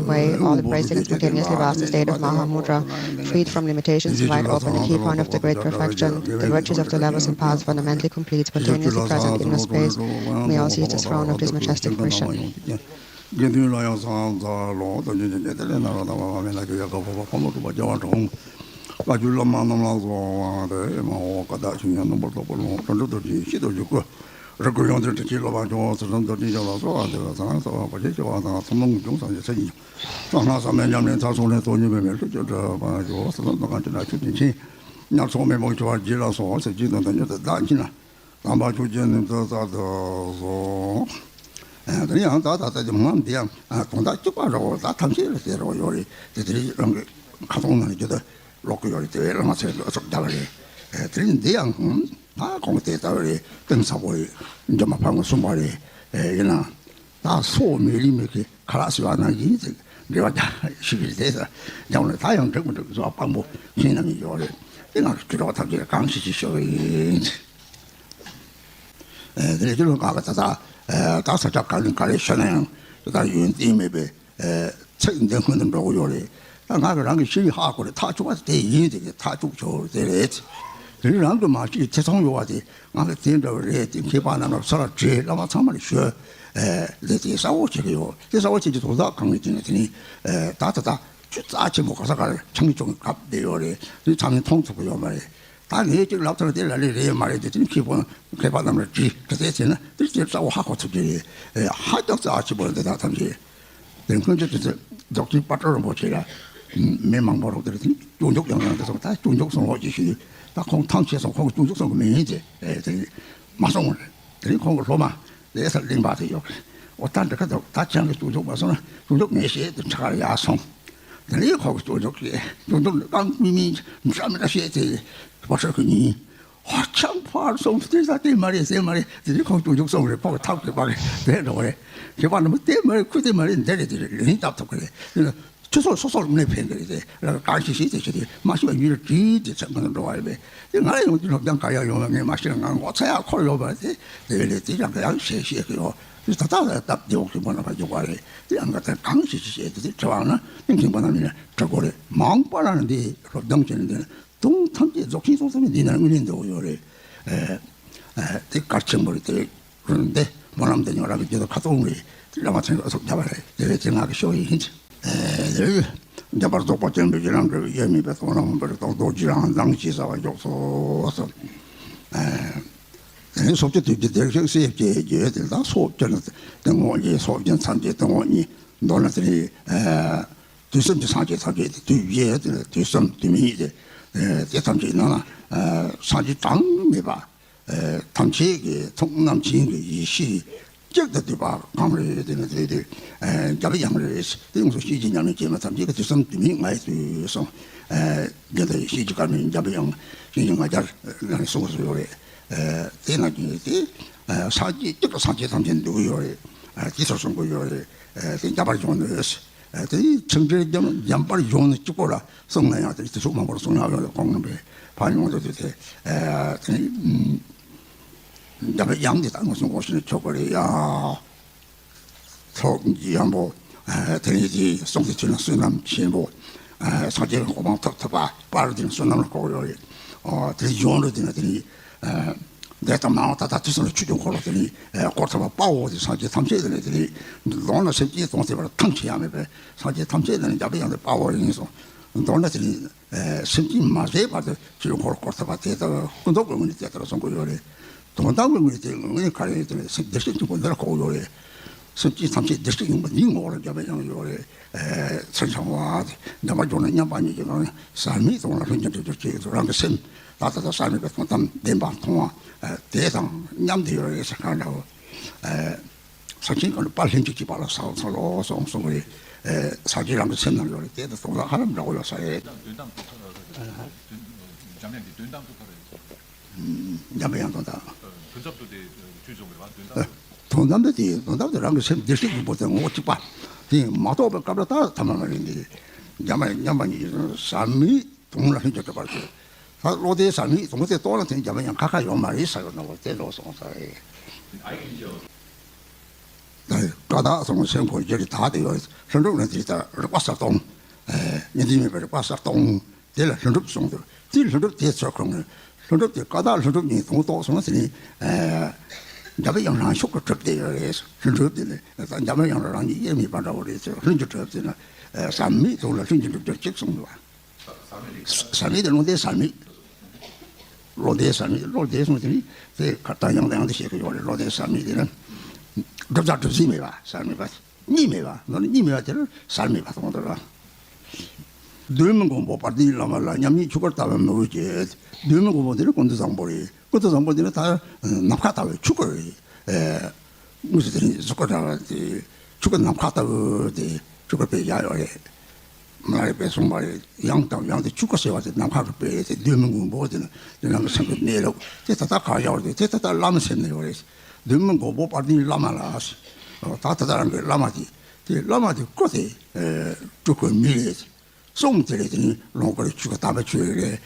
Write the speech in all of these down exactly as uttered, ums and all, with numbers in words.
Way, all embracing and spontaneously vast, the state of Mahamudra, freed from limitations, wide open, a key point of the great perfection. The virtues of the levels and paths fundamentally complete, spontaneously present in the space. May all seize this crown of this majestic fruition. དགེ་འདུན་ལ་ཡང་བཟང་། ལོངས་སྤྱོད་ཀྱི་དེ་ལས་ན་ར་དང་བ་མེད་ན་ཀྱི་ཡ་ག་བ་བ་ཕ་མ་གྲུབ་པ་རྒྱལ་བ་འབྲོང་། བཀའ་བརྒྱུད་བླ་མ་རྣམས་ལ་གསོལ་བ་དེ་མ་འོ་ཀ་དག་ཤིང་ཡང་རྣམ་པར་རྟོག་པ་ལོངས་སྤྲུལ་རྡོ་རྗེ་ཤིན་ཏུ་འཇུག་སྐུ། རིག་པའི་ཡོན་ཏན་དྲིན་ཆེན་བསླབ་པ་འབྱུང་བ་ཚུལ་ཁྲིམས་རྡོ་རྗེ་འཇོམས་ལ་གསོལ་བ་འདེབས་པ་དང་གསོལ་བ་གོ་ཆེན་ཞུ་བ་དང་ཚོགས་ལམ་འབྱུང་སངས་རྒྱས་ཆོས་ཀྱི་གསང་སྔགས་ཟབ་མོའི་ཉམས་ལེན་མཐར་སོན་ལས་ཐོག་ཉིད་པའི་མེ་ལྷུན་གྱིས་གྲུབ་པར་འགྱུར་བ་ཟེར་ན་དང་གང་ཅི་ན་ཆོས་ཀྱི་ཆེན་ཉར་ཚོགས་མེ་དཔུང་འཁྱིལ་བ་རྗེ་ལ་སོགས་སེམས་ཅན་དོན་དང་མྱུར་དུ་བདག་གིས་ན། དམ་པ་ཆོས་ཀྱི་ནུས་མཐུ་རྩལ་དུ་བཟུང་། ཨ་དེ་ཡང་ད་ད་ད་དེ་མ་འདི་ཡང་ཨ་དོན་དག་གཅིག་པ་རེད་བ། ད་ཐམས་ཅད་ལ་དེ་རེད་བ་ཡོད་རེད། དེ་དེ་རང་གི་ཁ་ཐོང་ནང་ལ་རྒྱུ་ད་ལོག་གི་ཡོད་རེད། དེ་བས་རང་ཚོས་ལོ་ཚོད་བརྒྱབ་པ་རེད། ཨ་དེ་རིང་འདི་ཡང་ད་ཁོང་དེ་ལྟ་བུ་རེད། གཏིང་ཟབ་པོ་རེད། འཇམ་མ་ཕ་ངོ་གསུངས་པ་རེད། ཨ་ཡིན་ན་ད་སོགས་མེད་ལི་མེད་ཀི་ཁ་ལག་ཟེར་བ་ནང་བཞིན་དེ་འབྲེལ་བ་རྒྱག་ཞིག་གི་དེ་ད་རྒྱབ་ནས་ད་ཡང་འགྲིག་མི་འགྲིག་བཟོ་བ་དཔང་པོ་ཤེས་ན་མི་ཡོད་རེད། དེ་ང་ཚོ་དུས་རོགས་ཐམས་ཅད་གང་ཞིག་ཅིག་ཤོར་བ་ཡིན། ཨེ་དེ་ནས་ཅི་ལོ་ང་ག་ད་ད་ཨེ་ད་ས་ཆ་ག་ནས་ག་རེ་ཤོད་ན་ཡང་ད་ཡོན་ཏན་མེད་པའི་ཨེ་ཚིག་འདི་སྔོན་དུ་འགྲོ་གི་ཡོད་རེད། ད་ང་གི་རང་གི་ཤེས་ཡོན་ཧ་གོ་རེད། ཐག་ཆོད་པ་དེ་ཡིན། དེ་གི་ཐག་ཆོད་ཆོད་དེ་རེད། དེ་རིང་རང་གི་མ་ཤེས་ཐེ་ཚོམ་ཡོད་པ་དེ་ང་གི་དེ་འདྲ་བ་རེད། དེ་མཁས་པ་རྣམས་ལ་ས་ལ་བྲིས། བླ་མ་ཚང་མ་ལ་ཞུ། ཨེ་དེ་དེ་གསལ་བོ་བྱེད་ཀྱི་ཡོད། དེ་གསལ་བོ་བྱེད་ཀྱི་དོན་དག་གང་ཡིན་ཟེར་ན་དེ་ནི་ཨེ་ད་ད་ད་ཆུ་རྩ་ཆེན་པོ་ག་ས་ག་ལ་ཆང་བྱུང་སྐབས་དེ་ཡོད་རེད། དེ་ཚང་མས་མཐོང་ཐུབ་ཀྱི་ཡོད་མ་རེད། ད་ངས་ཅིག་ལབ་ཚར་དེ་ལ་ལས་རེད་མ་རེད་དེ་དེ་ནི་མཁས་པོ་མཁས་པ་རྣམས་ལ་དྲིས་ག་ཚད་ཟེར་ན་དེ་དེ་རྩ་བ་ཧ་གོ་ཐུབ་ཀྱི་རེད། ཨེ་ཧ་ཅང་རྩ་ཆེན་པོ་རེད། འདི་དག་ཐམས་ཅད་དེ་སྔོན་ཆད་དུ་རྫོགས་ཆེན་དཔལ་སྤྲུལ་རིན་པོ་ཆེ་ལ་མི་མང་པོ་རོགས་དེ་དེ་ནི་སྐྱོན་འཇུག་ཡང་ཡང་དེ་སོང་། ད་སྐྱོན་འཇུག་སོང་ལོག་ཅིག་ཞུས། ད་ཁོང་ཐང་ཆད་སོང་། ཁོང་གི་སྐྱོན་འཇུག་སོང་གི་མིན་ཟེར། ཨེ་དེ་ནི་མ་སོང་བ་རེད། དེ་ནི་ཁོང་གི་སློབ་མ་ལས་སར་གླིང་པ་དེ་ཡོད་རེད། འོ་ད་འདི་ག་ད་ད་ཁྱེད་རང་གི་སྐྱོན་འཇུག་མ་སོང་ན་སྐྱོན་འཇུག་ངས་བཤད་དུ་ཁྲ་ཡག་སོང་། དེ་ནས་ཁོ་གི་སྐྱོན་འཇུག་གིས་སྐྱོན་འཇུག་རྐང་མིག་མིག་འདྲ་མི་འདྲ་བཤད་དེ་བ་ཧྲ་གི་ཉིན་ཧ་ཅང་ཕར་སོང་། དེ་ད་དེ་མ་རེད་ཟེར་མ་རེད། དེ་ནས་ཁོ་སྐྱོན་འཇུག་སོང་རེད། ཁོ་གི་ཐབས་མཁས་པ་རེད། དེ་འགྲོ་རེད། མཁས་པ་རྣམས་དེ་མ་རེད། ཁུ་དེ་མ་རེད། འདི་རེད། དེ་རེད། ལན་བཏབ་ཐུབ་གི་རེད། དེ་ནས་ཁྱོད་ཚོ་སོ་སོར་གནས་ཕན་གི་རེད་དེ། ལ་གང་ཞིག་ཞིག་དེ་ཞིག་དེ་མ་ཤེས་པ་ཡུལ་ལ་བྲིས་དེ་ཚད་མ་འགྲོ་བ་རེད་པས། དེ་ང་ཡང་དེ་ལོ་རྒྱང་ག་ཡང་ཡོང་བ་ངས་མ་ཤེས། ང་ངོ་ཚ་ཡག་འཁོར་ཡོད་པ་རེད། དེ་དེ་རེད། དེ་ཡང་ག་ཡང་བཤད་བཤད་གི་ཡོད། དེ་ད་ལྟ་ལ་སྟབས་བདེ་བོ་གི་མ་ན་བ་འཇོག་པ་རེད། དེ་ཡང་ག་ད་གང་ཞིག་ཞིག་བཤད་དེ་དེ་དྲི་བ་ན་ནི་མཁྱེན་པ་རྣམས་ཡིན་ན་དྲི་དགོས་རེད། མང་པ་རང་འདི་སློབ་སྦྱོང་བྱས་ནས་འདི་ན་དུང་ཐམས་ཅད་རྫོགས་ཆེན་སོང་ཙམ་འདི་ན་དངོས་གནས་འདུག་ཡོད་རེད། ཨེ་ཨེ་དེ་གལ་ཆེན་པོ་རེད། དེ་རུང་འདི་སྨོན་ལམ་འདི་ཉོ་ར་གི་རྒྱུད་དུ་ཁ་ཏོང་རེད། དེ་བླ་མ་ཚན་རིག་ཨ་ཚོགས་བརྒྱབ་པ་རེད། དེ་བས་དེ་ང་གི་ཤོག་ཡིན། ཨེ་དེ་རྒྱ་བར་རྫོགས་པ་ཆེན་པོའི་རྒྱུད་ལམ་འབྲས་བུ་དབྱེར་མེད་པའི་དོན་ལ་མངོན་པར་རྟོགས་རྡོ་རྗེ་རང་མདངས་ཅི་ཟ་བ་མགྱོགས་སོ་སོ། ཨེ་དེ་ནས་སོ་བརྒྱད་དུས་ཀྱི་བདེ་གཤེགས་སྲས་བཅས་ཀྱི་དེ་ལ་སོ་བརྒྱད་ནི་ཏིང་ངོ་གཉིས། སོ་བརྒྱད་མཚམས་ཀྱི་ཏིང་ངོ་གཉིས། མདོར་ན་དེ་ནི་ཨེ་དུས་གསུམ་གྱི་སངས་རྒྱས་ཐམས་ཅད་དེ་དུས་བཞི་དེ་ལ་དུས་གསུམ་དུས་མིན་དེ་ཨེ་དེ་ཐམས་ཅད་ནང་ན་ཨེ་སངས་རྒྱས་གྲངས་མེད་པ་ཨེ་ཐམས་ཅད་ཀྱི་ཐུགས་རྣམ་མཁྱེན་གྱི་ཡེ་ཤེས་གཅིག་ཏུ་འདུས་པ་གང་རེད། དེ་ནི་དེ་དེ་ཨེ་འཇམ་དབྱངས་རེད། དེ་ཡོངས་སུ་ཤེས་བྱའི་ཉམས་ལེན་སྐྱེས་མ་ཐམས་ཅད་ཀྱི་དུས་གསུམ་དུས་མིན་ལྔའི་དུས་སོ། ཨེ་དེ་ལྟར་ཤེས་བྱའི་སྐར་མའི་འཇམ་དབྱངས་ཤེས་བྱའི་ལྔ་བརྒྱ་ལ་གསུངས་སུ་ཡོད་རེད། ཨེ་དེ་ན་གྱི་དེ་ཨེ་སངས་རྒྱས་གཅིག་ཏུ་སངས་རྒྱས་ཐམས་ཅད་འདུས་ཡོད་རེད། ཨེ་དེ་ཚོར་གསུང་གི་ཡོད་རེད། ཨེ་དེ་འཇམ་པར་བྱུང་ནས། ཨེ་དེ་ནི་ཚིག་འགྲེལ་འཇམ་འཇམ་པར་བྱུང་ནས་གཅིག་པོ་ལ་གསུངས་ན་ཡང་དེ་དེ་ཚོ་མང་པོར་གསུངས་ཡག་ཡོད་རེད། ཁོང་རྣམ་པས་ཕར་ཡོང་དུས་དེ་ཨེ་དེ་ནི་འཇམ་པའི་དབྱངས་འདི་ད་ངོ་སོང་ངོ་ཤེས་ནས་ཆོག་གི་རེད་ཡ། ཚོགས་ཀྱི་ཡང་པོ། ཨ་དེ་ནས་དེ་གསུང་གི་ཚུལ་ན་བསོད་ནམས་ཆེན་པོ། ཨ་སངས་རྒྱས་ཀྱི་གོ་འཕང་ཐོབ་ཐུབ་པ་པར་དེ་ནི་བསོད་ནམས་ལ་གོ་ཡོད་རེད། ཨ་དེ་ཡོང་རེད། དེ་ན་དེ་ནི་ཨ་འདས་དང་མ་འོངས་ད་ལྟ་དུས་གསུམ་ལ་ཆོས་ཀྱི་འཁོར་ལོ་དེ་ནི་ཨ་བསྐོར་ཐུབ་པ་དཔའ་བོ་དེ་སངས་རྒྱས་ཐམས་ཅད་དེ་ནི་དེ་ནི་མདོར་ན་སེམས་ཅན་སྟོང་ཟད་པར་ཐང་ཆད་ཡ་མེད་པའི་སངས་རྒྱས་ཐམས་ཅད་དེ་ནི་འཇམ་པའི་དབྱངས་དེ་དཔའ་བོ་ཡིན་སོང་། མདོར་ན་དེ་ནི། ཨེ་སེམས་ཅན་མ་ཟད་བར་དུ་ཆོས་འཁོར་བསྐོར་ཐུབ་པ་དེ་ལྟར་སྐུ་མདོག་གི་ངོས་ནས་དེ་ལྟར་གསུང་གི་ཡོད་རེད། དོན་དམ་གྱི་ངོས་ནས་དེ་ངོས་ནས་ག་རེ་ཡིན་དེ་ནས་སེམས་བདེ་གཤེགས་ཆེན་པོ་འདི་ལ་གོ་ཡོད་རེད། སེམས་ཅན་ཐམས་ཅད་བདེ་གཤེགས་ཡིན་པ་འདིའི་ངོ་བོ་ལ་འཇམ་པའི་དབྱངས་ཡོད་རེད། ཨེ་ཚུལ་འཆང་བ་དེ་འདི་མ་འཇོག་ན་མཉམ་པ་ཉིད་ཀྱི་ངང་ནས་ཟག་མེད་དང་ལ་ལྷུན་གྱིས་འགྲིབ་གྱུར་ཅིག་ཏུ་རང་གི་སེམས་ད་ལྟ་དང་ཟག་མེད་པའི་དོན་དམ་བདེན་པ་མཐོང་བ་དེ་དང་མཉམ་དུ་ཡོད་རེད་ཟེར་ག་འདྲ་བོ། ཨེ། ས་ཆེན་གང་ལ་དཔལ་ལྷུན་གྱིས་གྲུབ་པ་ལ་ས་འོག་ཚང་ལོ་སོང་གསུང་གི་རེད། ཨེ་ས་ཆེན་རང་གི་སེམས་ནང་ཡོད་རེད། དེ་དང་དོན་དག་ཧ་ལམ་འདྲ་བོ་ཡོད་ས་རེད། དོན་དམ་དུ་ཁ་འཇམ་དབྱངས་ཀྱི་དོན་དམ་དུ་ཁ་རེད། འཇམ་པའི་དབྱངས་དོན་དམ། དོན་ཚབ་ཏུ་དེ་ཆོས་ཚོགས་རེད་བ། དོན་དམ། དོན་དམ་དུ་དེ་དོན་དམ་དུ་རང་གི་སེམས་བདེ་གཤེགས་ཀྱི་བུ་དེ་ངོ་བོ་གཅིག་པ་དེ་མ་རྟོགས་པའི་སྐབས་ལ་ད་ཐ་མ་མ་ཡིན་ཏེ། འཇམ་པ་མཉམ་པ་ཉིད་ཟག་མེད། དུང་ལ་ལྷུན་གྱིས་གྲུབ་པར་གྱུར། ད་བློ་དེ་ཟག་མེད་དུང་དེ་རྟོགས་ན་དེ་འཇམ་པའི་དབྱངས་ཁ་ཁ་ཡོད་མ་རེད་ཟེར་ཡོད་ན་བ་དེ་འགྲོ་སོང་ས་རེད། ད་ ཀ་དག་གསུམ་སེམས་ཁོང་རྒྱུད་ལ་དག་དེ་ཡོད། ལྷུན་གྲུབ་ནི་དེ་ལྟར་རིག་པ་གསལ་སྟོང་། ཨེ་ཉིན་མཐའི་མེད་པའི་རིག་པ་གསལ་སྟོང་། དེ་ལ་ལྷུན་གྲུབ་གསུངས་འདུག་དེ་ལྷུན་གྲུབ་དེ་ཚོ་ཁོང་གི་ལྷུན་གྲུབ་དེ་ཀ་དག་ལྷུན་གྲུབ་གཉིས་དང་ཐོག་སོང་ཟེར་ནས། ཨེ་འཇམ་པའི་དབྱངས་རང་ཤུགས་ཀྱིས་གྲུབ་བསྡད་ཡོད་རེད། ལྷུན་གྲུབ་དེ་ནི་འཇམ་པའི་དབྱངས་རང་ཉིད་དབྱེར་མེད་པ་འདྲ་བོ་རེད་ཟེར། ལྷུན་གྱིས་གྲུབ་ཟེར་ན། ཨེ་ཟག་མེད་དོན་ལ་ལྷུན་གྱིས་གྲུབ་ཀྱང་གཅིག་གསུངས་འདུག་ཟག་མེད་དེ་བློ་ལྡན་ཟག་མེད། བློ་ལྡན་ཟག་མེད། བློ་ལྡན་གསུངས་དེ་ནི་དེ་ཁ་ཏ་ཡང་དང་ཡང་དུ་བཤད་ཀྱི་ཡོད་རེད། བློ་ལྡན་ཟག་མེད་དེ་ནི་བསྒྲུབ་བྱ་སྒྲུབ་བྱེད་མེད་པ་ཟག་མེད་པ། གཉིས་མེད་པ། ནོར་གཉིས་མེད་པ་དེ་ལ་ཟག་མེད་པ་དང་དེ་ལ། གདོད་མའི་མགོན་པོ་དཔལ་ལྡན་བླ་མ་ལ། མཉམ་ཉིད་ཆོས་སྐུར་ལྟ་བ་མི་འོས་ཀྱི། གདོད་མའི་མགོན་པོ་དེ་ནི་ཀུན་ཏུ་བཟང་པོ་རེད། ཀུན་ཏུ་བཟང་པོ་དེ་ནི་ད་ནམ་མཁའ་ལྟ་བུའི་ཆོས་སྐུ་རེད། ཨེ། དངོས་སུ་དེ་ནི་གཟུགས་སྐུ་འདྲ་བ་དེ་ཆོས་སྐུ་ནམ་མཁའ་ལྟ་བུ་དེ་ཆོས་སྐུ་དཔེ་བཞག་ཡོད་རེད། མ་རེད་པས་གསུངས་པ་རེད། ཡང་དང་ཡང་དུ་ཆོས་སྐུ་ཟེར་བ་དེ་ནམ་མཁའ་གི་དཔེ་རེད་དེ། གདོད་མའི་མགོན་པོ་དེ་ནི་དེ་རང་གི་སེམས་ཀྱི་གནས་ལུགས་དེ་ད་ལྟ་ག་བཞག་པ་རེད། དེ་ད་ལྟ་བླ་མའི་སེམས་ནས་ཡོད་རེད། གདོད་མའི་མགོན་པོ་དཔལ་ལྡན་བླ་མ་ལ། ད་ད་ལྟ་རང་གི་བླ་མ་དེ་དེ་བླ་མ་དེ་སྐུ་དེ་སྤྲུལ་སྐུའི་མིང་རེད། གསུང་དེ་རེད། དེ་ནི་ལོངས་སྐུ་ཆོས་སྐུ་དམ་པའི་ཆོས་རེད།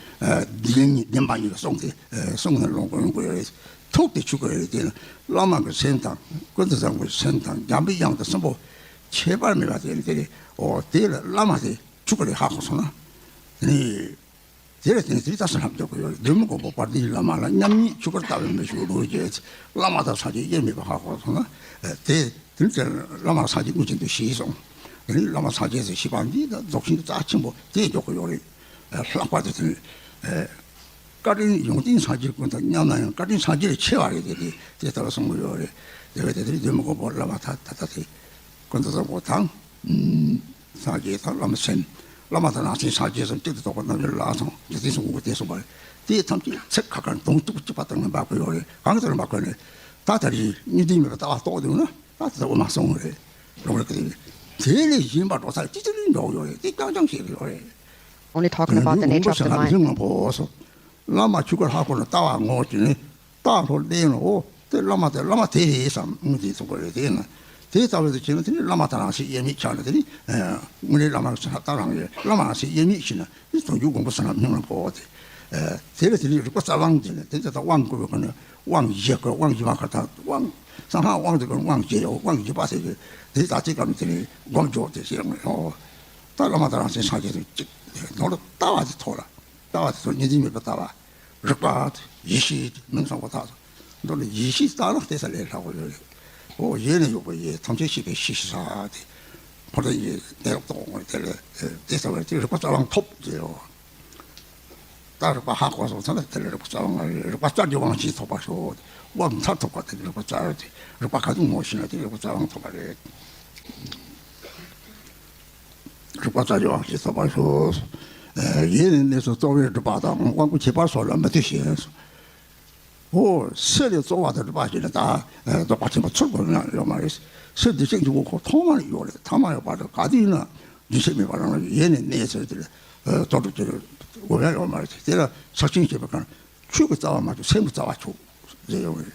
བདེན་བདེན་པ་ཉིད་ཀྱི་གསུང་དེ་གསུང་ནི་ལོངས་སྐུ་ཡོང་གི་རེད། ཐུགས་དེ་ཆོས་སྐུ་རེད། དེ་ནི་བླ་མ་གི་སེམས་དང་ཀུན་ཏུ་བཟང་པོའི་སེམས་དང་འཇམ་པའི་དབྱངས་དང་གསུམ་པོ་ཁྱད་པར་མེད་པ་དེ་ནི་དེ་རེད། འོ་དེ་ལ་བླ་མ་དེ་ཆོས་སྐུ་རེད་ཧ་གོ་སོང་ན། དེ་ནི་དེ་ལ་བརྟེན་ནས་དེ་ལྟ་ས་ལྷམ་རྒྱག་གི་ཡོད་རེད། གདོད་མའི་མགོན་པོ་དཔལ་ལྡན་བླ་མ་ལ། མཉམ་ཉིད་ཆོས་སྐུར་ལྟ་བའི་མི་ཞུགས་རོ་བྱེད། བླ་མ་དང་སངས་རྒྱས་དབྱེར་མེད་པ་ཧ་གོ་སོང་ན། དེ་དེ་ལྟར་བླ་མ་སངས་རྒྱས་དངོས་ཅན་དུ་ཞེས་གསུངས། དེ་ནི་བླ་མ་སངས་རྒྱས་སུ་ཞེས་པ་འདི་ད་རྫོགས་ཆེན་གྱི་རྩ་ཆེན་པོ་དེ་འཇོག་གི་ཡོད་རེད། ལྷག་པར་དུ་དེ་ནི་བཀའ་དྲིན་ཡོན་ཏན་སངས་རྒྱས་ཀུན་དང་མཉམ་ན་ཡང་། བཀའ་དྲིན་སངས་རྒྱས་ལས་ཆེ་བ་རེད། དེ་དེ་དེ་ལྟར་གསུང་གི་ཡོད་རེད། དེ་བས་དེ་དེ་ནི་གདོད་མའི་མགོན་པོ་བླ་མ་ད་ད་ད་དེ་ཀུན་ཏུ་བཟང་པོ་དང་། སངས་རྒྱས་དང་བླ་མ་སེམས། བླ་མ་དང་རང་སེམས་སངས་རྒྱས་སམ། གཅིག་ཏུ་རྟོགས་པ་རྣམ་འགྱུར་ལ་སོགས་རྒྱུ་མཚན་གསུམ་གོང་གི་དེ་གསུངས་པ་རེད། དེའི་ཐམས་ཅད་ཚིག་ཁ་ཁ་དོན་གཅིག་པ་གཅིག་པ་ལྟར་ངེས་པ་གོ་ཡོད་རེད། གང་ལྟར་མ་གོ་ནས་ད་ལྟ་རེས་གཉིས་ལྡན་མེད་པའི་ལྟ་བ་རྟོགས་འདུག་ན་ད་དེ་ལྟ་བུ་མ་གསུངས་རེད། རང་རེད་གི། དེ་ལས་གཞན་པ་འགྲོ་ས་ཅི་ཅི་ལས་འགྲོ་ཡོད་རེད། དེ་རྐྱང་རྐྱང་བཤད་གི་ཡོད་རེད། Only talking about the nature of the mind. བླ་མ་ཆོས་སྐུ་ཧ་གོ་ན་ལྟ་བ་ངོ་ཅི་ནས། རྟག་ལྷོ་གླེང་ལ། འོ་དེ་བླ་མ་དེ་བླ་མ་དེ་རེད་བསམ་དངོས་འཛིན་ཚོགས་པ་རེད། དེ་ན་དེ་ལྟ་བུ་དེ་བྱས་ན་དེ་ནི་བླ་མ་དང་རང་སེམས་དབྱེར་མེད་ཆགས་ནས། དེ་ནི་དངོས་གནས་བླ་མ་ལྟ་རང་ཡོད། བླ་མ་རང་སེམས་དབྱེར་མེད་ཕྱིན་ན་དེ་དོན་བརྒྱུད་མགོན་པོ་བསོད་ནམས་སྙིང་ལ་འཕོ་བ་དེ། དེ་ལ་དེ་ནི་རིག་པ་རྩ་དབང་དེ་ནི་དེ་ལྟ་དབང་བསྐུར་བའི་སྒང་ནས་དབང་བཞི་བསྐུར། དབང་བཞི་པ་ག་ད་དབང་གསང་སྔགས་དབང་དུ་བསྐུར། དབང་བཞི་ཡོད། དབང་བཞི་པ་ཟེར་གྱི་དེ་ད་ཅི་གམ་དེ་ནི་སྒོམ་སྦྱོར་དེ་ཟེར་ཡོང་ངེ་ཡོད། ད་བླ་མ་དང་རང་སེམས་སངས་རྒྱས་དང་གཅིག་ནོར་ལྟ་བ་དེ་ཐོག་ལ། ལྟ་བ་དེ་ཚོ་གཉིས་འཛིན་མེད་པའི་ལྟ་བ། རིག་པ་དེ་ཡེ་ཤེས་དེ་མིང་ཚང་པོ་དག་མདོར་ན་ཡེ་ཤེས་ལྟ་ན་དེ་ས་ལས་ལྷག་པ་ཡོད་རེད། འོ་ཡེ་ནས་ཡོད་པ་ཡེ། ཐམས་ཅད་ཤེས་པའི་ཤེས་ཤེས་ས་དེ། འཁོར་འདས་ཀྱི་གནས་ལུགས་རྟོགས་དགོས། དེ་ལས་དེ་ས་བར་དེ་རིག་པ་རྩ་དབང་ཐོབ་ཟེར་ཡོད། ད་རིག་པ་ཧ་གོ་སོང་ཙང་དེ་ལས་རིག་པ་རྩ་དབང་རེད། རིག་པ་རྩ་གི་དབང་ཞིག་ཐོབ་པ་ཤོག་དབང་མཐར་ཐུག་པ་དེ་རིག་པ་རྩ་དེ། རིག་པ་ག་དུས་ངོ་ཤེས་ན་དེ་རིག་པ་རྩ་དབང་ཐོབ་པ་རེད། རིག་པ་རྩ་གི་དབང་ཞིག་ཐོབ་པར་ཤོག་ཡེ་ནས་གནས་སུ་རྩོལ་བས་སྒྲུབ་པ་དང་། དབང་པོ་ཁྱད་པར་སོགས་ལ་མི་ལྟོས་ཤིང་། འོ་སེམས་ལ་རྩོལ་བ་དང་སྒྲུབ་པ་བྱས་ནས་ད་རྫོགས་པ་ཆེན་པོ་ཚུར་འགོད་ན་ཡོད་མ་རེད། སེམས་འདི་ཤེས་འཇུག་གོ་ཐོག་མར་ཡོད་རེད། ཐ་མ་ཡོད་པ་དང་ག་དུས་ན་རྒྱུན་ཆད་མེད་པར་རང་ལ་ཡེ་ནས་གནས་ཚུལ་དེ་ལ་རྩོལ་སྒྲུབ་ཀྱི་དགོས་ཡ་ཡོད་མ་རེད། དེ་ལ་ཕྱག་ཆེན་བྱེད་པ་གང་། ཆོས་ཀྱི་རྩ་བ་མ་བཅུག་སེམས་ཀྱི་རྩ་བ་བཅུག་ཟེར་ཡོང་བས།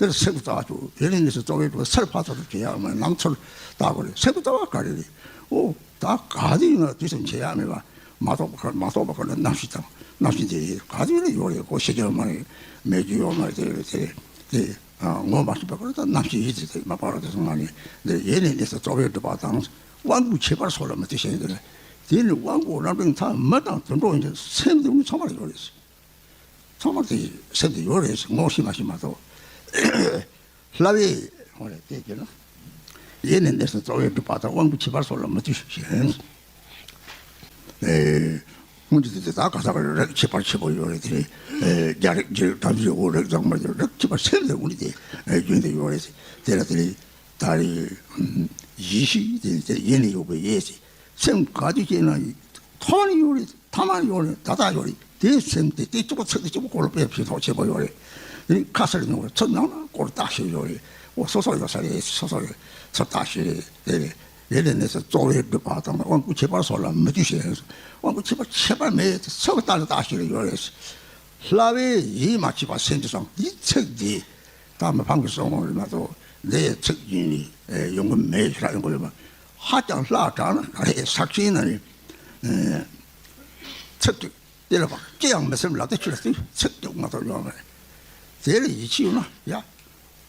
དེར་སེམས་ཀྱི་རྩ་བ་བཅུག་ཡེ་ནས་གནས་སུ་རྩོལ་བས་སྒྲུབ་པ། སེམས་ཕར་རྩོལ་སྒྲུབ་བྱེད་ཡག་མ་ནང་ཚུར་བལྟ་དགོས་རེད། སེམས་ཀྱི་རྩ་བ་ག་རེ་རེད། ཨོ་ད་ག་དུས་ཡིན་ན་དུས་སུ་བྱེད་ཡག་མེད་པ། མ་རྟོགས་པ་ག་མ་རྟོགས་པ་ག་ལ་རྣམ་ཤེས་དང་རྣམ་ཤེས་དེ་ག་དུས་ཡིན་ན་ཡོད་རེད། ཁོ་ཤེས་ཀྱི་ཡོད་མ་རེད། མེད་ཀྱི་ཡོད་མ་རེད། དེ་རེད་དེ་རེད་དེ་ངོ་མ་ཤེས་པ་ག་ལ་ད་རྣམ་ཤེས་ཡིད་དེ་དེ་མ་པ་ར་དེ་སོང་ང་ནི་འདིར་ཡེ་ནས་གནས་སུ་རྩོལ་བས་སྒྲུབ་པ་དང་། དབང་པོའི་ཁྱད་པར་སོགས་ལ་མི་ལྟོས་ཤིང་། དེ་ནི་དབང་པོ་རྣམ་གྲངས་མཐའ་མི་དང་དུད་འགྲོ་ཡིན་ཀྱང་སེམས་དེ་ཚང་མར་ཡོད་རེད། ཚང་མ་དེ་སེམས་དེ་ཡོད་རེད། ངོ་ཤེས་མ་ཤེས་མ་གཏོགས། ལྷ་བས་ཧོ་རེ་དེ་གྱུར་ན། ཡེ་ནས་གནས་སུ་རྩོལ་བས་སྒྲུབ་པ་དང་། དབང་པོའི་ཁྱད་པར་སོགས་ལ་མི་ལྟོས་ཤིང་། ཨེ། སྔོན་གྱི་དུས་དེ་ད་ག་ས་ག་རིགས་ཁྱད་པར་ཆེན་པོ་ཡོད་རེད་དེ། ཨེ། རྒྱལ་རིགས་རྒྱལ་རིགས་ཐམས་ཅད་འོ་རིགས་གཙང་མ་རྒྱལ་རིགས་ཁྱད་པར་སེམས་དེ་འོ་ནི་དེ་རྒྱུན་དུ་ཡོད་རེད། དེ་ལ་དེ་ལས་ད་རེས་ཡེ་ཤེས་དེ་དེ་ཡེ་ནས་ཡོད་པའི་ཡེ་ཤེས་སེམས་ག་དུས་སྐྱེས་ན་ཐོག་མར་ཡོད་རེད། ཐ་མར་ཡོད་རེད། ད་ལྟ་ཡོད་རེད། དེའི་སེམས་དེ་དེ་གཅིག་པོ་ཚིག་དེ་གཅིག་པོ་སྐོར་ལ་དཔེ་ཕྱིན་ཐོག་ཆེན་པོ་ཡོད་རེད། དེ་ཁ་ཟེར་མྱོང་བའི་ཚུར་ནང་ན་སྐོར་བརྟག་ཤེས་ཡོད་རེད། འོ་སོ་སོ་ཡོད་ས་རེད། སོ་སོ་ཡོད་ཚུར་བརྟག་ཤེས་རེད། དེ་རེད། ཡེ་ནས་གནས་སུ་རྩོལ་བས་སྒྲུབ་པ་དང་། དབང་པོའི་ཁྱད་པར་སོགས་ལ་མི་ལྟོས་ཤིང་། དབང་པོའི་ཁྱད་པར་ཁྱད་པར་མེད་དེ་ཚུར་བལྟས་ནས་བརྟག་ཤེས་རེད་ཡོད་རེད། ལྷ་བས་ཡིད་མ་ཆེས་པ་སེམས་ཀྱི་སང་དེའི་ཚིག་དེ་ད་མི་ཕམ་གྱི་གསུང་ངོ་རེད་མ་གཏོགས་འདི་ཚིག་ཡིན་ནི་ཡོང་གི་མེད། ཞེ་དྲག་ཡོང་གི་ཡོད་མ། ཧ་ཅང་ལྷག་དྲགས་ན་ག་རེ་ཕྱག་ཆེན་ན་ནི། ཚིག་གཅིག་དེ་ལ་བ་ཅི་ཡང་མི་སེམས་ལ་དེ་ཆུ་ལ་དེ་ཚིག་གཅིག་མ་གཏོགས་ཡོང་མ་རེད། དེ་ལ་ཡིད་ཆེས་ཡོད་ན་ཡ།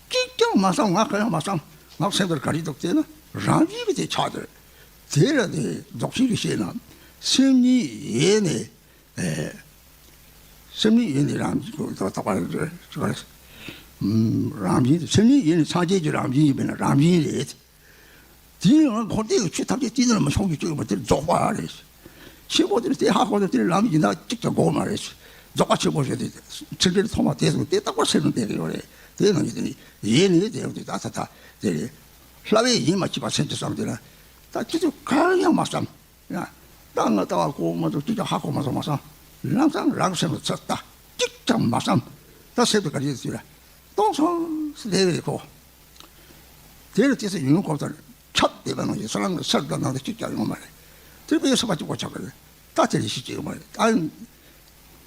གཅིག་ཀྱང་མ་བསམ། ང་ག་ཡང་མ་བསམ། ང་སེམས་དེར་ག་རེ་འདུག་ཟེར་ན། རང་བཞིན་གྱིས་དེ་ཆགས་ཏེ། དེ་ལ་དེ་རྫོགས་ཆེན་གྱིས་བཤད་ན། སེམས་ཉིད་ཡེ་ནས། ཨེ། སེམས་ཉིད་ཡེ་ནས་རང་བཞིན་གྱིས་དེ་དག་པ་རེད། རང་བཞིན། སེམས་ཉིད་ཡེ་ནས་སངས་རྒྱས་ཀྱི་རང་བཞིན་ཡིན་པས་ན་རང་བཞིན་རེད། དེའི་ངང་འཁོར་འདས་ཀྱི་ཆོས་ཐམས་ཅད་ཅི་ནས་མི་ཤོང་རྒྱུ་གཅིག་ཡོད་པ་དེ་རྫོགས་པ་རེད། ཆེན་པོ་དེ་དེ་ཧ་གོ་ན་དེ་ལམ་ཡིན་ན་གཅིག་ཀྱང་དགོས་མ་རེད། རྫོགས་པ་ཆེན་པོ་ཞེས་དེ་ཚིག་འགྲེལ་ཐོག་མ་དེ་སོང་དེ་རྟག་པར་སེམས་ལ་འདས་ཀྱི་ཡོད་རེད། དེ་ནང་བཞིན་དེ་ནི་ཡེ་ནས་དེ་ཡང་དེ་ད་ད་ད་དེ་རེད། བསླབ་པས་ཡིད་མ་ཆེས་པ་སེམས་ཀྱིས་བསམ་དེ་ལ་ད་ཅི་ཙམ་གང་ཡང་མ་བསམ། ཡང་ད་ང་ལྟ་བ་གོ་མ་ཐུབ་ཅི་ཀྱང་ཧ་གོ་མ་སོང་མ་སོང་། ལམ་སང་རང་སེམས་ལ་ཚོད་ལྟ་གཅིག་ཀྱང་མ་བསམ། ད་སེམས་དེ་ག་རེ་ཟེར་ལ་གཏོང་སོང་ཟེར་དེ་རེད་ཁོ། དེ་ལ་དེ་ཚེ་ཡུན་གོམས་ཚར་ཁྱབ་བསྡད་པ་ནང་བཞིན་ས་ལམ་གྱི་སར་དང་ནང་དུ་གཅིག་ཀྱང་ཡོང་མ་རེད། དེ་པས་ས་པ་གཅིག་པོ་ཆགས་པ་རེད། ད་དེ་ལས་ཤི་ཅི་ཡོང་མ་རེད། ད་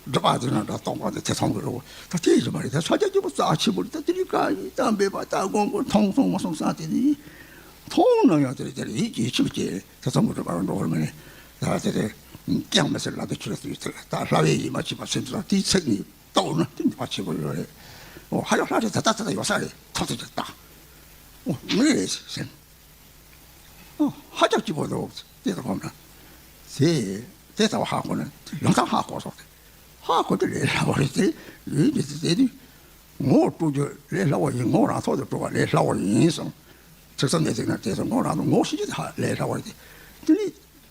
སྒྲུབ་པ་དེ་ན་འདྲ་གཏོང་བ་དེ་ཐེ་ཚོམ་གྱི་རོ། ད་དེ་ཡིན་མ་རེད། ད་ས་ཆ་གཅིག་པོ་རྩ་ཆེན་པོ་རེད། ད་དེ་རིགས་ག་ཡིན་ད་འབད་པ་ད་དགོངས་དགོངས་མཐོང་སོང་མ་སོང་ས་དེ་ནི་མཐོང་ན་ཡང་དེ་རེད། དེ་རེད་ཡིད་ཀྱི་ཆིབས་ཀྱི་ཐེ་ཚོམ་གྱི་སྒྲུབ་པ་འགྲོ་བར་མ་ནི། ད་དེ་རེད་ཀྱང་མི་སེར་ལ་དེ་ཆུ་རེད་དེ་ད་བསླབ་པས་ཡིད་མ་ཆེས་པ་སེམས་ཙམ་དེའི་ཚིག་ནི། ལྟ་བ་ན་དེ་འདི་པ་ཆེན་པོ་ཡོད་རེད། ཨོ་ཧ་ཡོད་ལྷ་རེད། ད་ལྟ་ད་ལྟ་ཡོད་ས་རེད། ཐོབ་ཐུབ་ཀྱི་ལྟ། ཨོ་མི་རེད་ཟེར། ཨོ་ཧ་ཅང་སྐྱིད་པོ་འདུག་དེ་ལྟ་གོམས་ན། དེ་དེ་ལྟ་བ་ཧ་གོ་ན་ལམ་སང་ཧ་གོ་སོང་སྟེ། ཧ་གོ་དེ་ལས་སླ་བ་རེད་དེ། ཡོད་ཀྱི་དེ་དེ་དུས་ངོ་བོ་དཀྲུག་རྒྱུ་ལས་སླ་བ་ཡིན། ངོ་བོ་རང་ཐོག་ཏུ་དཀྲུག་པ་ལས་སླ་བ་ཡིན་གསུངས། ཚིག་ཙམ་ནས་ཟེར་ན་དེ་ཚོ་ངོ་བོ་རང་དུ་ངོ་ཤེས་རྒྱུ་དེ་ཧ་ལས་སླ་བ་རེད་དེ། དེ་ནི།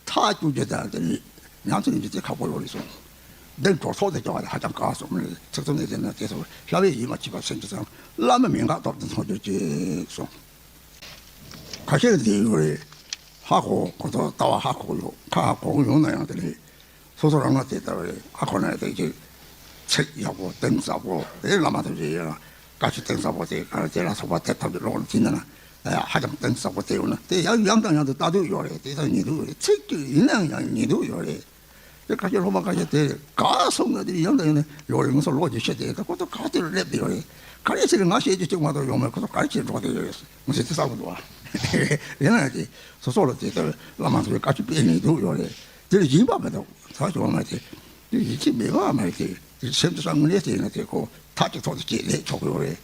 ཐག་གཅོད་རྒྱུ་དང་དེ་ནི་ཉམས་སུ་ལེན་རྒྱུ་དེ་ཁག་པོ་ཡོད་རེད་གསུངས། འདི་གྲོགས་ཚོགས་དེ་སྐྱོ་བ་དེ་ཧ་ཅང་དཀའ་གསུངས་རེད། ཚིག་ཐོག་ནས་བཤད་ན་དེ་ཚོ་བསླབ་པས་ཡིད་མ་ཆེས་པ་སེམས་ཀྱི་ཚང་བླ་མའི་མན་ངག་ཐོབ་སྟེ་མཐོང་རྒྱུ་ཅེས་གསུངས། ཁ་ཤས་འདི་ཡོད་རེད། ཧ་གོ་ཁོ་ཚོ་ལྟ་བ་ཧ་གོ་ཡོད་ཁ་ཧ་གོ་ཡོད་ན་ཡང་དེ་ནི་སོ་སོ་རང་ལ་དེ་ལྟ་བུ་རེད། ཧ་གོ་ན་དེ་ཅིག་ཚིག་ཡག་པོ་གཏིང་ཟབ་པོ་དེ་བླ་མ་ཐོབ་ཅེས་ཡང་། བཀའ་ཆོས་གཏིང་ཟབ་པོ་དེ་ག་རེ་དེ་ལ་སོགས་པ་དེ་ཐོབ་ཀྱི་ལོག་ལ་ཕྱིན་ན་ཧ་ཅང་གཏིང་ཟབ་པོ་དེ་ཡོད་ན་དེ་ཡང་ཡང་དང་ཡང་དུ་ལྟ་འདོད་ཡོད་རེད། དེ་དང་ཉན་འདོད་ཡོད་རེད། ཚིག་གཅིག་ཡིན་ནའང་ཡང་ཉན་འདོད་ཡོད་རེད། དེ་ཁ་ཤས་སློབ་མ་ཁ་ཤས་དེ་ག་སོང་ན་དེ་ཡང་དང་ཡང་ནས་ཡོད་རེད། ང་ཚོ་ལོ་རྒྱུས་བཤད་དེ་ད་ཁོ་ཚོ་ག་དེ་རུ་སླེབས་བསྡད་ཡོད་རེད། ག་རེ་ཟེར་ང་བཤད་རྒྱུ་གཅིག་མ་གཏོགས་ཡོད་མ་རེད། ཁོ་ཚོ་ག་རེ་བྱེད་འགྲོ་བསྡད་ཡོད་རེད། ང་ཚོ་དེ་བསམ་གི་འདུག་ཨ། ཡིན་ན་ཡང་དེ་སོ་སོ་ལ་དེ་ལྟ་བུའི་བླ་མ་ཚོའི་བཀའ་ཆོས་སྤེལ་ཉན་འདོད་ཡོད་རེད། དེ་ལ་ཡིན་པ་མི་འདུག་ད་ཡོད་མ་རེད། དེ་ཡིད་ཆེས་མེད་པ་མ་རེད། དེ་དེ་སེམས་ཀྱི་སང་ངོས་ལེན་བྱས་ན་དེ་ཁོ་མཐའ་གཅིག་ཐོག་ཏུ་སྐྱེས་ལས་ཆོག་གི་ཡོད་རེད།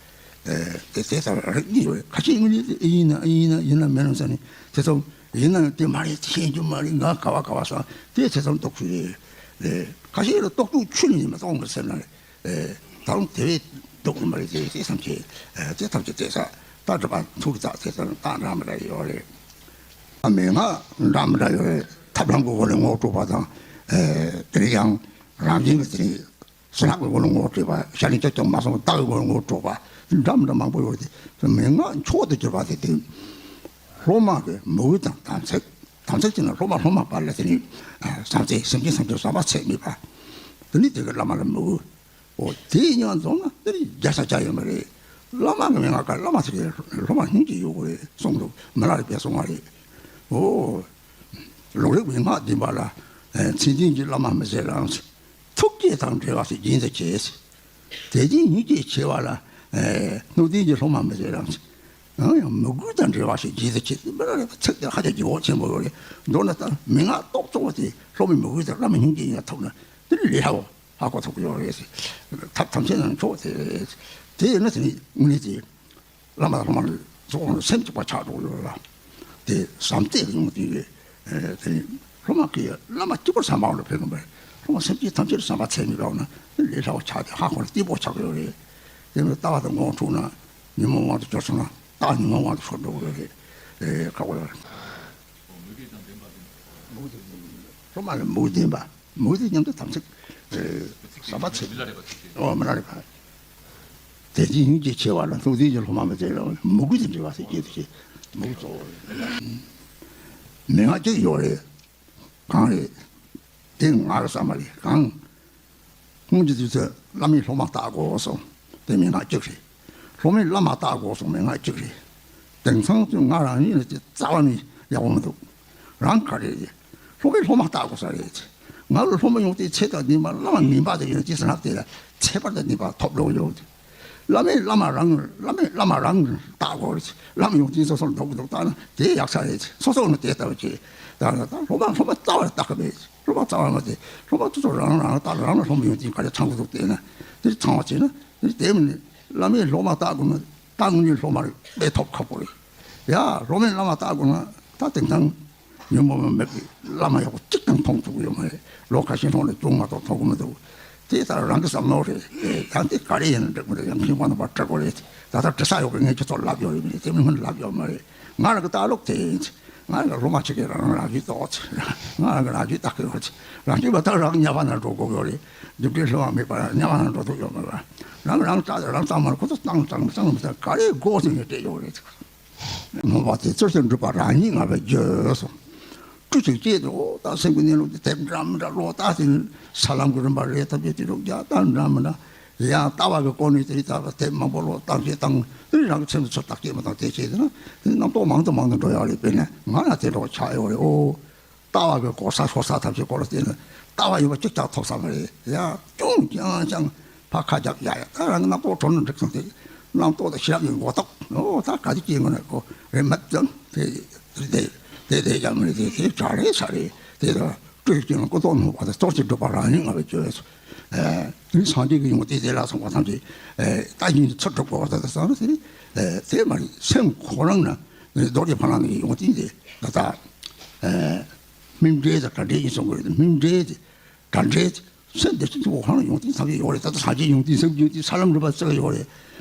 ཨེ། དེ་དེ་ལྟར་རིག་གནས་ཡོད་རེད། ཁ་ཤས་ངོས་ལེན་དེ་ཨེ་ཡིན་ན་ཨེ་ཡིན་ན་ཡིན་ན་མིན་ན་ཟེར་ནས་དེ་ཚོ་ཡིན་ན་དེ་མ་རེད། དེ་ཤེས་རྒྱུ་མ་རེད། ང་ག་བ་ག་བ་སོང་དེ་དེ་ཚོ་རྟོག་ཚུལ་རེད། ཨེ། ཁ་ཤས་ལ་རྟོག་ཚུལ་ཆུ་ནས་མ་གཏོང་བར་སེམས་ན་རེད། ཨེ། ད་རུང་དེ་བས་སྡུག་མ་རེད། དེ་དེ་བསམ་བྱས་ཨེ་དེ་ཐམས་ཅད་དེ་ས་ད་སྒྲུབ་པ་ཐུགས་རྩ་དེ་ཚོ་ད་འདྲ་མི་འདྲ་ཡོད་རེད། མན་ངག་འདྲ་མི་འདྲ་ཡོད་རེད། ཐབས་ལམ་གྱི་སྒོ་ནས་ངོ་སྤྲོད་པ་དང་། ཨེ། དེ་ནས་ཡང་རང་བཞིན་གྱི་དེ་ནས་སུ་ལྷག་གི་སྒོ་ནས་ངོ་སྤྲོད་པ། ཤ་ལན་ཅོ་ཅོ་མ་སོང་བརྟག་གི་སྒོ་ནས་ངོ་སྤྲོད་པ་འདྲ་མི་འདྲ་མང་པོ་ཡོད་དེ། མན་ངག་མཆོག་ཏུ་གྱུར་པ་དེ་དེ་སློབ་མ་གི་མོས་གུས་དང་དམ་ཚིག་དམ་ཚིག་ཅན་ལ་སློབ་མ་སློབ་མ་བར་ལ་དེ་ནི་བསམ་རྩེ་སེམས་ཅན་ཐམས་ཅད་བསམ་པ་ཚད་མེད་པ། དེ་ནི་དེ་གི་བླ་མ་ལ་མོས་གུས། འོ་དེ་ཡང་འཛོམས་ན་དེ་ནི་རྒྱལ་ས་ཆགས་ཡོད་མ་རེད། བླ་མ་གི་མན་ངག་ག་བླ་མ་ཚོ་གི་སློབ་མ་སྙིང་རྗེ་ཡོད་དགོས་རེད་གསུངས་འདུག་མི་ལ་རེ་བས་གསུང་བ་རེད། འོ། ལུང་རིགས་མན་ངག་བདུན་པ་ལ། མཚན་ལྡན་གྱི་བླ་མ་མི་བཟད་རང་། ཐུགས་བསྐྱེད་དང་འབྲེལ་བ་ཞིག་རྒྱུན་དུ་བྱེད། དད་ཅིང་སྙིང་རྗེ་ཆེ་བ་ལ། སྣོད་ལྡན་གྱི་སློབ་མ་མི་བཟད་རང་། ཡང་ཡང་མོས་གུས་དང་འབྲེལ་བ་ཞིག་རྒྱུན་དུ་བྱེད། འདི་མི་ལ་རེ་བ་ཚིག་དེ་ཧ་ཅང་གི་འོག་ཆེན་པོ་ཡོད་རེད། མདོར་ན་ད་མན་ངག་རྟོགས་ཚོགས་པ་དེ་སློབ་མའི་མོས་གུས་དང་བླ་མའི་སྙིང་རྗེ་ཡིན་ན་ཐུབ་ན་དེ་ནི་ལས་སླ་བོ་ཧ་གོ་ཐུབ་ཀྱི་ཡོད་རེད། ཐབས་ཐམས་ཅད་ནང་མཆོག་དེ་རེད། དེ་ཡིན་ན་དེ་ནི་དངོས་གནས་དེ། བླ་མ་དང་སློབ་མ་ལ་ཚོགས་ནས་སེམས་གཅིག་པ་ཆགས་འགྲོ་ཡོད་ལ། དེ་བསམ་གཏན་གྱི་ཡོང་དུས་དེ་ནི་སློབ་མ་གིས་བླ་མ་གཅིག་པུར་བསམ་པའང་ལ་ཕན་གྱི་མ་རེད། སློབ་མ་སེམས་ཅན་ཐམས་ཅད་ལ་བསམ་པ་ཚད་མེད་པ་ཡོང་ན་དེ་ལས་སླ་བ་ཆགས་ཏེ་ཧ་གོ་ན་སྐྱིད་པོ་ཆགས་ཀྱི་ཡོད་རེད། དེ་ནི་ལྟ་བ་དང་ངོ་འཕྲོད་ན་ཉོན་མོངས་དབང་དུ་གྱུར་སོང་ན་རྟགས་ཉོན་མོངས་དབང་དུ་ཤོར་འགྲོ་གི་ཡོད་རེད། ཨེ་ཁག་པོ་ཡོད་རེད། སློབ་མ་ལ་མོས་ལྡན་པ། མོས་ལྡན་མཉམ་དུ་དམ་ཚིག་ཨེ། ཟབ་པ་ཚེ། ཨོ་མི་ལ་རེ་བ། དད་ཅིང་སྙིང་རྗེ་ཆེ་བ་ལ་སྣོད་ལྡན་གྱི་སློབ་མ་མི་བཟད་རང་། མོས་གུས་དང་འབྲེལ་བ་ཞིག་རྒྱུན་དུ་བྱེད། མོས་གུས་གཙོ་བོ་རེད། མན་ངག་གཅིག་ཡོད་རེད། གང་རེད། དེ་ང་རང་བསམ་པ་རེད། གང་། སྔོན་གྱི་དུས་ཚོད་བླ་མས་སློབ་མ་བལྟ་དགོས་གསུངས། དེ་མན་ངག་གཅིག་རེད། སློབ་མས་བླ་མ་བལྟ་དགོས་གསུངས། མན་ངག་གཅིག་རེད། དེང་སང་དུས་ང་རང་ཉིད་ལ་དེ་རྩ་བ་ནས་ཡག་པོ་མི་འདུག་རང་ག་རེ་རེད། སློབ་མས་སློབ་མ་བལྟ་དགོས་ས་རེད། ང་ལ་སློབ་མ་ཡོང་དུས་ཚེ་དང་ནུས་པ་བླ་མ་ངན་པ་དེ་ཡོད་ཅེས་ཟེར་ན་དེ་ལ་ཚེ་བར་དུ་ནུས་པ་ཐོབ་འགྲོ་ཡོད། བླ་མས་བླ་མ་རང་། བླ་མས་བླ་མ་རང་བལྟ་དགོས་རེད། བླ་མ་ཡོང་དུས་སོ་སོར་འདུག་འདུག་བལྟ་ན་དེ་ཡག་ས་རེད། སོ་སོ་ནི་དེ་ལྟ་བུ་བྱེད། ད་ད་སློབ་མ་སློབ་མ་རྩ་བར་བལྟ་གི་མེད། སློབ་མ་རྩ་བར་མ་བལྟས། སློབ་མ་སོ་སོ་རང་རང་བལྟ། རང་ལ་སློབ་མ་ཡོང་དུས་ག་རེ་ཚང་གི་འདུག་བལྟས་ན་དེ་ཚང་བ་བྱས་ན་དེ་དེ་མིན་བླ་མས་སློབ་མ་བལྟ་དགོས་ན་ད་དངོས་གནས་སློབ་མ་རེད་དཔེ་ཐོབ་ཁག་པོ་རེད། ཡ། སློབ་མའི་བླ་མ་ལྟ་དགོས་ན་ད་དེང་སང་ཉོན་མོངས་པ་མེད་པའི་བླ་མ་ཡག་པོ་གཅིག་ཀྱང་མཐོང་ཐུབ་ཀྱི་ཡོད་མ་རེད། ལོ་ཁ་ཤས་སྔོན་ལ་བྱུང་མ་གཏོགས་མཐོང་གི་མི་འདུག་དེ་ལྟར་རང་གི་བསམ་བློ་རེད། ཡང་དེ་ག་རེ་ཡིན་ན་འགྲིག་མི་འདུག་ཡང་མཁས་པ་རྣམ་པ་དྲི་དགོས་རེད། ད་ལྟ་དྲི་ས་ཡོད་པའི་ངས་ཁྱེད་ཚོར་ལབ་ཡོད་རེད། མི་དེ་མིན་ལབ་ཡོད་མ་རེད། ང་རང་གི་ལྟ་ལོག་དེ་ཡིན། ང་རང་གི་སློབ་མ་ཆེ་གེ་རང་རང་ལབ་རྒྱུ་ཏོག་ཙམ། ང་རང་གི་ལབ་རྒྱུ་ལྟ་གི་ཡོད། ལབ་རྒྱུ་མ་ཐག་རང་ཉ་པ་ན་འགྲོ་དགོས་ཡོད་རེད། རྒྱུ་འབྲས་ལྷུ་བ་མེད་པར་ཉ་པ་ན་འགྲོ་ཐུབ་ཡོད་མ་རེད། རང་རང་ལྟ་རང་ལྟ་མ་རེད། ཁོ་ཚོ་བཏང་བཏང་བཏང་བཏང་ག་རེ་དགོས་ཟེར་ནས་སྤྲད་ཡོད་རེད། མོས་པ་དེ་ཚུལ་བཞིན་སྒྲུབ་པ་རང་ཉིད་ངེས་པར་བྱོས་སོ། སྤྲོ་ཚིགས་བསྐྱེད་དོ། ད་སེམས་ཀྱི་གནས་ལུགས་དེ་དེ་འདྲ་མི་འདྲ་ལོ་ད་དེ་ས་ལམ་གྱི་རིམ་པ་རེད། ཐབས་ཀྱི་དེ་རུ་རྒྱ་ད་འདྲ་མི་འདྲ་ཡང་ལྟ་བ་གི་སྐོར་ནས་དེ་རིགས་ལྟ་བ་དེ་མང་པོ་ལོ་བཏང་བྱེད་བཏང་དེ་རང་གི་སེམས་ཚོར་བརྟག་དཔྱད་མ་བཏང་དེ་བྱེད་དེ་ན་དེ་རྣམ་རྟོག་མང་དུ་མང་དུ་འགྲོ་ཡག་རེད། དཔེར་ན་ང་ལ་དེ་འདྲ་ཆགས་ཡོད་རེད། ཨོ། ལྟ་བ་གི་གོ་ས་ཤོར་ས་ཐམས་ཅད་སྐོར་ལ་བལྟས་ན་ལྟ་བ་ཡོད་པ་གཅིག་ཀྱང་ཐོབ་ས་མ་རེད། ཡ་ཅུང་ཀྱང་ཀྱང་ཕར་ཁ་རྒྱག་ཡ་ཡ། ད་རང་གི་རྣམ་རྟོག་གྲོལ་ན་འགྲིག་སོང་སྟེ། རྣམ་རྟོག་དང་ཤེས་རབ་ཀྱི་མགོ་ཐོག་ཨོ་ད་ག་དེ་སྐྱེས་ངོ་ན་ཁོ་རེ་མ་ཙམ་དེ་དེ་དེ་དེ་ཡང་མི་རེད། དེ་དེ་གྲ་རེ་ས་རེད། དེ་ལ་སྤྲོས་ཀྱི་ཀུན་རྟོག་སྣང་བ་དང་རྟོག་ཅིང་སྒྲུབ་པ་རང་ཉིད་ངེས་པར་བྱོས་སོ། ཨ་ནི་སངས་རྒྱས་ཀྱི་ཡོན་ཏན་དེ་ལ་སོགས་པ་ཐམས་ཅད་ཨ་ད་ཡིན་ཚུལ་སྒྲུབ་དགོས་པ་དང་བསམ་ཚེ་ཨ་དེ་མ་རེད། སེམས་ཁོ་རང་ན་རྡོ་རྗེ་ཕ་ལམ་གྱི་ཡོན་ཏན་དེ་ད་ལྟ་ཨ་སྨིན་འབྲས་དང་དགྲ་འབྲས་གཉིས་གསུང་གི་རེད། སྨིན་འབྲས་དེ་དགྲ་འབྲས་དེ་སེམས་བདེ་ཆེན་གྱི་འོག་ལ་ཡོན་ཏན་ཐམས་ཅད་ཡོད་རེད། ད་ལྟ་སངས་རྒྱས་ཡོན་ཏན་སེམས་ཀྱི་ཡོན་ཏན་ས་ལམ་རིམ་པ་བརྩི་ཡོད་རེད།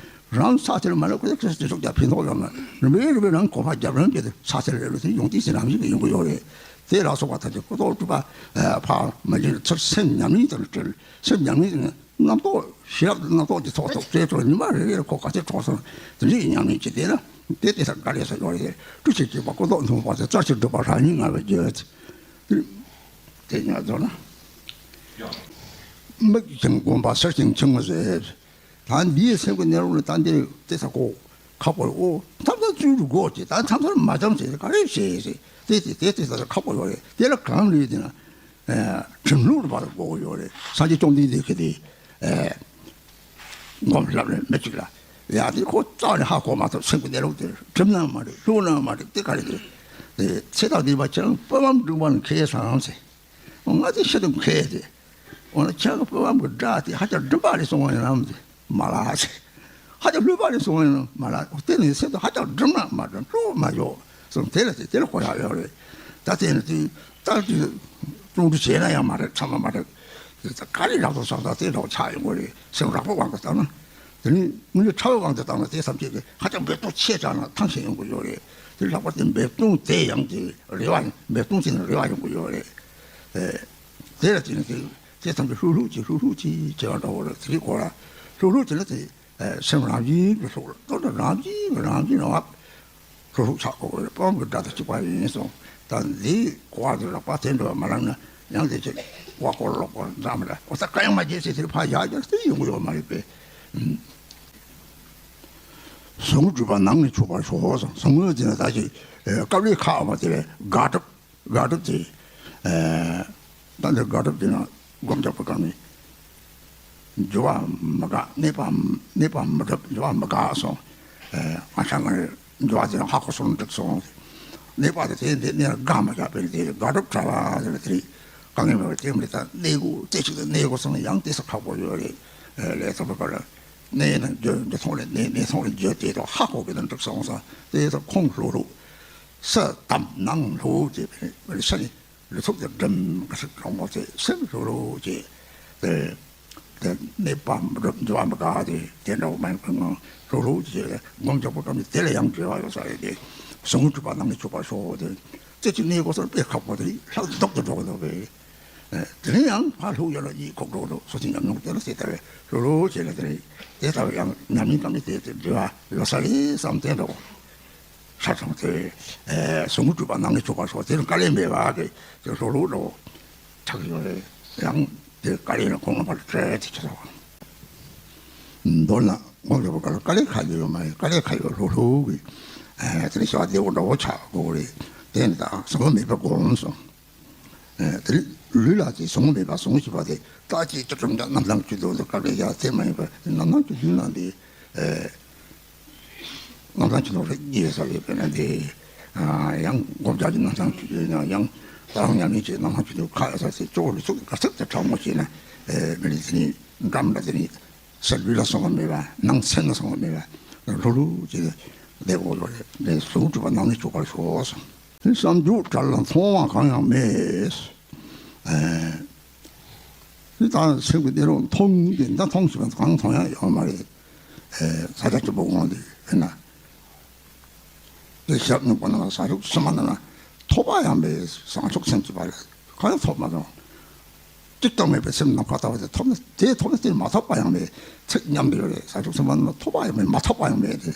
རང་ས་དེར་མ་ལ་ཁོ་ཚོ་ཁྱེད་ཚོ་ཅི་སོགས་ཀྱང་ཕན་ཐོགས་ཡོད་མ་རེད། རིམ་པས་རིམ་པས་རང་གོ་འཕང་རྒྱབ་རང་བྱས་ཏེ་ས་དེར་རེ་རེ་དེ་ཡོན་ཏན་ཟེར་རང་བཞིན་གྱི་ཡོང་གི་ཡོད་རེད། དེ་ལ་སོགས་པ་ཐམས་ཅད་ཀུན་རྟོག་སྒྲུབ་པ་ཕར་མ་ཕྱིན་ཚུར་སེམས་ཉམས་ལེན་དང་བྲལ། སེམས་ཉམས་ལེན་དེ་ནི་རྣམ་རྟོག་ཤེས་རབ་རྣམ་རྟོག་གི་ཚོགས་ཐོག་བྲལ་དུ་ཉི་མ་རེ་རེར་ཁོ་ག་ཚོད་གྲོངས་སོང་། དེ་འདྲའི་ཉམས་ལེན་བྱེད་དེ་ན་དེ་དེ་ལྟར་དགའ་ལས་སུ་ཡོང་རེད། སྤྲོས་བཅས་བྱེད་པ་ཀུན་རྟོག་འདུལ་བ་དེ་རྩ་ཆེར་སྒྲུབ་པ་རང་ཉིད་ངེས་པར་བྱོས། དེ་ཉག་རྫོགས་ན། མིག་ཅིང་བསྒོམ་པ་ཟེར་ཅིང་འཆིང་བ་ཟེར། ད་འདིའི་སེམས་ཀྱི་གནས་ལུགས་ལ་ད་འདིར་དེ་ས་གོ་ཁག་པོ་ཨོ་ཐབས་ལ་བཙུན་རུ་དགོས་ཀྱི་ད་ཐབས་ལ་མ་འཆམ་ཟེར་ག་རེ་བྱེད་ཟེར་དེ་དེ་དེ་དེ་ས་ཁག་པོ་ཡོད་རེད། དེ་ལ་གང་ལུས་དེ་ན་ཁྲིམས་ལུགས་ལ་བར་དགོས་ཡོད་རེད། སངས་རྒྱས་བཅོམ་ལྡན་འདས་ཁྱེད་དེ། སྒོམ་ལབ་ནས་མི་གཅིག་ལ། ཡ་དེ་ཁོ་རྩ་ནས་ཧ་གོ་མ་ཐུབ། སེམས་ཀྱི་གནས་ལུགས་དེ་གྲིབ་ན་མ་རེད། ལྷུག་ན་མ་རེད། དེ་ག་རེ་རེད། དེ་ཚེ་དང་ལྡན་པ་ཁྱེད་རང་པི་ཝམ་འབྲུག་པ་ནི་ཁེལ་སོང་ཟེར། ང་དེ་ཤི་དུ་ཁེལ་ཏེ། འོ་ན་ཁྱེད་ཀྱི་པི་ཝམ་གྱི་སྒྲ་དེ་ཧ་ཅང་གྲིབ་པ་རེད་གསུང་བ་ཡིན་ནམ་ཟེར། མ་ལ་ཟེར། ཧ་ཅང་ལྷུག་པ་རེད་གསུང་བ་ཡིན་ནམ་མ་ལ། དེ་ནི་སེམས་དུ་ཧ་ཅང་གྲིབ་ན་མ་གྲིབ་ལྷུག་མ་ཡོད་གསུང་། དེ་ལ་དེ་དེ་ལ་གོ་ཡག་ཡོད་རེད། ད་དེ་ནི་དེ། ད་དེ་ཅུང་ཟད་བྱས་ན་ཡང་མ་རེད། ཚང་མ་མ་རེད། དེ་ད་ག་རེ་རག་ཐོག་སོང་ད་དེ་འདྲ་བོ་ཆགས་ཡོང་གི་རེད། སེམས་རགས་པའི་དབང་དུ་བཏང་ན། དེ་ནི་དངོས་གནས་ཕྲ་བའི་དབང་དུ་བཏང་ན་དེ་ཐམས་ཅད་ཀྱི་ཧ་ཅང་འབད་བརྩོན་ཆེ་དྲགས་ན་ཐང་ཆད་ཡོང་གི་ཡོད་རེད། དེ་ལྷག་པར་དུ་འབད་བརྩོན་དེ་ཡང་དེ་རེ་བ་ཡིན། འབད་བརྩོན་བྱས་ན་རེ་བ་ཡོང་གི་ཡོད་རེད། ཨེ། དེ་ལ་བརྟེན་ནས་དེ་དེ་ཐམས་ཅད་ལྷུག་ལྷུག་བྱས་ལྷུག་ལྷུག་བྱས་བྱས་པ་འདྲ་བོ་རེད། དེ་རིགས་གོ་ལ་ལྷུག་ལྷུག་བྱས་ན་དེ། ཨེ། སེམས་རང་བཞིན་གྱིས་ལྷུག་ལ་ལྟོ་འདྲ་རང་བཞིན་གྱིས་རང་བཞིན་རང་བབ་ལྷུག་ལྷུག་ཆགས་དགོས་རེད། པི་ཝམ་གྱི་སྒྲ་དང་གཅིག་པ་ཡིན་གསུངས། ད་འདིའི་གོ་བ་དེ་རགས་པ་དེ་འདྲ་བ་མ་རག་ན་ཡང་དེ་ཚོ་གོ་བ་གོ་ལོག་པ་འདྲ་མི་འདྲ་འོ་ད་ཀ་ཡང་མ་བརྗེད་ཚེ་དེར་ཕར་ཡར་རྒྱག་དེ་ཡོང་གི་ཡོད་མ་རེད་པས། ཨུམ། ཟུང་འཇུག་པ་ནང་ནས་ཆུད་པར་ཤོག་གསུངས། ཟུང་ངོས་དེ་ནས་ད་ཅིག་ཨེ། དཀའ་ལས་ཁག་པ་དེ་ལས་དགག་སྒྲུབ། དགག་སྒྲུབ་དེ། ཨེ། ད་འདི་དགག་སྒྲུབ་དེ་ན་སྒོམ་རྒྱག་པ་གང་ནས། འགྱུར་བ་མི་དགག་གནས་པ་གནས་པ་མི་སྒྲུབ་འགྱུར་བ་མི་དགག་གསུངས། ཨེ། ང་ཆ་ང་འགྱུར་བ་དེ་ན་ཧ་གོ་སོང་འགྲིག་སོང་། གནས་པ་དེ་དེ་འདི་གནས་ལ་དགག་མི་རྒྱག་པས་དེ་དགག་སྒྲུབ་བྲལ་བ་དེ་ལ་དེ་རིགས་དཀའ་ངལ་མེད་པར་དེ་མི་ད་གནས་དགོས་རྩེ་གཅིག་ཏུ་གནས་དགོས་སོང་ཡང་དེ་ས་ཁག་པོ་ཡོད་རེད། ཨེ། ལས་ཐོག་པའི་བར་ལ་གནས་ན་འགྱུར་འདི་མཐོང་ལས་གནས་གནས་མཐོང་ལས་འགྱུར་དེ་དང་ཧ་གོ་གི་ན་འགྲིག་སོང་ས་དེ་ད་ཁོང་ལྷོ་ལྷོ། ས་དམ་ནང་ལྷོ་ཅེས་པའི་ས་ནི་ལུས་ཐོག་ཏུ་སྒྲིམ་ག་ས་གང་མོ་ཚེ་སེམས་ལྷོ་ལྷོ་ཅེས་ཏེ་ཏེ་གནས་པ་མི་འགྲུབ་འགྱུར་བ་མི་དགག་སྟེ་དེ་འདྲ་བ་མ་ཡིན་པའི་ངང་ལྷོ་ལྷོ་ཅེས་སྒོམ་རྒྱག་པ་ཀ་མི་དེ་ལ་ཡང་འབྲེལ་བ་ཡོད་ས་རེད་དེ། ཟུང་འཇུག་པ་ནང་ནས་ཆུད་པར་ཤོག་དེ་རྩེ་གཅིག་གནས་དགོས་སར་དཔེ་ཁག་པོ་དེ་ལྷག་ཏུ་ལྡོག་ཏུ་འགྲོ་གི་འདུག་པས། དེ་ནས་ཡང་ཕར་ལྷུག་ཡོད་ལ་གཉིད་ཁུག་འགྲོ་འདུག་སོ་སོའི་ཉམས་མྱོང་དེ་ལ་སྲིད་ལྟ་བས་ལྷོ་ལྷོ་བྱས་ལ་དེ་རེད། དེ་ལྟ་བུ་ཡང་ཉམས་ལེན་གཏོང་མི་དེ་དེ་འབྲེལ་བ་ཡོད་ས་རེད་བསམ་དེ་འདྲ་བོ། ཆ་ཚང་དེ་ཟུང་འཇུག་པ་ནང་ནས་ཆུད་པར་ཤོག་དེ་ལ་དཀའ་ལས་མེད་པ་གི་དེ་ལྷོ་ལྷོ་འདྲ་བོ་ཆགས་ཡོད་རེད། ཡང་དེ་དཀའ་ལས་ནི་ཁོང་ལ་ཕར་སྤྲད་དེ་ཆ་ཚང་མདོར་ན་ངོ་ལ་དཀའ་ལས་ཁ་ཡོད་མ་ཡོད་དཀའ་ལས་ཁ་ཡོད་ལྷོ་ལྷོ་གི་དེ་ལ་ཤ་བདེ་བོ་འདྲ་བོ་ཆགས་དགོས་རེད། དེ་ནི་ད་ཟུང་མེད་པ་སྒོམ་སོང་། ཨེ། དེ་ལུས་ལ་དེ་ཟུང་མེད་པ་ཟུང་ཞིག་པ་དེ་རྟག་གཅིག་ཏུ་གྲུབ་ཀྱང་རྣམ་སྣང་གི་དོན་དུ་སྐབས་རེ་ཡང་དེ་མ་ཡིན་པར་རྣམ་སྣང་གི་ལུས་ནང་དེ། ཨེ། རྣམ་སྣང་གི་དོན་རེ་རྒྱས་ས་ཡོད་པས་ན་དེ། ཨ། ཡང་སྒོམ་རྒྱག་གི་རྣམ་སྣང་གི་དོན་ཡང་ཡང་ད་རང་ཉམས་ལེན་གྱི་རྣམ་སྣང་གི་དོན་ཁ་ཡ་ས་སེ་གཙོ་བོ་ལུས་ཚུགས་དཀའ་ཚེགས་དེ་དྲག་མོ་བྱས་ན། ཨེ། མི་རིགས་དེ་ནི་འགྲམ་ལ་དེ་ནི། ས་ལུས་ལ་སོང་བ་མེད་པ་ནང་སེམས་ལ་སོང་བ་མེད་པ་ལྷོ་ལྷོ་ཅིག་ བསྡད་དགོས་ཡོད་རེད། དེ་ཟུང་འཇུག་པ་ནང་ནས་འཇུག་པར་ཤོག་གསུངས། དེ་བསམ་འཇུག་བྲལ་ལ་མཐོང་བ་གང་ཡང་མེད། ཨེ། དེ་ད་སེམས་ཀྱི་གནས་ལུགས་མཐོང་གི་འདི་མཐོང་ཞིག་གང་མཐོང་ཡང་ཡོད་མ་རེད། ཨེ། ས་ཆ་ཆེན་པོ་དབང་དུ་ཡོད་ན། དེ་ཞབས་ནུས་པ་ན་ས་ཕྱོགས་སུ་མ་ན་ན་ཐོབ་པ་ཡང་མེད། བྱང་ཆུབ་སེམས་ཀྱི་བར་གང་ཡང་ཐོབ་མ་སོང་། གཅིག་ཀྱང་མེད་པའི་སེམས་ནམ་མཁའ་ལྟ་བུ་དེ་ཐོབ་ན་དེ་ཐོབ་ན་དེ་མ་ཐོབ་པ་ཡང་མེད། ཚིག་མཉམ་དུ་ཡོད་རེད། ས་ཕྱོགས་སུ་མ་ན་ཐོབ་པ་ཡང་མེད། མ་ཐོབ་པ་ཡང་མེད་དེ།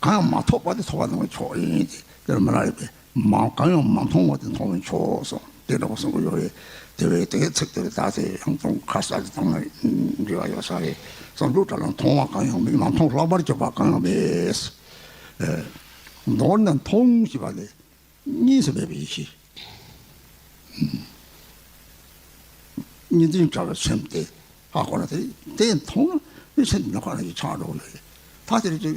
གང་ཡང་མ་ཐོབ་པ་དེ་ཐོབ་པ་ནང་མཆོག་ཡིན་ཏེ། དེར་མི་ལ་རིགས་པས་མ་གང་ཡང་མ་མཐོང་བ་དེ་མཐོང་བས་ཆོག་གསུངས། དེ་འདྲ་བ་གསུང་གི་ཡོད་རེད། དེ་བས་དེའི་ཚིག་དེ་ད་དེ་ཡང་དང་ཁ་གསལ་དང་འབྲེལ་བ་ཡོད་ས་རེད། བསམ་འཇུག་བྲལ་ལ་མཐོང་བ་གང་ཡང་མེད། མ་མཐོང་ལྷག་པར་གྱུར་པ་གང་ཡང་མེད། ཨེ། མདོར་ན་མཐོང་ཞེས་པ་ལས་གཉིས་སུ་མེད་པའི་ཡེ་ཤེས། གཉིས་ལྡན་བྲལ་བའི་སེམས་དེ་ཧ་གོ་ན་དེ་དེ་མཐོང་ན་དེ་སེམས་ནམ་མཁའ་ལ་ཡི་ཆགས་འགྲོ་གི་ཡོད་རེད། ད་དེ་རེད་ཅིག་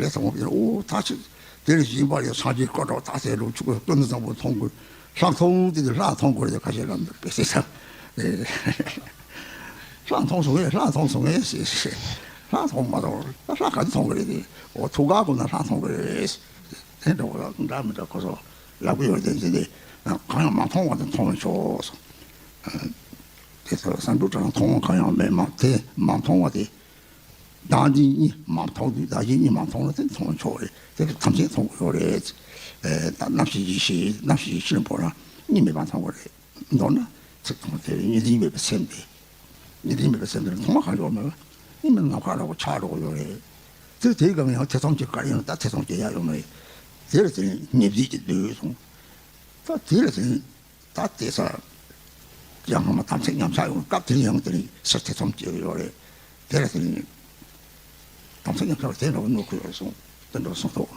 ལས་དང་པོ་ཡིན། ཨོ་ད་ཅིག་དེ་རེད་ཅིག་ཡིན་པ་ཡོད། སངས་རྒྱས་བཀའ་སྒྲོག་ད་དེ་རུ་ཆུ་ཀུན་ཏུ་བཟང་པོ་མཐོང་དགོས། ལྷ་མཐོང་དེ་དེ་ལྷ་མཐོང་དགོས་རེད། ཁ་ཤས་ལ་དཔེ་སྲིད་ས་ལྷ་མཐོང་སོང་ངས། ལྷ་མཐོང་སོང་ངས་ཟེར། ལྷ་མཐོང་མ་མཐོང་ད་ལྷ་ག་དུས་མཐོང་གི་རེད། དེ་ཨོ་ཐུགས་ཁ་ཁོ་ན་ལྷ་མཐོང་གི་རེད། དེ་འདྲ་བོ་འདྲ་མི་འདྲ་ཁོ་ཚོ་ལབ་གི་ཡོད་རེད། དེ་དེ་གང་ཡང་མ་མཐོང་བ་དེ་མཐོང་བས་ཆོག་གསུངས། དེ་ཚོ་བསམ་འགྲུབ་གྲྭ་ལ་མཐོང་བ་གང་ཡང་མེད་མ་དེ་མ་མཐོང་བ་དེ། བདག་འཛིན་གཉིས་མ་མཐོང་དུས་བདག་གཞན་གཉིས་མ་མཐོང་ན་དེ་མཐོང་ཆོག་རེད། དེ་ཐམས་ཅད་མཐོང་གི་ཡོད་རེད། ཨེ་ད་རྣམ་ཤེས་ཡེ་ཤེས་རྣམ་ཤེས་ཡེ་ཤེས་ལ་བོར་ན་གཉིས་མེད་པ་མཐོང་གི་རེད། མདོར་ན་ཚིག་ཐོག་དེ་གཉིས་འཛིན་མེད་པའི་སེམས་དེ། གཉིས་འཛིན་མེད་པའི་སེམས་དེ་མཐོང་བ་གང་ཡོད་མེད་པ་གཉིས་མེད་ནམ་མཁའ་ལྟ་བུ་ཆགས་འགྲོ་གི་ཡོད་རེད། དེ་དེའི་སྒང་ཡང་ཐེ་ཚོམ་གྱི་གར་ཡང་ད་ཐེ་ཚོམ་སྐྱེ་ཡག་ཡོད་མ་རེད། དེ་ལ་དེ་ནི་ཉེར་འཛིན་གྱི་འདོད་སོང་། ད་དེ་ལ་དེ་ནི་ད་དེ་ས་ཡང་སྔ་མ་དམ་ཚིག་ཉམས་ཆག་ཡོང་སྐབས་དེ་ནི་ཡང་དེ་ནི་སེར་ཐེ་ཚོམ་སྐྱེ་གི་ཡོད་རེད། དེ་ལ་དེ་ནི་དམ་ཚིག་ཉམས་ཆག་དེ་འདྲ་བོ་གནོད་ཁུལ་ཡོད་སོང་། དེ་འདྲ་བོ་གསུངས་ཐོག་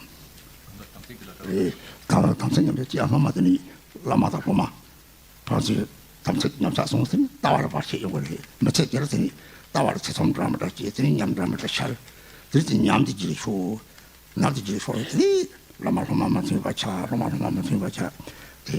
ཨེ་ད་དམ་ཚིག་ཉམས་ཆག་ཅི་ཡང་སྔ་མ་དེ་ནི་བླ་མ་དང་སློབ་མ། ཕར་ཚུར་དམ་ཚིག་ཉམས་ཆག་སོང་ཟེར་ནས་ལྟ་བར་བར་ཆད་ཡོང་གི་རེད། མི་ཚེ་འདིར་ཟེར་ནས་ལྟ་བར་ཐེ་ཚོམ་འདྲ་མི་འདྲ་སྐྱེས། དེ་ནས་ཉམས་འདྲ་མི་འདྲ་ཤར། དེ་དེ་ཉམས་དེ་རྗེས་ཤོར། ནར་དེ་རྗེས་ཤོར། དེ་ནས་བླ་མ་སློབ་མ་མ་མཐུན་པ་ཆགས། སློབ་མ་སློབ་མ་མ་མཐུན་པ་ཆགས། དེ་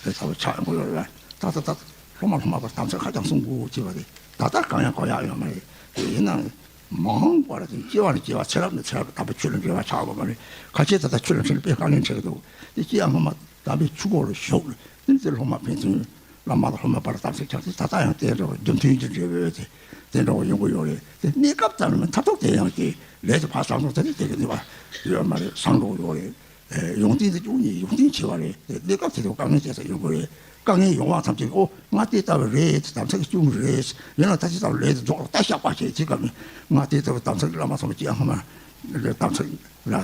དེ་ལྟ་བུ་ཆགས་ཡོང་གི་ཡོད་རེད། ད་ད་ད་སློབ་མ་སློབ་མ་བར་དམ་ཚིག་ཧ་ཅང་སྲུང་དགོས་ཅེས་པ་དེ་ད་ལྟ་གང་ཡང་གོ་ཡག་ཡོད་མ་རེད། དེ་ཡིན་ནའང་མ་འོངས་པར་དེ་སྐྱེ་བ་ནས་སྐྱེ་བ་ཚེ་རབས་ནས་ཚེ་རབས་དམ་པའི་ཆོས་ལ་འབྲེལ་བ་ཆགས་དགོས་མ་རེད། ཁ་ཆེ་ད་ལྟ་ཆོས་ལ་འཕྲིན་ལས་དཔེ་དཀའ་ངལ་འཕྲད་ཀྱི་འདུག་དེ་སྐྱེ་བ་སྔ་མ་དམ་པའི་ཆོས་སྒོ་ལ་ཞུགས། དེ་ནས་དེ་སློབ་མ་ཕན་ཚུན་བླ་མ་དང་སློབ་མ་བར་དམ་ཚིག་ཆགས་ཚེ་ད་ལྟ་ཡང་དེ་འདྲ་བ་རྒྱུ་མཐུན་གྱི་འབྲེལ་བའི་དེ་དེ་འདྲ་བ་ཡོང་གི་ཡོད་རེད། དེ་གནས་སྐབས་ཙམ་མཐར་ཐུག་དེ་ཡང་དེ་ལས་དེ་ཕར་བསམ་བློ་དེ་ནས་དེ་གི་ནུས་པ་ཡོད་མ་རེད། བཟང་འགྲོ་གི་ཡོད་རེད། ཨེ་ཡོང་དུས་དེ་ཅུང་ཉིད་ཡོང་དུས་ཆེ་བ་རེད། དེ་གནས་སྐབས་དེ་དུ་དཀའ་ངལ་ཆེ་ས་ཡོང་གི་རེད། དཀའ་ངལ་ཡོང་བ་ཐམས་ཅད་ཨོ་ང་དེ་ལྟ་བུ་རེད། དམ་ཚིག་སྐྱོན་རེད། ཡིན་ན་ད་ཅི་ལྟ་བུ་ལས་དེ་རྫོགས་ལ་ད་བཤགས་པ་བྱེད་ཅེས་སྐབས་ནས་ང་དེ་ལྟ་བུ་དམ་ཚིག་བླ་མ་ཚོ་ཅི་ཡང་ཧ་མ་དམ་ཚིག་ལ་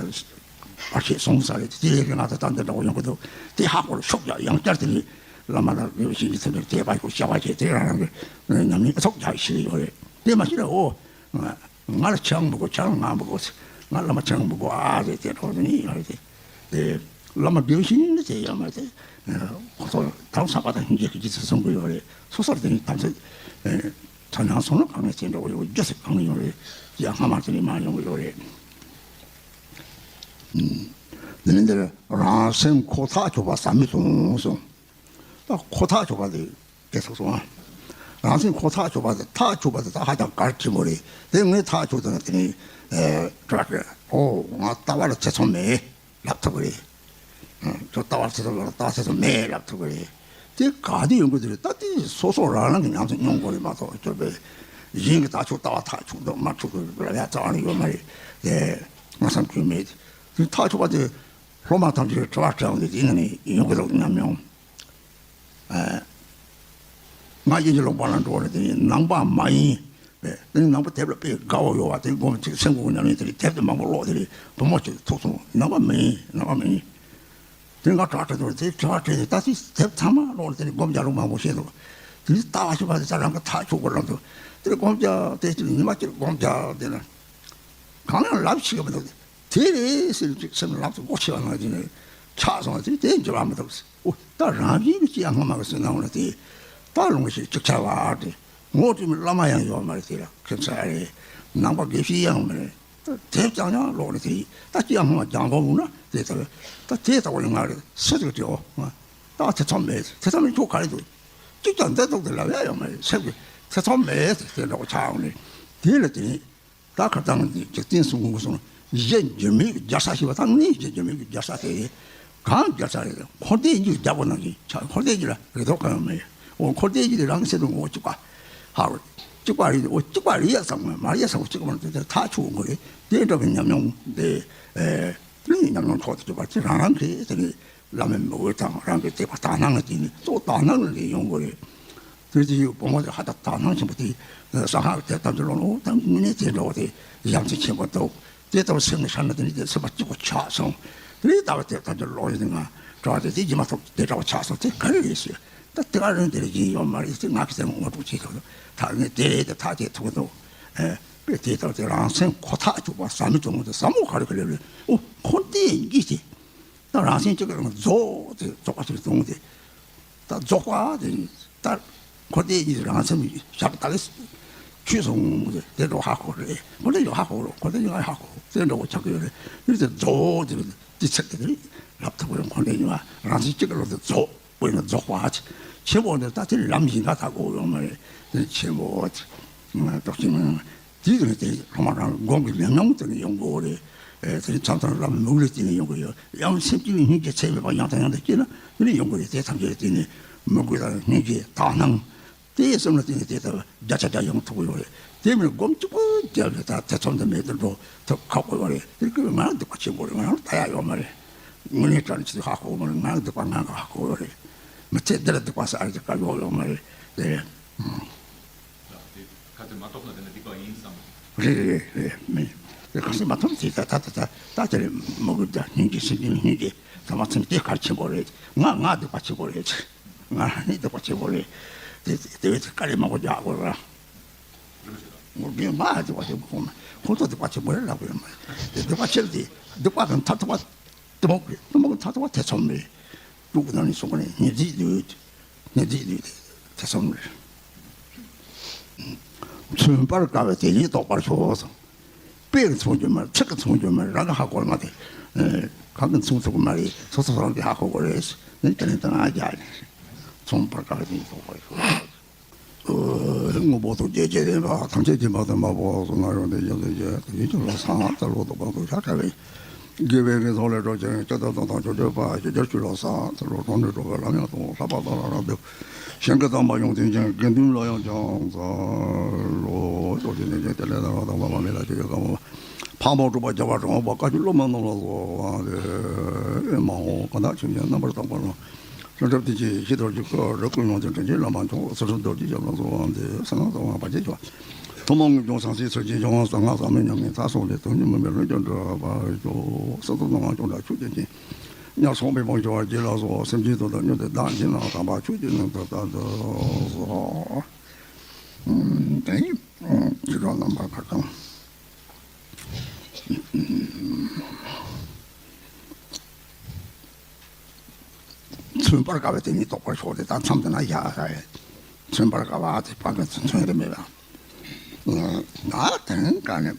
བར་ཆད་སོང་ས་རེད། དེ་ལས་ང་ད་ལྟ་འདི་འདྲ་བོ་ཡོང་གི་འདུག་དེ་ཧ་གོ་ལ་ཤུགས་རྒྱག་ཡང་བསྐྱར་དེ་ནི་བླ་མ་ལ་ཡོད་བཞིན་གྱི་ཚེ་འདིར་དད་པ་ཞུ་བྱ་བ་བྱེད་དེ་རང་རང་གི་ཉམས་ལེན་ཨ་ཚོགས་རྒྱག་ཤེས་ཡོད་རེད། དེ་མ་ཤེས་ན་ཨོ་ང་ལ་ཆང་མི་དགོས། ཆང་ང་མི་དགོས། ང་བླ་མ་ཆང་མི་དགོས་ཨ་རེད། དེ་འདྲ་བོ་ནི་ཡོད་རེད། དེ་བླ་མ་དགེ་བ་བཞིན་ནི་དེ་ཡོད་མ་རེད། ཁོ་ཚོ་དང་ས་པ་དང་ཧིན་རྗེ་གི་རྗེས་སུ་བཟུང་གི་ཡོད་རེད། སོ་སོར་དེ་ནི་དམ་ཚིག་ཐོ་ནང་སོང་ན་གང་ནས་ཅི་འདྲ་བོ་ཡོད། རྒྱུ་སེ་གང་ནས་ཡོང་རེད། ཡ་སྔ་མ་དེ་ནས་མ་ཡོང་གི་ཡོད་རེད། འདི་ནི་འདིར་རང་སེམས་ཁོ་ཐག་ཆོད་པ་ཟབ་མོས་གསུངས་སོ། ད་ཁོ་ཐག་ཆོད་པ་དེ་དེ་ཚོ་སོང་ཨ། རང་སེམས་ཁོ་ཐག་ཆོད་པ་དེ་ཐག་ཆོད་པ་དེ་ད་ཧ་ཅང་གལ་ཆེན་པོ་རེད། དེ་ངས་ཐག་ཆོད་དང་དེ་ནི་ཨེ་དྲག་གི་ཨོ་ང་ལྟ་བ་ལ་ཐེ་ཚོམ་མེད་ལབ་ཐུབ་ཀྱི་རེད། ཨ་ཁྱོད་ལྟ་བ་ལ་ཐེ་ཚོམ་ཡོད་ལ་ལྟ་བ་ཐེ་ཚོམ་མེད་ལབ་ཐུབ་ཀྱི་རེད། དེ་ག་དུས་ཡོང་གི་དེ་རེད། ད་དེ་སོ་སོ་རང་རང་གི་ཉམས་སུ་མྱོང་དགོས་རེད་མ་གཏོགས་ཁྱོད་པས་གཞན་གྱི་ད་ཁྱོད་ལྟ་བ་ཐག་ཆོད་འདུག་མ་ཆོད་འདུག་ལབ་ཡ་རྩ་བ་ནས་ཡོད་མ་རེད། དེ་ང་བསམ་ཚུལ་མེད། དེ་ཐག་ཆོད་པ་དེ། སློབ་མ་ཐམས་ཅད་དྲི་བ་དྲི་བ་འདི་དེ་ནི་ཡོང་གི་འདུག་ཉམས་མྱོང་། ཨ། ང་དབྱིན་ཇི་ལུང་པ་ལ་འགྲོ་བ་ནི་དེ་ནི་ནང་པ་མ་ཡིན་པས། དེ་ནི་ནང་པ་དེབ་ལ་དཔེ་དགའ་བོ་ཡོད་བ་དེ་སྒོམ་ཚིག་སེམས་ཁོང་ཉམས་ལེན་དེ་ནི་དེབ་དེ་མང་པོ་ཀློག་དེ་ནི་བུ་མོ་ཅིག་ཐུག་སོང་། ནང་པ་མ་ཡིན། ནང་པ་མ་ཡིན། དེ་ང་དྲི་བ་དྲི་དུས་དེ་དྲི་བ་དྲིས་ནས་ད་ཅི་དེབ་ཚང་མ་ཀློག་ནས་དེ་ནི་སྒོམ་རྒྱག་ལུགས་མང་པོ་ཤེས་འདུག་དེ་ནི་ལྟ་བ་ཞིག་བ་དེ་ད་རང་གི་ཐག་ཆོད་དགོས་ལབ་འདུག་དེ་ནི་སྒོམ་རྒྱག་དེ་ཅི་ཉི་མ་གཅིག་སྒོམ་རྒྱག་དེ་ན་གང་ཡང་ལབ་ཤེས་ཀྱི་མི་འདུག་དེ་རེད་ཟེར་ནས་ཅིག་སེམས་ལབ་ཏུ་སྒོ་ཕྱེ་བ་ནང་བཞིན་ཆགས་སོང་བ་དེ་དེ་འགྱུར་བ་མི་འདུག་ཨོ་ད་རང་བཞིན་གྱི་ཅི་ཡང་སྔོན་མ་གི་སེམས་ནང་ལ་དེ་ད་ལོང་ཞིག་ཅིག་ཆགས་པ་དེ་ངོ་སྤྲོད་མི་བླ་མ་ཡང་ཡོད་མ་རེད། དེ་ལ་ཁྱིམ་ཚང་རེད། ནང་པ་དགེ་བཤེས་ཡང་མ་རེད། ད་དེ་ཅང་ཡང་ལོག་ནས་དེ་ད་ཅི་ཡང་སྔོན་མ་སྦྱང་དགོས་འོང་ན་དེ་ལྟ་བུ་ད་དེ་ལྟ་བུ་ཡང་ང་རེད་སུ་ཅིག་དྲི་འོ་ང་ད་ཐེ་ཚོམ་མེད། ཐེ་ཚོམ་མེད་ཁྱོད་ག་རེ་འདུག་ཅིག་ཀྱང་འདི་འདུག་དེ་ལབ་ཡ་ཡོད་མ་རེད། སེམས་ཀྱི་ཐེ་ཚོམ་མེད་དེ་འདྲ་བོ་ཆགས་འོང་ནས་དེ་ལ་དེ་ད་ཁ་བཏང་ནས་འཇིག་རྟེན་གསུང་ངོ་སོང་། གཞན་འགྱུར་མེད་ཀྱི་རྒྱལ་ས་ཞེས་པ་དང་ནི་གཞན་འགྱུར་མེད་ཀྱི་རྒྱལ་ས་དེ་གང་རྒྱལ་ས་རེད། འཁོར་འདས་གཉིས་རྒྱལ་པོ་ནང་བཞིན་ཆགས། འཁོར་འདས་གཉིས་ལ་རེ་དོགས་གང་ཡང་མེད། འོ་འཁོར་འདས་གཉིས་དེ་རང་སེམས་དང་ངོ་བོ་གཅིག་པ། ཧ་གོ། གཅིག་པ་རེད། འོ་གཅིག་པ་རེད་ཡ་ཚང་མ་མ་རེད་ཡ་ཚང་མ་གཅིག་པ་མ་རེད། དེ་ཐག་ཆོད་དགོས་རེད། དེ་འདྲ་བའི་ཉམས་མྱོང་དེ་ཨེ་དེ་ནི་ཉམས་མྱོང་ཐོག་ཏུ་གྱུར་པ་དེ་རང་རང་གིས་དེ་ནི་བླ་མའི་མི་འོས་དང་རང་གི་དད་པ་དག་སྣང་ལ་བརྟེན་ནས་གཙོ་བོ་དག་སྣང་ལ་ལས་ཡོང་དགོས་རེད། དེ་དེ་ཡོད་བུ་མོ་དེ་ཧ་ད་དག་སྣང་ཆེན་པོ་དེ་ས་ཧ་དེ་ལྟ་འདི་ལོ་ལོ་ད་དངོས་གནས་དེ་འདྲ་བ་དེ་ཡ་མཚན་ཆེན་པོ་འདུག་དེ་ལྟ་བུ་སེམས་ནས་ཤར་ན་དེ་ནི་དེ་སེམས་པ་གཅིག་པུ་ཆགས་སོང་། དེ་ལྟ་བུ་དེ་ལྟ་འདི་ལོ་ཡིན་ང་གྲོགས་དེ་དེ་ཡིན་མ་ཐུབ་དེ་འདྲ་བ་ཆགས་སོང་། དེ་ག་རེ་རེད་ཟེར། ད་དེ་ག་རེ་དེ་རེད་ཡིན་ཡོད་མ་རེད་ཟེར་ང་གི་སེམས་ངོ་སྤྲོད་བྱེད་ཐུབ། ད་ངས་དེ་རེད་དེ་ཐག་བཅད་ཐུབ་ཀྱི་འདུག་ཨེ་དཔེ་དེ་ལྟར་དེ་རང་སེམས་ཁོ་ཐག་ཆོད་པ་ཟབ་མོ་ཆུང་ངུ་དེ་ཟབ་མོ་ག་རེ་ག་རེ་རེད། ཨོ་འཁོར་འདས་གཉིས་ཀྱི་ད་རང་བཞིན་གཅིག་གི་རང་རྫོགས་དེ་རྫོགས་པ་ཞིག་གཏོང་དེ། ད་རྫོགས་པ་དེ་ད་འཁོར་འདས་ཀྱི་རང་སེམས་ཞབས་ད་གི་ཆོས་སོང་དེ་འགྲོ་ཧ་གོ་རེད། འཁོར་འདས་ཡོད་ཧ་གོ་རོ། འཁོར་འདས་ཡོད་ཧ་གོ་དེ་འགྲོ་ཆགས་ཀྱི་ཡོད་རེད། ཡོད་དེ་རྫོགས་དེ་དེ་ཚེ་དེ་ལབ་ཐུབ་རེད། འཁོར་འདས་ཡོད་རང་བཞིན་གཅིག་གི་ལོ་དེ་རྫོགས་པོ་ཡིན་ན་རྫོགས་པ་ཆེན་པོ་འདི་ད་དེ་ལམ་ཡིན་ད་ད་གོ་ཡོང་མ་རེད། དེ་ཆེན་པོ་ཆེ་རྟོགས་ཆེན་མོ། དེའི་རིང་དེ་སློབ་མ་རང་སྒོམ་གྱི་ཉམས་མྱོང་དེ་ནས་ཡོང་དགོས་རེད། ཨེ་དེ་ནི་མཚམས་མཚམས་རང་མུག་ལས་དེ་ནས་ཡོང་གི་ཡོད། ཡང་སེམས་ཀྱི་སྙིང་རྗེ་ཚད་མེད་པ་ཡང་དང་ཡང་དུ་སྐྱེས་ན་དེ་ནས་ཡོང་གི་རེད། དེ་ཐམས་ཅད་དེ་ནི་མུག་ལ་སྙིང་རྗེ་དག་སྣང་དེ་སེམས་ལ་དེ་ནི་དེ་ལྟར་བརྒྱ་ཆ་བརྒྱ་ཡོང་ཐུབ་ཀྱི་ཡོད་རེད། དེ་མིན་སྒོམ་གཅིག་པུ་བརྒྱབ་ནས་ད་ཐེ་ཚོམ་དུ་མེད་དུ་འགྲོ་ཐུབ་ཁག་པོ་ཡོད་རེད། དེ་ཀུན་ང་རང་སྡིག་པ་ཆེན་པོ་རེད། ང་རང་ལྟ་ཡ་ཡོད་མ་རེད། དངོས་གནས་དྲང་ནས་ཅི་ཧ་གོ་མ་རེད། ང་རང་སྡིག་པ་ང་རང་ཧ་གོ་ཡོད་རེད། མི་ཚེ་འདི་ལ་སྡིག་པ་ཟེར་ཨ་ཅེ་དཀའ་ཡོད་ཡོད་མ་རེད་དེ། ད་དེ་ག་ཚོད་མ་གཏོགས་ན་དེ་ནི་སྡིག་པ་ཡིན་བསམ། རེད་རེད་རེད། མིན། དེ་ག་ཚོད་མ་གཏོགས་དེ་ད་ད་ད་ད་ད་དེ་རེད། མོ་གི་ད་སྙིང་རྗེ་སེམས་ཀྱི་སྙིང་རྗེ་ཚང་མ་ཚིམ་དེ་གལ་ཆེན་པོ་རེད། ང་ང་སྡིག་པ་ཆེན་པོ་རེད། ང་ནི་སྡིག་པ་ཆེན་པོ་རེད། དེ་དེ་བས་དེ་དཀའ་ལས་མང་པོ་རྒྱག་དགོས་ར། ངོ་རྒན་ང་སྡིག་པ་ཆེན་པོ་ཁོང་ཁོང་ཚོ་སྡིག་པ་ཆེན་པོ་རེད་ལབ་གི་ཡོད་མ་རེད། དེ་སྡིག་པ་ཆེ་ལ་དེ་སྡིག་པ་གི་མཐར་ཐུག་པ། གཏི་མུག་གི་གཏི་མུག་གི་མཐར་ཐུག་པ་ཐེ་ཚོམ་རེད། དྲུག་གི་ནང་ནས་གསུངས་པ་ནི་ཉེ་སྲིང་ལུས། ཉེ་སྲིང་ལུས་ཐེ་ཚོམ་རེད། མཚོན་པར་དཀའ་བས་དེ་ཉིད་རྟོགས་པར་ཤོག་གསུངས། དཔེ་གིས་མཚོན་རྒྱུ་མ་རེད། ཚིག་གིས་མཚོན་རྒྱུ་མ་རེད། རང་གིས་ཧ་གོ་མ་དེ། གང་གིས་མཚོན་ཐུབ་ཀྱི་མ་རེད། སོ་སོ་རང་གིས་ཧ་གོ་དགོས་རེད། ནི་དེ་ནས་དེ་ང་རྒྱག་ནས་མཚོན་པར་དཀའ་བས་དེ་ཉིད་རྟོགས་པར་ཤོག་དངོས་པོ་ཐུགས་རྗེ་ཆེ་ལྡན་པ། ཐམས་ཅད་མཁྱེན་པ་དམ་པ་པོ་གསུང་ན་ཡོན་ཏན་རྒྱ་མཚོའི་རྒྱལ། དེ་ཡིན་ཀྱང་ལ་སངས་རྒྱས་ལོ་ཏོག་པ་ཐུགས་ཤ་ཁ་བའི་དགེ་བའི་དགེ་ཚོགས་ལས་གྲོལ་ཅིང་སྐྱབས་དང་དོན་དང་ཕྱོགས་བཅུའི་དཔལ་ཞི་བརྒྱར་གྱུར་ལ་སངས་རྒྱས་ལོ་གྲོང་ནས་གྲོལ་བའི་ལམ་ཡང་དང་ལྷག་པར་དུ་ལ་རབ་འབད་གཞན་གྱི་དམ་པ་ཡོངས་འཛིན་ཅིང་དགེ་འདུན་ལ་ཡང་ཅང་ཚ་ལོ་ཕྱོགས་བཅུའི་གནས་ཆེན་དེ་ལས་དང་བ་དང་བ་མ་མི་ལ་ཆེ་བའི་དཀའ་མོ། ཕག་མོ་དྲུག་པ་རྒྱལ་བ་དྲང་པོ་བཀའ་བརྒྱུད་སློབ་མ་རྣམས་ལ་གསོལ་བ་འདེབས། མ་འོངས་གང་དག་ཆོས་ཉིད་རྣམ་པར་དག་པ་ལ། ལྷུན་གྲུབ་བདེ་སྐྱིད་ཞི་དུལ་གྱི་སྐུ། རིགས་ཀུན་ཡོངས་ཀྱི་དྲིན་ཅན་བླ་མ་མཆོག་སེམས་ཅན་རྡོ་རྗེ་རྒྱལ་བ་ལ་གསོལ་བ་འདེབས། གསང་སྔགས་གསང་བ་བར་ཆད་ཞི་བ། ཐུན་མོང་མངོན་སྤྱོད་སངས་རྒྱས་ཚུལ་གྱི་འབྱུང་བ། གསང་སྔགས་ཟབ་མོའི་ཉམས་ལེན་མཐར་སོན་ལས། དོན་གཉིས་མུན་པའི་ལྷུན་གྱིས་གྲུབ་པར་ཤོག་སྲིད་དང་ལམ་སྤྱོད་འབྲས་ཆོས་ཀྱི་རྒྱན། ཉ་ཚོགས་པའི་དབང་ཕྱུག་རྗེ་ལ་སོགས། སེམས་ཅན་དོན་དུ་བསྙེན་དེ་བདག་བགྱིས་ནས། དམ་པ་ཆོས་ཀྱི་དོན་དུ་བདག་ཏུ་གསོལ། དེ་ཡིས་ཡིད་རང་རྣམ་པར་དག་དང་། མཚོན་པར་དཀའ་བས་དེ་ཉིད་རྟོགས་པར་ཤོག་དེ་དག་མཚམས་དེ་ན་བཞག་ཡ་ཡ། མཚོན་པར་དཀའ་བ་དེ་སྤང་གི་མཚོན་རེ་མེད་པ། ད་དེ་ནས་བཀག་ནས།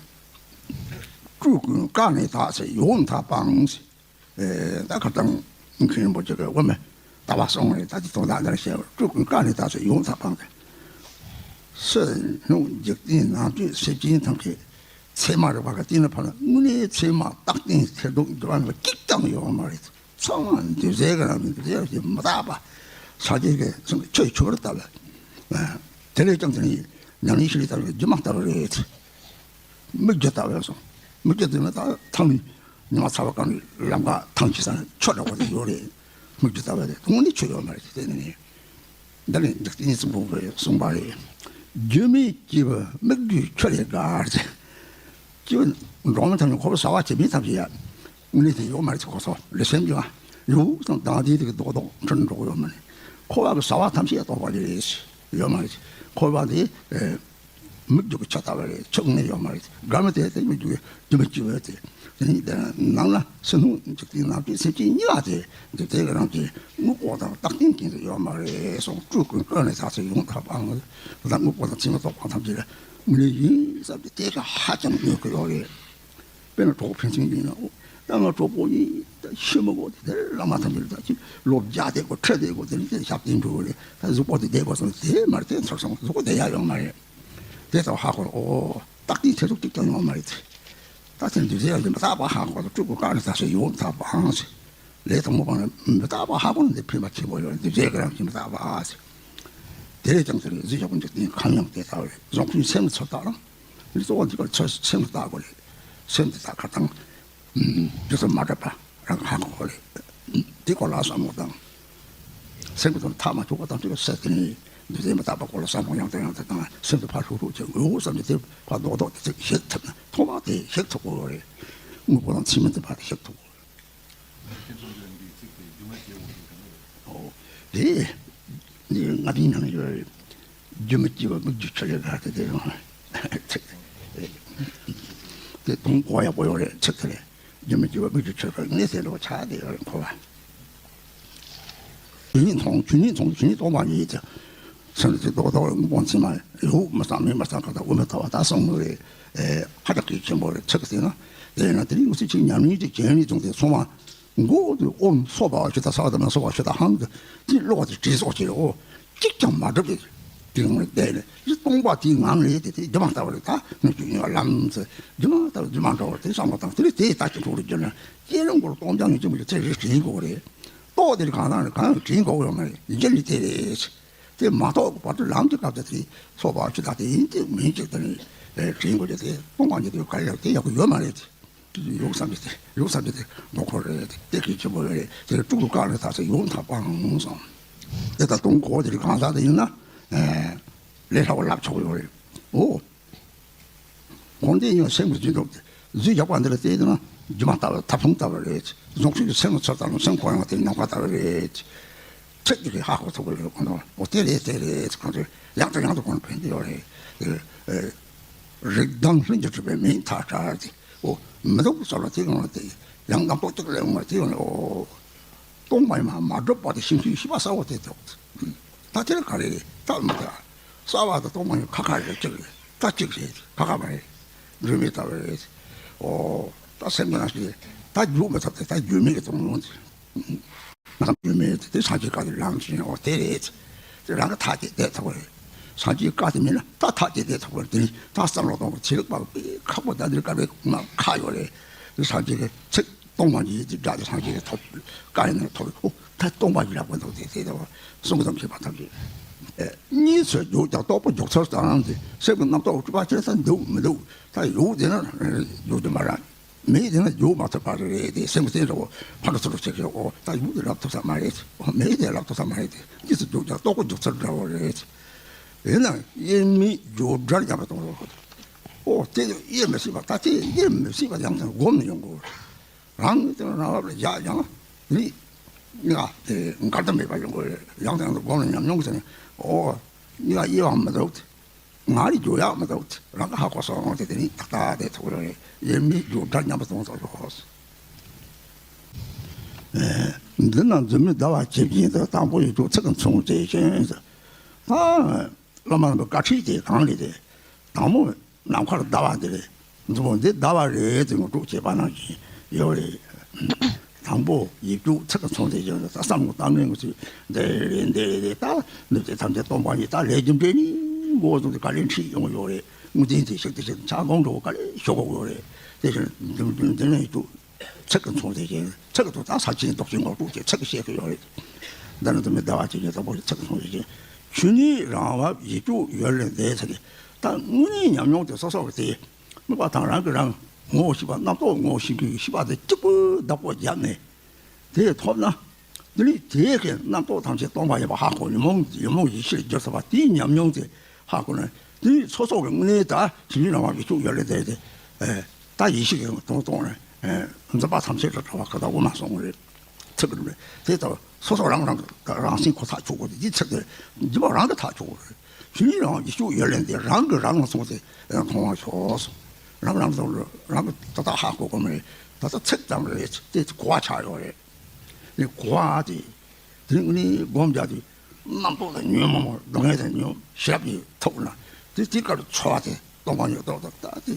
སྤྲུལ་ཀུན་བཀག་ནས་དག་ཚེ་ཡོངས་ཐབས་སྤང་། ད་ཁ་སང་མཁན་རིན་པོ་ཆེ་གིས་དབུ་མའི་ལྟ་བ་གསུངས་རེད། ད་དེ་དོན་དག་འདིར་བཤད། སྤྲུལ་ཀུན་བཀག་ནས་དག་ཚེ་ཡོངས་ཐབས་སྤང་སྟེ། སྲིད་ཞི་འཇིག་རྟེན་ནང་བཅུད་སེམས་ཅན་ཐམས་ཅད་ཚད་མ་རིག་པ་གི་སྟེང་ནས་ཕར་དངོས་གནས་ཚད་མ་རྟག་བརྟན་ཐེར་འདོན་འགྱུར་བ་མེད་པ་གཅིག་ཀྱང་ཡོད་མ་རེད། ཚང་མ་འདུས་བྱས་ཀྱི་རང་བཞིན་འདུས་བྱས་ཀྱི་མི་རྟག་པ། ཕྱག་རྒྱའི་གི་ཆོས་ཆོས་ལྟ་བུ། དེ་ལས་ཀྱང་དེ་ནི་ཉམས་ལེན་ཤེས་རིག་ལྟ་བུ་སྒྱུ་མ་ལྟ་བུ་རེད། མིག་རྒྱུ་ལྟ་བུ་སོང་། མིག་རྒྱུ་དེ་ནི་ད་ཐང་ནི་ཉི་མ་ཚ་བ་གང་ནི་ལམ་ཁ་ཐང་ཆད་ས་ནི་ཆོས་འདྲ་བོ་དེ་ཡོད་རེད། མིག་རྒྱུ་ལྟ་བུ་རེད། དངོས་གནས་ཆོས་ཡོད་མ་རེད། དེ་ནི་འདི་ནི་འཇིག་རྟེན་གསུམ་པོ་གི་གསུངས་པ་རེད། སྒྱུ་མའི་སྐྱེས་བུ་མིག་རྒྱུའི་ཆུ་ལས་དགར་ཟེར། སྐྱེས་བུ་འགྲོ་མི་ཐམས་ཅད་འཁོར་བ་ཟ་བ་བྱེད་མི་ཐམས་ཅད་ཡ། དངོས་གནས་དེ་ཡོད་མ་རེད་ཁོ་ཚོ་ལུས་སེམས་ཀྱི་བ། ཡུག་དང་ལྡང་དེ་དེ་གི་རྡོག་རྡོག་འཕྲོ་འགྲོ་གི་ཡོད་མ་རེད། འཁོར་བ་གི་ཟ་བ་ཐམས་ཅད་རྟོགས་པ་རེད། ཡོད་མ་རེད། འཁོར་བ་དེ་མིག་རྒྱུ་གི་ཆུ་ལྟ་བུ་རེད། ཆུ་དངོས་གནས་ཡོད་མ་རེད། དགར་མི་དེ་དེ་མིག་རྒྱུ་གི་སྒྱུ་མའི་སྐྱེས་བུ་དེ། དེ་ནི་དེ་ནང་ལ་ཕྱི་སྣོད་འཇིག་རྟེན་ནང་བཅུད་སེམས་ཅན་གཉིས་པ་དེ་འདི་དེ་གི་རང་གི་དངོས་པོ་དང་རྟག་བརྟན་ཅན་དུ་ཡོད་མ་རེད་གསུངས། སྤྲུལ་ཀུན་བཀག་ནས་དག་ཚེ་ཡོངས་ཐབས་སྤང་། ད་དངོས་པོ་དང་ཚད་མ་རྟོགས་པ་ཐམས་ཅད་ལ་དངོས་གནས་ཡིན་བསམ་སྟེ་དེ་ག་ཧ་ཅང་གནོད་ཀྱི་ཡོད་རེད། དཔེར་ན་གྲོགས་ཕན་ཚུན་ཡིན་ན། ཨོ། ད་ང་གྲོགས་པོ་ཡིན། ད་ཤི་མི་དགོས། དེ་དེར་བླ་མ་ཐམས་ཅད་ད་ཅིག་ལོ་བརྒྱ་བསྡད་དགོས། ཁྲི་བསྡད་དགོས། དེ་ནི་དེ་ཞབས་བརྟན་འགྲོ་གི་རེད། ད་གཟུགས་པོ་དེ་བསྡད་དགོས་སོང་། དེ་མ་རེད། དེ་ཚར་སོང་། གཟུགས་པོ་བསྡད་ཡ་ཡོད་མ་རེད། དེ་ལྟ་བུ་ཧ་གོ། ཨོ། རྟག་བརྟན་ཚེ་སྲོག་གཅིག་ཀྱང་ཡོད་མ་རེད། ད་དེ་འདུས་བྱས་ཡང་མི་རྟག་པ་ཧ་གོ་ལ་སྤྲུལ་སྐུ་བཀའ་ལ་ད་སོ་ཡོང་ཐབས་ཨང་ཟེར། ལས་དང་མོ་པ་ན་མི་རྟག་པ་ཧ་གོ་ན་འདི་ཕན་པ་ཆེན་པོ་ཡོད། འདུས་བྱས་ཀྱི་རང་བཞིན་མི་རྟག་པ་ཨ་ཟེར། དེ་ལས་ཀྱང་ཟེར་རྫུས་ཡག་པོ་འཇིག་རྟེན་ཁམས་ཡང་དེ་ལྟ་བ་རེད། རྫོང་ཁྱིམ་སེམས་ཚོར་དག་ལ་འདི་གཙོ་བོ་འདི་ག་ཚོ་སེམས་ལ་བལྟ་དགོས་རེད། སེམས་དེ་དག་ག་དང་རྒྱུ་མཚན་མ་འདྲ་བ་རང་ཧ་གོ་དགོས་རེད། འདི་སྐོར་ལ་བསམ་བློ་བཏང་། སེམས་ཀྱི་དོན་མཐའ་མ་བཅུག་པ་དང་གཅིག་ལ་ཟེར་དེ་ནི་འདུས་བྱས་མི་རྟག་པ་སྐོར་ལ་བསམ་བློ་ཡང་དང་ཡང་དུ་བཏང་། སེམས་དེ་ཕར་ཧྲུག་ཧྲུག་བྱེད་དགོས་བསམ་ནས་དེ་ཕར་རྡོག་རྡོག་དེ་ཚིག་ཤེས་ཐུབ་ན་ཐོག་མ་དེ་ཤེས་ཐུབ་དགོས་རེད། དངོས་པོ་དང་ཚིག་མི་མཐུན་པ་དེ་ཤེས་ཐུབ་དགོས་རེད། ཨོ། དེ་ནི་ང་དེའི་ནང་ཡོད་རེད། རྒྱུ་མི་སྐྱེ་བ་མིག་རྒྱུ་ཆོས་ལས་འགལ་ཏེ་དེ་ཡང་ཚིག་དེ་དོན་གོ་ཡག་པོ་ཡོད་རེད། ཚིག་དེ་ལས། རྒྱུ་མི་སྐྱེ་བ་མིག་རྒྱུ་ཆོས་པ་གནས་ཟེར་འགྲོ་བ་ཆགས་བསྡད་ཡོད་རེད་འཁོར་བ། ཇི་སྙེད་མཐོང་ཇི་སྙེད་མཐོང་ཇི་སྙེད་སྟོང་པ་ཉིད་དེ། སེམས་ཀྱི་རྡོག་རྡོག་དངོས་པོ་མཚན་མ་ཡོད་མི་གསང་མེད་མི་གསང་ག་དང་དབུ་མེད་ལྟ་བ་ད་གསུང་གི་རེད། ཨེ་ཧ་ཅང་གལ་ཆེན་པོ་རེད། ཚིག་ཟེར་ན་དེ་ཡིན་ན་དེ་རིང་ངོ་ཚིག་ཅིག་ཉམས་ལེན་གྱི་རྒྱན་རིགས་བྱུང་སྟེ་སོང་བ། མགོ་དུ་ཨོམ་སོགས་པ་ཞིག་དང་ས་དང་མ་སོགས་པ་ཞིག་དང་ཧང་དུ་དེ་ཀློག་དེ་དྲིལ་སོགས་བྱེད་འོ། གཅིག་ཀྱང་མ་གྲུབ་པའི་དེ་ངང་ལ་བསྡད་ནས་སྟོང་པ་དེའི་ངང་ལས་དེ་དེ་སྒྱུ་མ་ལྟ་བུ་རེད། ད་ནི་རྒྱུ་ཡིན་པ་ལམ་ཚེ་སྒྱུ་མ་ལྟ་བུ་སྒྱུ་མ་འདྲ་བ་དེ་བསམ་བློ་བཏང་དེ་ལས་དེའི་ལྟ་ཅི་འགྲོ་རུ་བསྒྱུར་ན་སྐྱེ་རིང་པོར་སྟོང་རྐྱང་ངེས་ཅན་པོ་ཚེ་རེ་དྲན་དགོས་རེད། རྟོགས་དེ་གང་དང་གང་དྲན་དགོས་ཡོད་མ་རེད། རྒྱུ་ནི་དེ་རེད། དེ་མ་རྟོགས་པར་དུ་ལམ་གྱི་སྐབས་དེ་དེ་ཚོགས་པ་ཅི་ད་དེ་ཡིན་དེ་མིན་ཅིག་དེ་ནི་དྲན་དགོས་རྒྱུ་དེ་སྟོང་པ་ཉིད་དུ་ག་རེ་ཡང་དེ་ཡག་པོ་ཡོད་མ་རེད། ཡོད་བསམ་གྱི་དེ་ཡོད་བསམ་གྱི་དེ་ནོ་ཁོ་རེད། དེ་གི་ཆེན་པོ་རེད། དེ་ཀྲུག་ཀྲུག་བཀག་ནས་ད་ཚེ་ཡོང་ཐག་པའང་སོང་། དེ་ད་གཏོང་གོ་དེ་རིགས་གང་ཟག་དེ་ཡིན་ན་ལས་སླ་བོ་ལབ་ཆོག་ཡོད་རེད། འོ། གོང་དེ་ཡང་སེམས་ཀྱི་རྒྱུད་འདུག་རྫུས་ཡག་པ་འདི་ལ་བལྟས་ན་རྒྱུ་མ་ལྟ་བུ་ཐབ་ཕུང་ལྟ་བུ་རེད། རྫོང་ཁྱིམ་གྱི་སེམས་ལ་ཚོར་ལྟ་ན་སེམས་ཁོ་རང་དེ་ཉམས་པ་ལྟ་བུ་རེད། ཚིག་གཅིག་གིས་ཧ་གོ་ཐུབ་ཀྱི་ཡོད་ཁོ་ན། འོ་དེ་རེད་དེ་རེད་ཁོ་ཚོས་ཡང་དང་ཡང་དུ་ཁོ་ན་ཕན་གྱི་ཡོད་རེད། རིགས་གདངས་ལྷུན་གྱིས་གྲུབ་པའི་མིང་ཐག་ཆོད་དེ། འོ་མི་འདུག་བསམ་ལ་དེ་ཡོང་ལ་དེ་ཡང་དང་པོ་གཅིག་ལས་ཡོང་ལ་དེ་ཡོང་ལ་འོ། སྟོང་པ་ཡིན་མ་མ་གྲུབ་པ་དེ་ཤིང་ཤིང་ཤི་བ་ས་འོ་དེ་དེ་འོ། ད་དེ་ལ་ག་རེ་རེད་ད་མི་ད། གསལ་བ་དང་སྟོང་པ་ཡིན་ཁ་ཁ་རེད་གཅིག་རེད་ད་གཅིག་རེད་ཁ་ཁ་མ་རེད། འགྱུར་མེད་ལྟ་བུ་རེད། འོ་ད་སེམས་ཀྱི་ནང་ཞིག་ད་འགྱུར་མི་ཐུབ་དེ་ད་འགྱུར་མེད་ཀྱི་སྟོང་ལོང་དེ། ང་ཚོ་མི་མེད་དེ་སངས་རྒྱས་བཀའ་དེ་ལམ་བཞིན་འོ་དེ་རེད། དེ་རང་གི་ཐག་བཅད་བསྡད་ཐུབ་པ་རེད། སངས་རྒྱས་བཀའ་དེ་མིན་ན་ད་ཐག་བཅད་བསྡད་ཐུབ་པ་རེད། དེ་ནི་ད་བསམ་བློ་གཏོང་བ་ཚེ་རིག་པ་དཔེ་ཁག་པོ་ད་འདིར་བཀའ་པའི་ང་ཁག་ཡོད་རེད། དེ་སངས་རྒྱས་ཀྱི་ཚིག་སྟོང་པ་ཉིད་ཀྱི་སྒྲ་དེ་སངས་རྒྱས་ཀྱི་ཐོབ་བཀའ་ཡིན་ན་ཐོབ་འོ་ད་སྟོང་པ་ཉིད་ལ་བཀོད་འདུག་དེ་དེ་དེ་བ་གསུང་གི་དམ་བཅས་པ་ཐམས་ཅད་གཉིས་སུ་འཇུག་ཀྱང་རྟོག་པ་འཇུག་ཚུལ་དང་དེ་སེམས་ཀྱི་རྣམ་རྟོག་སྤྲུལ་པ་ཅི་ལ་འདུག་མི་འདུག་ད་ཡོད་དེ་ན་ཡོད་དེ་མ་རེད། མེད་དེ་ན་ཡོད་མ་ཐུབ་པ་རེད་དེ་སེམས་ཀྱི་རྟེན་འདྲ་བོ་ཕ་གི་ཚུར་བྱེད་ཀྱི་ཡོད་ད་ཡོད་དེ་ལབ་ཐུབ་ས་མ་རེད། མེད་དེ་ལབ་ཐུབ་ས་མ་རེད་དེ་གཉིས་སུ་འཇུག་ཀྱང་རྟོག་པ་འཇུག་ཚུལ་འདྲ་བོ་རེད། ཡིན་ནའང་དབྱེར་མེད་འཇུག་སྒྲར་མཉམ་པར་གཏོང་རོགས། ཨོ་དེ་དབྱེར་མི་སྲིད་པ་ད་དེ་དབྱེར་མི་སྲིད་པ་ཡང་དེ་སྒོམ་ནས་ཡོང་དགོས། རང་གི་དེ་རང་བབ་ལ་བཞག་ཡང་ནི་ང་དེ་འགལ་ཟླ་མེད་པ་ཡོང་དགོས། ཡང་དེ་ཡང་དུ་སྒོམ་ནས་ཉམས་མྱོང་ཟེར་ནས་ཨོ་ང་དབྱེ་བ་མི་འདུག་ང་རེ་འཇུག་ཡག་མི་འདུག་རང་གི་ཧ་གོ་སོང་དེ་དེ་ནི་ཏག་ཏག་དེ་ཐུག་རེད། དབྱེར་མེད་འཇུག་སྒྲར་མཉམ་པར་གཏོང་ཚུལ་ལོ། འདི་ན་མཛུབ་མོས་ཟླ་བ་ཇི་བཞིན་དུ། དང་པོ་ཡིག་འབྲུ་ཚིག་གི་མཚུངས་བྱེད་ཅིང་། ད་བླ་མ་རྣམས་ཀྱི་བཀའ་ཁྲིད་དེ་གང་རེད་དེ། དང་པོ་ནམ་མཁར་ཟླ་བ་འདི་རེད། མཛུབ་མོ་འདི་ཟླ་བ་རེད་ཟེར་ངོ་སྤྲོད་བྱེད་པ་ནང་བཞིན་ཡོད་རེད། དང་པོ་ཡིག་འབྲུ་ཚིག་གི་མཚུངས་བྱེད་ཅིང་། ད་བསམ་བློ་བཏང་ནས་ངོ་ཚུལ་འདི་རེད་འདི་རེད་དེ། ད་ནུབ་ཀྱི་ཐམས་ཅད་སྟོང་པ་ཉིད། ད་ལས་རྒྱུ་འབྲས་ནི་མགོ་བཟུང་སྟེ་ག་ལེར་ཁྲིད་ཡོང་གི་ཡོད་རེད། དངོས་བསྟན་དེ་ཞིག་དེ་ཞིག་ཆ་སྒོམ་འགྲོ་ག་ལེར་ཞོག་གི་ཡོད་རེད། དེ་བཞིན་འདི་འདི་འདི་ནས་ཡིག་འབྲུ། ཚིག་གི་མཚུངས་བྱེད་ཅིང་། ཚིག་གི་ཐོག་ད་ས་ཆེན་རྡོ་རྗེ་ངོ་སྤྲོད་ཅེས་ཚིག་གི་བཤད་ཀྱི་ཡོད་རེད། འདི་ནི་དུ་མའི་ཟླ་བ་གཅིག་ཉིད་དང་པོ་ཚིག་གི་མཚུངས་བྱེད་ཅིང་། ཆོས་ཉིད་རང་བབས་ཡིད་དཔྱོད་ཡུལ་ལས་འདས་ཟེར་ཏེ། ད་དངོས་གནས་ཉམས་མྱོང་དེ་སོ་སོ་གི་དེ་དམིགས་པ་དང་རང་གིས་རང་ངོ་ཤེས་པ། རྣམ་རྟོག་ངོ་ཤེས་པའི་ཤེས་པ་དེ་གཅིག་པུ་བདག་པོ་བརྒྱབ་ནས་དེ་ཐོབ་ན། དེ་ནི་དེའི་གི་རྣམ་རྟོག་ཐམས་ཅད་སྟོང་པ་ཡིན་པ་ཧ་གོ་ཉོན་མོངས་ཉོན་མོངས་ཡེ་ཤེས་ལ་འགྱུར་ཐུབ་པ་དེའི་ཉམས་མྱོང་དེ་ཧ་གོ་ན། དེ་ནི་སོ་སོ་གི་དངོས་གནས་ད་ཆོས་ཉིད་རང་བབས་ཡིད་དཔྱོད་ཡུལ་ལས་འདས་ཏེ། ད་ཡེ་ཤེས་ཀྱི་དོན་རྟོགས་ནས་འཛིན་པ་ཐམས་ཅད་ལ་གྲོལ་བ་ཁོ་ཐག་འོ་མ་སོང་གི་རེད། ཚིག་གི་རེད། དེ་ལྟ་བུ་སོ་སོ་རང་རང་གི་རང་སེམས་ཁོ་ཐག་ཆོད་དགོས་ཏེ། འདི་ཚིག་དེ་འདི་པ་རང་གི་ཐག་ཆོད་དགོས་རེད། ཆོས་ཉིད་རང་ཡེ་ཤེས་ཡུལ་ལས་འདས། རང་གིས་རང་ལ་སོང་སྟེ་མཐོང་བ་ཤོག་རང་རང་ཚོ་རང་གི་ཏག་ཏག་ཧ་གོ་དགོས་མ་རེད། ད་ལྟ་ཚིག་ཙམ་རེད། དེ་གོ་བ་ཆགས་ཡོད་རེད། ནི་གོ་བ་དེ་དེ་ནི་སྒོམ་རྒྱག་དུས་རྣམ་རྟོག་དང་ཉོན་མོངས་སྡུག་བསྔལ་དང་ཉོན་ཞི་རབ་ཀྱི་ཐུག་ན་དེ་དེ་ཀར་ཚོར་བ་དེ་སྟོང་པ་ཉིད་རྟོགས་དང་ད་དེ་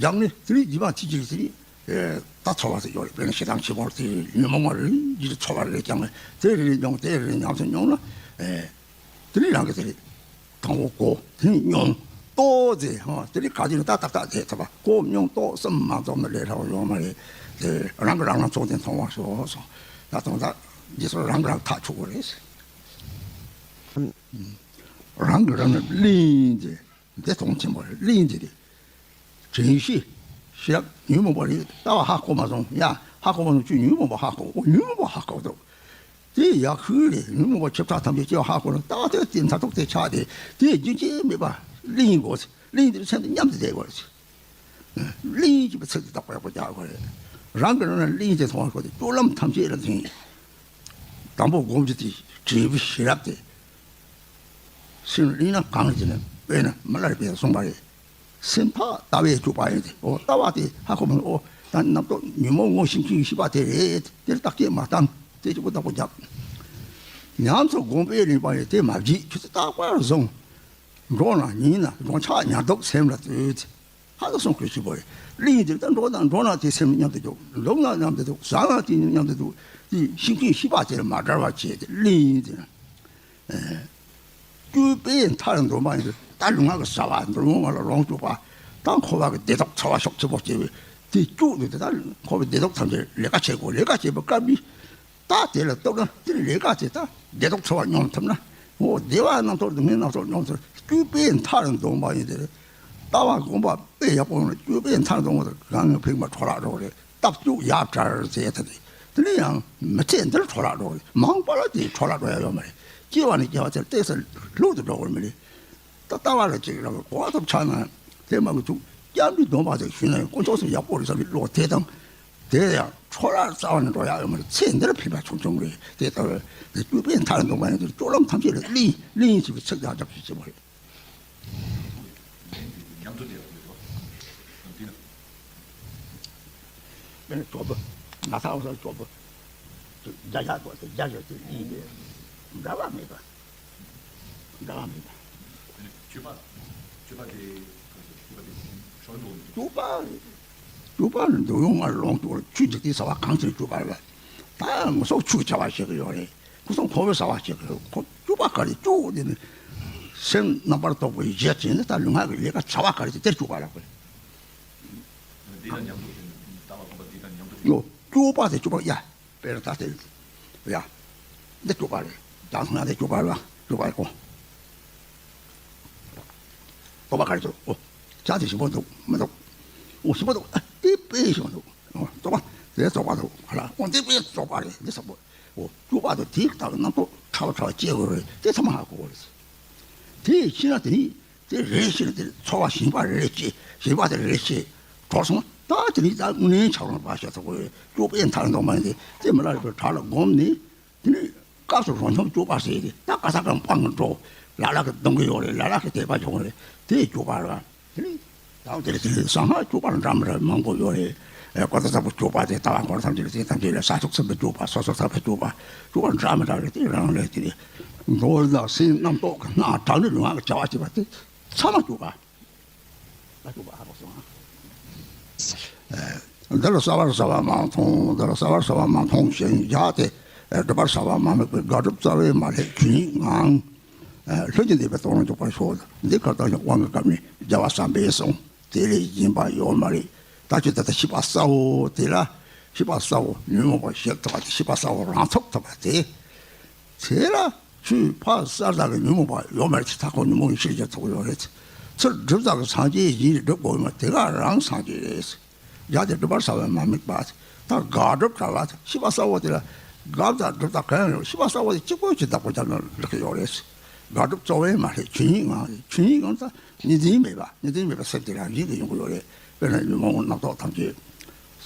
སྦྱངས་ནས་དེ་ནི་རྗེས་མ་ཐེངས་གཅིག་དེ་ནི་ད་ཚོར་བ་དེ་ཡོད་རེད། དཔེར་ན་ཞེ་སྡང་ཆེན་པོ་དེ་ཉོན་མོངས་རེད། འདིར་ཚོར་བ་རེད་ཀྱང་དེ་རེ་རེ་མྱོང་དེ་རེ་རེ་ཉམས་སུ་མྱོང་ན། དེ་ནི་རང་གི་དེ་རེད། དང་པོ་གོ། དེ་ནི་མྱོང་ ཏོག་ཙེ་ཧོ་དེ་རིགས་ག་དེ་ནི་ཏག་ཏག་ཏག་དེ་ཐུབ་པ་གོ་མྱོང་ཏོག་གསུམ་མ་འཛོམས་ན་ལས་སླ་བོ་ཡོད་མ་རེད། དེ་རང་གི་རང་ལ་ཚོགས་ཏེ་མཐོང་བ་ཤོག་སོང་། ད་དོན་དག་འདི་ཚོ་རང་གི་རང་ཐག་ཆོད་དགོས་རེད། རང་གི་རང་ལ་གླེང་དེ་འདི་མཐོང་ཆེན་པོ་རེད། གླེང་དེ་རེད། དྲན་ཤེས་ཤེས་རབ་ཉོན་མོངས་པ་རེད། ལྟ་བ་ཧ་གོ་མ་སོང་ཡ། ཧ་གོ་མ་སོང་ཁྱོད་ཉོན་མོངས་པ་ཧ་གོ། ཨོ་ཉོན་མོངས་པ་ཧ་གོ་འདུག་དེ་ཡག་ཤོས་རེད། ཉོན་མོངས་པ་ཆིབས་རྟ་ཐམས་ཅད་སྐྱེ་བ་ཧ་གོ་ན་ལྟ་བ་དེ་དེ་མཐར་ཐུག་དེ་ཆགས་ཏེ་དེ་རྒྱུན་ཆད་མེད་པ་གླེང་དགོས། གླེང་དེ་སེམས་དང་མཉམ་དུ་བསྡད་དགོས། གླེང་གི་ཚིག་དེ་བདག་པོ་ཡག་པོ་རྒྱག་དགོས་རེད། རང་གི་རང་ལ་གླེང་དེ་མཐོང་བ་ཁོ་དེ་སྤྱོད་ལམ་ཐམས་ཅད་ལ་འཛིན། དང་པོ་སྒོམ་རྒྱུ་དེ་དྲན་པའི་ཤེས་རབ་དེ། སེམས་གླེང་ན་གང་ཟེར་ན་དཔེར་ན་མི་ལ་རས་པས་གསུངས་པ་རེད། སེམས་ཐག་ལྟ་བས་སྐྱོབ་པ་ཡིན་ཏེ། ཨོ་ལྟ་བ་དེ་ཧ་གོ་མ་ནི་ཨོ་ད་རྣམ་རྟོག་ཉོན་མོངས་ངོ་ཤེས་ཀྱི་ཤེས་པ་དེ་རེད། དེར་བརྟག་དཔྱད་མ་བཏང་དེ་གཅིག་པུ་བདག་པོ་རྒྱབ། ཉམས་སུ་སྒོམ་པས་ལེན་པ་ཡིན་དེ་མ་བརྗེད་ཁྱོད་ཚོ་རྟག་པར་བཟུང་། འགྲོགས་ན་ཉིན་ན་འགྲོགས་ཆགས་ཉར་ལྡོག་སེམས་ལ་ལྟོས། ཧ་ལ་སོང་ཁུལ་ཞིག་པོ་རེད། གླེང་དེ་ད་འགྲོགས་ན་འགྲོགས་ན་དེ་སེམས་མཉམ་དུ་འཇོག་འདུག་ན་མཉམ་དུ་འདུག་ཟ་ན་དེ་མཉམ་དུ་འདུག་དེ་ཤིང་ཀུན་ཤེས་པ་དེ་ལ་མ་བྲལ་བ་བྱས་ཏེ་གླེང་དེ། སྤྱོད་པས་མཐར་འདོན་པ་ཡིན་ཏེ་ད་ལུས་ངག་གི་བྱ་བ་འདུལ་བ་ལ་ལོངས་སྤྱོད་པ་དང་འཁོར་བ་གི་བདེ་ཐོག་འཚོ་བ་ཤོག་ཚུལ་པོ་སྐྱེ་བའི་དེ་སྤྱོད་དུ་དེ་ད་འཁོར་བའི་བདེ་ཐོག་ཐམས་ཅད་ལས་ཀ་བྱེད་དགོས། ལས་ཀ་བྱེད་པའི་སྐབས་ནི་ད་དེ་ལ་ལྟོས་ན་དེ་ལས་ཀ་བྱེད་ད་བདེ་ཐོག་འཚོ་བ་སྙོམས་ཐུབ་ན་འོ་བདེ་བ་རྣམ་རྟོག་སྡུག་བསྔལ་རྣམ་རྟོག་སྙོམས་ཐུབ། སྤྱོད་པས་མཐར་འདོན་པ་ཡིན་ཏེ། ལྟ་བ་སྒོམ་པ་དཔེ་ཡག་པོ་ཡོང་ན་སྤྱོད་པས་མཐར་འདོན་པ་དང་གང་ངས་ཕིག་མ་འཕྲོ་བརླག་འགྲོ་གི་རེད། སྟབས་བཅུག་ཡར་བྲལ་ཟེར་ད་དེ་དེ་ནས་ཡང་མི་ཚེ་འདིར་འཕྲོ་བརླག་འགྲོ་གི་རེད། མང་པོ་ལ་དེ་འཕྲོ་བརླག་འགྲོ་ཡ་ཡོད་མ་རེད། སྐྱེ་བ་ནས་སྐྱེ་བ་དེར་ཏོག་ཙམ་ལྷུག་ཏུ་འགྲོ་གི་མི་རེད། ད་ལྟ་བ་ལ་ཅིག་རང་གི་གོ་བ་ཐོབ་ཆགས་ན་དེ་མ་གི་ཐུག་སྐྱབས་འགྲོའི་སྡོམ་པ་དེ་ཞུས་ན་ཡང་དཀོན་མཆོག་གསུམ་ཡག་པོ་རེད་བསམ་པའི་བློ་དེ་དང་། དེ་ཡང་འཕྲོ་བརླག་རྩ་བ་ནས་འགྲོ་ཡག་ཡོད་མ་རེད། ཚེ་འདིར་ཕན་པ་ཆུང་ཆུང་རེད། དེ་ལྟ་བུའི་དེ་སྤྱོད་པས་མཐར་འདོན་པ་ཡིན་ཏེ་སྤྱོད་ལམ་ཐམས་ཅད་ལ་གླེང་གླེང་ཞེས་པའི་ཚིག་རྒྱག་རྒྱབ་ཞིག་བྱེད་པ་རེད། ཉམས་སུ་བསྡད་པ་མི་འགྲོ། དེ་ནི་དཔེར་ན་ཇོ་བོ་ང་ཚ་བ་ས་ཇོ་བོ་རྒྱ་ཡག་པོ་དེ་རྒྱ་ཡོད་དེ་གླེང་དེ་འདྲ་བ་མེད་པ། འདྲ་བ་མེད་པ། སྤྱོད་པ། སྤྱོད་པ་དེ་གང་ཞིག་སྤྱོད་པ་དེ་ཞོར་འགྲོ་འདུག་སྤྱོད་པ། སྤྱོད་པ་ནི་འདོད་ཡོན་ལྔ་ལོངས་སྤྱོད་ཆོས་འཇིག་རྟེན་བྱ་བ་གང་ཅིར་སྤྱོད་པ་རེད། ད་ངོ་སོགས་ཆོས་བྱ་བ་ཞིག་ཡོད་རེད། ཁོ་ཚོ་འཁོར་བའི་བྱ་བ་ཞིག་ཡོད། ཁོ་སྤྱོད་པ་ག་རེ་སྤྱོད་དེ་ནི་སེམས་རྣམ་པར་རྟོག་པའི་གཞི་བྱས་ནས་ད་ལུས་ངག་གི་ལས་ཀ་བྱ་བ་ག་རེ་དེ་དེར་སྤྱོད་པ་རེད། འདི་དང་མཉམ་དུ་ལྟ་བ་སྒོམ་པ་འདི་དང་མཉམ་དུ་ཡོད། སྤྱོད་པ་དེ་སྤྱོད་པ་ཡ། དཔེར་ན་ད་དེ། ཡ། འདི་སྤྱོད་པ་རེད། ད་སྔ་དེ་སྤྱོད་པ་རེད། སྤྱོད་པ་རེད་གོ། སྤྱོད་པ་ག་རེ་སྤྱོད། ཨོ། ཇ་དེ་ཞིམ་པོ་འདུག་མི་འདུག་ཨོ་ཞིམ་པོ་འདུག་ཨ་དེ་དཔེ་ཞིམ་པོ་འདུག་ཨོ་བཙོག་པ་དེ་བཙོག་པ་འདུག་ཧ་ལ་ཨོ་དེ་དཔེ་བཙོག་པ་རེད་འདི་བཟང་པོ། ཨོ་སྤྱོད་པ་དེ་དེ་ལྟ་བུ་རྣམ་རྟོག་ཕྲ་བ་ཕྲ་བ་སྐྱེ་དགོས་རེད་དེ་ཚང་མ་ཧ་གོ་དགོས་རེད། དེ་ཤེས་ན་དེ་ནི། དེ་རེ་ཞིག་དེ་ཚོར་བ་ཞིམ་པ་རེ་སྐྱེས་ཞིམ་པ་དེ་རེ་སྐྱེས་གྲོགས་སོང་ད་དེ་ནི་ད་དངོས་གནས་ཆགས་རུང་བ་ཞེས་ཚོགས་པའི་སྤྱོད་པས་མཐར་འདོན་པ་ཡིན་ཏེ་དེ་མི་ལ་རིག་པའི་བྲག་ལ་བསྒོམས་ནས་དེ་ནི་སྐབས་སུ་རང་འཁྱོམ་སྤྱོད་པ་ཟེར་ཏེ་ད་ག་ས་ག་སྤང་གི་འགྲོ་ལ་ལ་གི་གཏོང་གི་ཡོད་རེད་ལ་ལ་གི་དད་པ་ཡོང་རེད་དེ་སྤྱོད་པ་རེད། དེ་ནི་ད་དེ་རེ་དེ་རེ་གསང་སྔགས་སྤྱོད་པ་འདྲ་མི་འདྲ་མང་པོ་ཡོད་རེད། ཨེ་ཀོ་ད་ཚ་པོ་སྤྱོད་པ་དེ་ལྟ་བ་འཁོར་ཐམས་ཅད་ལ་དེ་ཐམས་ཅད་ལ་ས་ཕྱོགས་ཚིམ་པའི་སྤྱོད་པ་སོ་སོ་ཚ་པའི་སྤྱོད་པ་སྤྱོད་པ་འདྲ་མི་འདྲ་རེད་དེ་རང་ལས་དེ་རེད། འགྲོ་བ་དང་སེམས་རྣམ་རྟོག་གི་སྣང་བ་དྲག་ནས་ལུས་ངག་གི་བྱ་བ་བྱེད་པ་དེ། ཚང་མ་སྤྱོད་པ། ད་སྤྱོད་པ་ཧ་གོ་སོང་ཨ། འདི་ལ་གསལ་བར་གསལ་བ་མ་མཐོང་། འདི་ལ་གསལ་བར་གསལ་བ་མ་མཐོང་ཞིང་བཞག་སྟེ། སྒྲུབ་པར་གསལ་བ་མ་དམིགས་པའི་དགག་སྒྲུབ་རྩ་བའི་མ་ལྷད་ཆོས་ཉིད་ངང་། ལྷུན་གྱིས་གནས་པའི་དོན་ལ་འཇུག་པར་ཤོག་འདི་གར་དང་ཡང་དབང་གི་སྐབས་ནས་རྒྱལ་བ་བསམ་པས་གསུངས། དེ་ལས་གཞན་པ་ཡོད་མ་རེད། ད་ཁྱོད་ད་ལྟ་ཤེས་པ་གསལ་བོ་དེ་ལ་ཤེས་པ་གསལ་བོ་ཉོན་མོངས་པ་ཞིག་ཐུབ་པ་དེ་ཤེས་པ་གསལ་བོ་རང་ཚུགས་ཐུབ་པ་དེ། དེ་ལ་ཆོས་ཕ་གསར་དག་གི་ཉོན་མོངས་པ་ཡོད་མ་རེད། ཆོས་མཐའ་འཁོར་ཉོན་མོངས་ཡེ་ཤེས་ཀྱི་ཚོགས་ཡོད་རེད། ཚུར་སྒྲུབ་དག་གི་སངས་རྒྱས་ཡིན་སྒྲུབ་དགོས་མ་དེ་ག་རང་སངས་རྒྱས་རེད། རྒྱ་དེ་སྒྲུབ་པར་བྱ་བའི་མ་དམིགས་པ། ད་དགག་སྒྲུབ་བྱ་བ་ཤེས་པ་གསལ་བོ་དེ་ལ་དགག་དང་སྒྲུབ་དང་གང་ཡང་ཡོད་ཤེས་པ་གསལ་བོ་དེ་གཅིག་པོ་ཅིག་བདག་པོ་རྒྱབ་ན་ལེགས་ཡོད་རེད། དགག་སྒྲུབ་རྩ་བའི་མ་ལྷད་ཆོས་ཉིད་ངང་ཆོས་ཉིད་ངང་ད་གཉིས་འཛིན་མེད་པ་གཉིས་འཛིན་མེད་པ་སེམས་དེ་རང་བཞིན་དུ་ཡོང་གི་ཡོད་རེད། དཔེར་ན་ཉོན་མོངས་རྣམ་རྟོག་ཐམས་ཅད་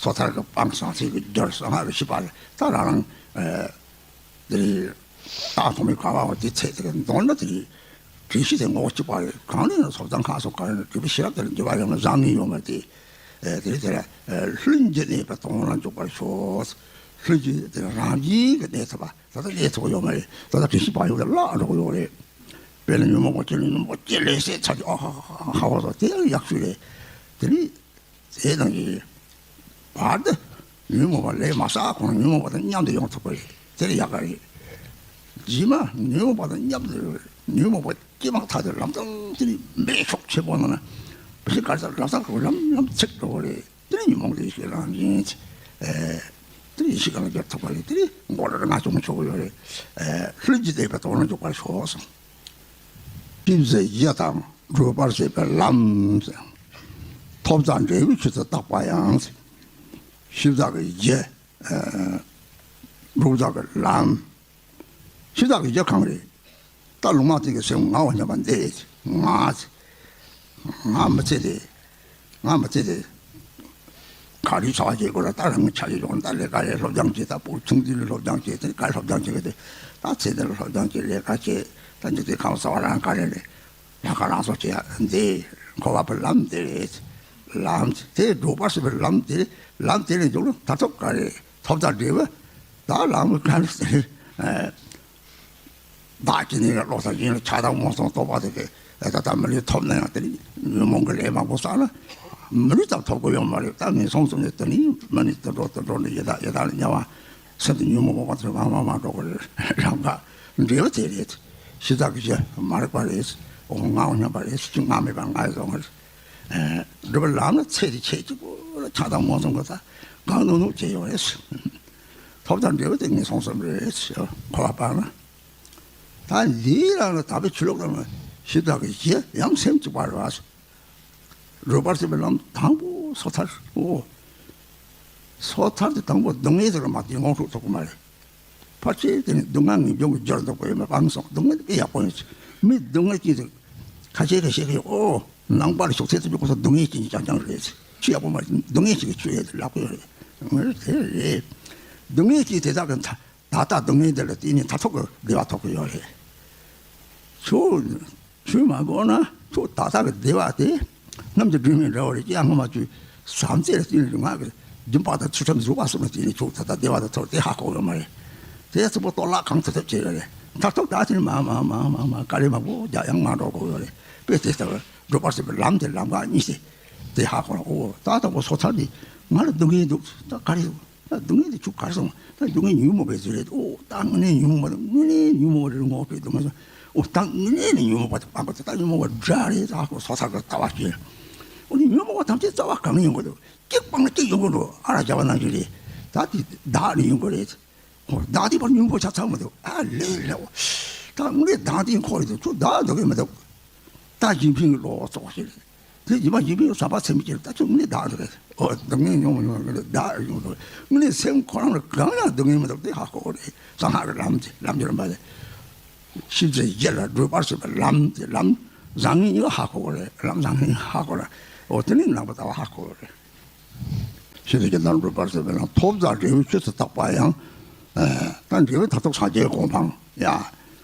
སོ་ཐར་གྱི་སྤང་ཟང་ཟིང་གི་རྒྱུར་གསང་སྔགས་ཀྱི་ཤེས་པ་ལ་ད་རང་རང་། དེ་རིང་རྟགས་མཐོང་མི་ག་བ་བ་དེ་ཚེ་དེ་ག་འདོན་ན་དེ་རིང་དྲན་ཤེས་དེ་ངོ་བོ་གཅིག་པ་རེད། གང་ལས་ན་ཚོགས་བདག་ཁ་སོགས་ག་རེ་ན་གྲུབ་པའི་ཤེས་རབ་དེ་ལ་འགྱུར་བ་ཡོང་ན་བཟང་ངན་ཡོད་མ་རེད། དེ་དེ་རིང་དེ་ལ་ལྷུན་གྱིས་གནས་པའི་དོན་ལ་འཇུག་པར་ཤོག་ལྷུན་གྱིས་དེ་ལ་རང་བཞིན་གྱིས་གནས་ཐུབ་པ་ད་ལྟ་གནས་ཐུབ་ཡོད་མ་རེད། ད་ལྟ་དྲན་ཤེས་པ་ཡོད་དེ་བརླག་འགྲོ་གི་ཡོད་རེད། དཔེར་ན་ཉོན་མོངས་པ་ཅན་ལ་ཉོན་མོངས་པ་ཅན་ལས་སད་ཚར་གྱི་ཨ་ཧ་ཧ་ཧ་ཧ་བ་དང་དེ་ཡང་ཡག་ཤོས་རེད། དེ་ནི། དེ་དང་གི་བར་དུ་ཉོན་མོངས་པ་ལས་མ་བསགས་གོང་ཉོན་མོངས་པ་དང་མཉམ་དུ་ཡོང་ཐུབ་པ་རེད། དེ་ལས་ཡག་ག་རེད། རྗེས་མ་ཉོན་མོངས་པ་དང་མཉམ་དུ་ཉོན་མོངས་པ་སྐྱེས་མ་ཐག་ཏུ་ལམ་སང་དེ་ནི་མེ་ཤོག་ཆེན་པོ་ནང་ན་བཞི་གར་ས་ལམ་སང་ལམ་ལམ་ཚིག་འགྲོ་བ་རེད། དེ་ནི་ཉོན་མོངས་རིགས་ཤིག་རང་བཞིན་ཨེ། དེ་ནི་ཡེ་ཤེས་གང་ལ་འགྱུར་ཐུབ་པ་རེད། དེ་ནི་མགོ་ལ་རིག་སྔགས་ཆུང་ཆོག་ཡོད་རེད། ཨེ། ལྷུན་གྱིས་གཏད་པའི་དོན་ལ་འཇུག་པར་ཤོག་གསུངས། ཅི་མཛད་ཡེ་དང་སྒྲུབ་པར་བྱེད་པའི་ལམ། ཐོབ་དང་འབྲས་བུའི་ཆོས་སུ་བཏགས་པ་ཡང་། ཞིབ་ཚགས་ཀྱི་ཡེ། སྒྲུབ་ཚགས་ཀྱི་ལམ། ཞིབ་ཚགས་ཀྱི་ཡེ་གང་རེད། ད་ལུང་མ་བསྟན་གྱི་སེམས་ངའོ་སྙམ་པ་འདི་ང་། ང་མི་ཚེ་དེ། ང་མི་ཚེ་དེ། ག་རེ་བྱ་བ་བྱེད་དགོས་ར། ད་རང་གི་ཆ་ཡི་ཡོང་ད་ལས་ཀ་ལས་སློབ་སྦྱོང་བྱེད། ད་བུ་ཆུང་དུས་ལས་སློབ་སྦྱོང་བྱེད། དེ་ག་སློབ་སྦྱོང་བྱེད་གི་དེ། ད་ཚེ་འདི་ལ་སློབ་སྦྱོང་བྱེད། ལས་ཀ་བྱེད། ད་འཇིག་རྟེན་ཁམས་གསར་བ་རང་ག་རེ་རེད། ལས་ཀ་རང་སོ་བྱེད་ཡ་འདི་འཁོར་བ་པའི་ལམ་འདི་རེད། ལམ་དེ་སྒྲུབ་པར་བྱེད་པའི་ལམ་འདི་རེད། ལམ་དེ་ལས་འཇུག་ལ་ད་ཐོབ་ག་རེ་ཐོབ་དང་འབྲས་བུ། ད་ལམ་ག་རེ་ཟེར། བདག་གཅིག་ནི་བློ་དང་གཞན་ལ་ཆགས་སྡང་རྨོངས་གསུམ་རྟོག་པ་དེ་གས་ད་ལྟ་མི་ལུས་ཐོབ་ན་ཡང་དེ་ནི་ཉོན་མོངས་ཀྱི་ལས་མང་པོ་བསགས་ན་མི་ལུས་ཙམ་ཐོབ་ཀྱི་ཡོད་མ་རེད། ད་ངན་སོང་གསུམ་ནས་དེ་ནི་མ་ནི་དུད་འགྲོ་དུད་འགྲོ་ནི་ཡི་དྭགས་ཡི་དྭགས་ལ་དམྱལ་བ། སེམས་དེ་ཉོན་མོངས་མང་པོ་དེ་མང་མང་མང་འགྲོ་གི་རེད། རང་ག་འབྲས་བུ་དེ་རེད། ཞིབ་ཚགས་ཀྱི་ཡེ་མ་རིག་པ་རེད། འོ་ངའོ་སྙམ་པ་རེད། ཅི་ང་མེད་པ་ང་ཡི་བཟོ་ང་རེད། སྒྲུབ་པའི་ལམ་ལ་ཚེ་འདི་ཆེད་གཅིག་པུ་ལ་ཆགས་སྡང་རྨོངས་གསུམ་གྱི་ད་གང་ནུག་ནུག་བྱས་ཡོང་རེད། ཐོབ་དང་འབྲས་བུ་དེ་ངན་སོང་གསུམ་རེད། འཁོར་བ་སྤངས་ན། ད་འདིའི་རང་ལ་དག་པའི་ཆོས་ལུགས་རང་ལ་ཞིབ་ཚགས་ཀྱི་ཡེ་ཡང་སེམས་གཅིག་པ་རེད་བ། རོལ་པར་བྱེད་པའི་ལམ་དང་པོ་སོ་ཐར། འོ། སོ་ཐར་དེ་དང་པོ་སྡུག་བསྔལ་དེ་ལ་མ་བརྟེན་དབང་ཤུགས་ཐོབ་ཀྱི་མ་རེད། ཕལ་ཆེར་དེ་ནི་སྡུག་བསྔལ་ངེས་འབྱུང་གི་རྒྱུར་འདུག་པ་ཡོད་མེད་སྤང་སོང་། སྡུག་བསྔལ་དེ་དཔེ་ཡག་པོ་ཡིན། མི་སྡུག་བསྔལ་གྱིས་དེ་ཁ་ཤས་ཁ་ཤས་ཀྱིས་ཨོ་ནང་པར་ཞུགས་ཚད་དུ་འཇུག་པ་སོགས་སྡུག་བསྔལ་གྱི་རྐྱང་རྐྱང་རེད། ཆོས་ཡག་པོ་མ་རེད། སྡུག་བསྔལ་ཞིག་གི་ཆོས་ཡོད་དེ་ལག་པ་ཡོད་རེད། ངོས་དེ་རེད། སྡུག་བསྔལ་གྱིས་དེ་དག་གི་མཐའ་ད་ལྟ་སྡུག་བསྔལ་འདི་ལ་བརྟེན་ནས་མཐར་ཐུག་གི་བདེ་བ་ཐོབ་ཀྱི་ཡོད་རེད། ཆོས་ཆོས་མ་གོ་ན་ཆོས་ད་ལྟ་གི་བདེ་བ་དེ་གནམ་གྱི་སྒྲོན་མེ་འདྲ་བོ་རེད། ཅི་ཡང་སྔོན་མ་ཆོས་བྱམས་བརྩེ་ལ་བརྟེན་ནས་ང་གི་འདུན་པ་དང་ཚུལ་ཁྲིམས་བཟོད་པ་གསུམ་ལ་བརྟེན་ནས་ཆོས་ད་ལྟ་བདེ་བ་དང་ཐོབ་དེ་ཧ་གོ་ཡོད་མ་རེད། དེ་ཚོ་པོ་གཏོར་བརླག་གང་ཐུབ་ཐུབ་བྱས་ཡོད་རེད། མཐར་ཐུག་ད་དེ་ནི་མ་མ་མ་མ་མ་དཀའ་ལས་མང་པོ་རྒྱག་ཡང་མ་འགྲོ་གོ་ཡོད་རེད། དཔེ་དེ་ལྟ་བུ་སྒྲུབ་པར་བྱེད་པའི་ལམ་དེ་ལམ་ཁ་གཉིས་ཏེ། དེ་ཧ་གོ་ན་ཨོ་ད་དང་པོ་སོ་ཐར་དེ་ང་ལ་སྡུག་བསྔལ་འདུག་ད་ག་རེ་འདུག་ད་སྡུག་བསྔལ་དེ་ཆུ་གར་སོང་། ད་སྡུག་བསྔལ་ཉོན་མོངས་པའི་རྫས་རེད། ཨོ་ད་དངོས་གནས་ཉོན་མོངས་པ་དང་དངོས་གནས་ཉོན་མོངས་པ་རེད་ངོ་སྤྲོད་དུ་མ་སོང་། ཨོ་ད་དངོས་གནས་ནས་ཉོན་མོངས་པ་དང་སྤངས་པ་དེ་ད་ཉོན་མོངས་པ་དགྲ་རེད། ད་ཁོ་སོ་ཐར་གྱི་ལྟ་བ་ཞིག་ཨོ་ནི་ཉོན་མོངས་པ་ཐམས་ཅད་རྩ་བ་གང་ཡོང་གི་འདུག་གཅིག་སྤངས་ན་གཅིག་ཡོང་གི་འདུག་ཨ་ར་རྒྱ་བ་ནང་བཞིན་རེད། ད་དེ་བདག་ནས་ཡོང་གི་རེད། ཨོ་བདག་དེ་བར་ཉོན་མོངས་ཆ་ཚང་མི་འདུག་ཨ་ལེ་ལེ་ཨོ་ད་དངོས་གནས་བདག་དེ་འཁོར་རེད་འདུག་ཁྱོད་བདག་འདུག་གི་མི་འདུག་ད་ཞིན་ཕིང་གི་བློ་བཙོག་ཞིག་རེད། དེ་ཉི་མ་ཡིན་པའི་བསམ་པ་ཚད་མེད་ཀྱི་ད་ཚོད་དངོས་གནས་བདག་རེད། ཨོ་སྡུག་བསྔལ་མྱོང་མི་མྱོང་གི་བདག་ཡོང་དུ་དངོས་གནས་སེམས་ཁོ་རང་ལ་གང་ཡང་སྡུག་བསྔལ་མི་འདུག་དེ་ཧ་གོ་རེད། གསང་སྔགས་ཀྱི་ལམ་གྱི་ལམ་གྱི་རིམ་པ་ལས། ཤིན་ཏུ་ཡེ་ལ་སྒྲུབ་པར་བྱེད་པའི་ལམ་དེ་ལམ་བཟང་ངན་གཉིས་ཀ་ཧ་གོ་རེད། ལམ་བཟང་ངན་ཧ་གོ་རེད། ཨོ་དེ་ནི་ནང་པ་ལྟ་བ་ཧ་གོ་རེད། ཤིན་ཏུ་ཡེ་དང་སྒྲུབ་པར་བྱེད་པའི་ལམ། ཐོབ་དང་འབྲས་བུའི་ཆོས་སུ་བཏགས་པ་ཡང་། ད་འབྲས་བུ་མཐར་ཐུག་སངས་རྒྱས་གོ་འཕང་ཡ།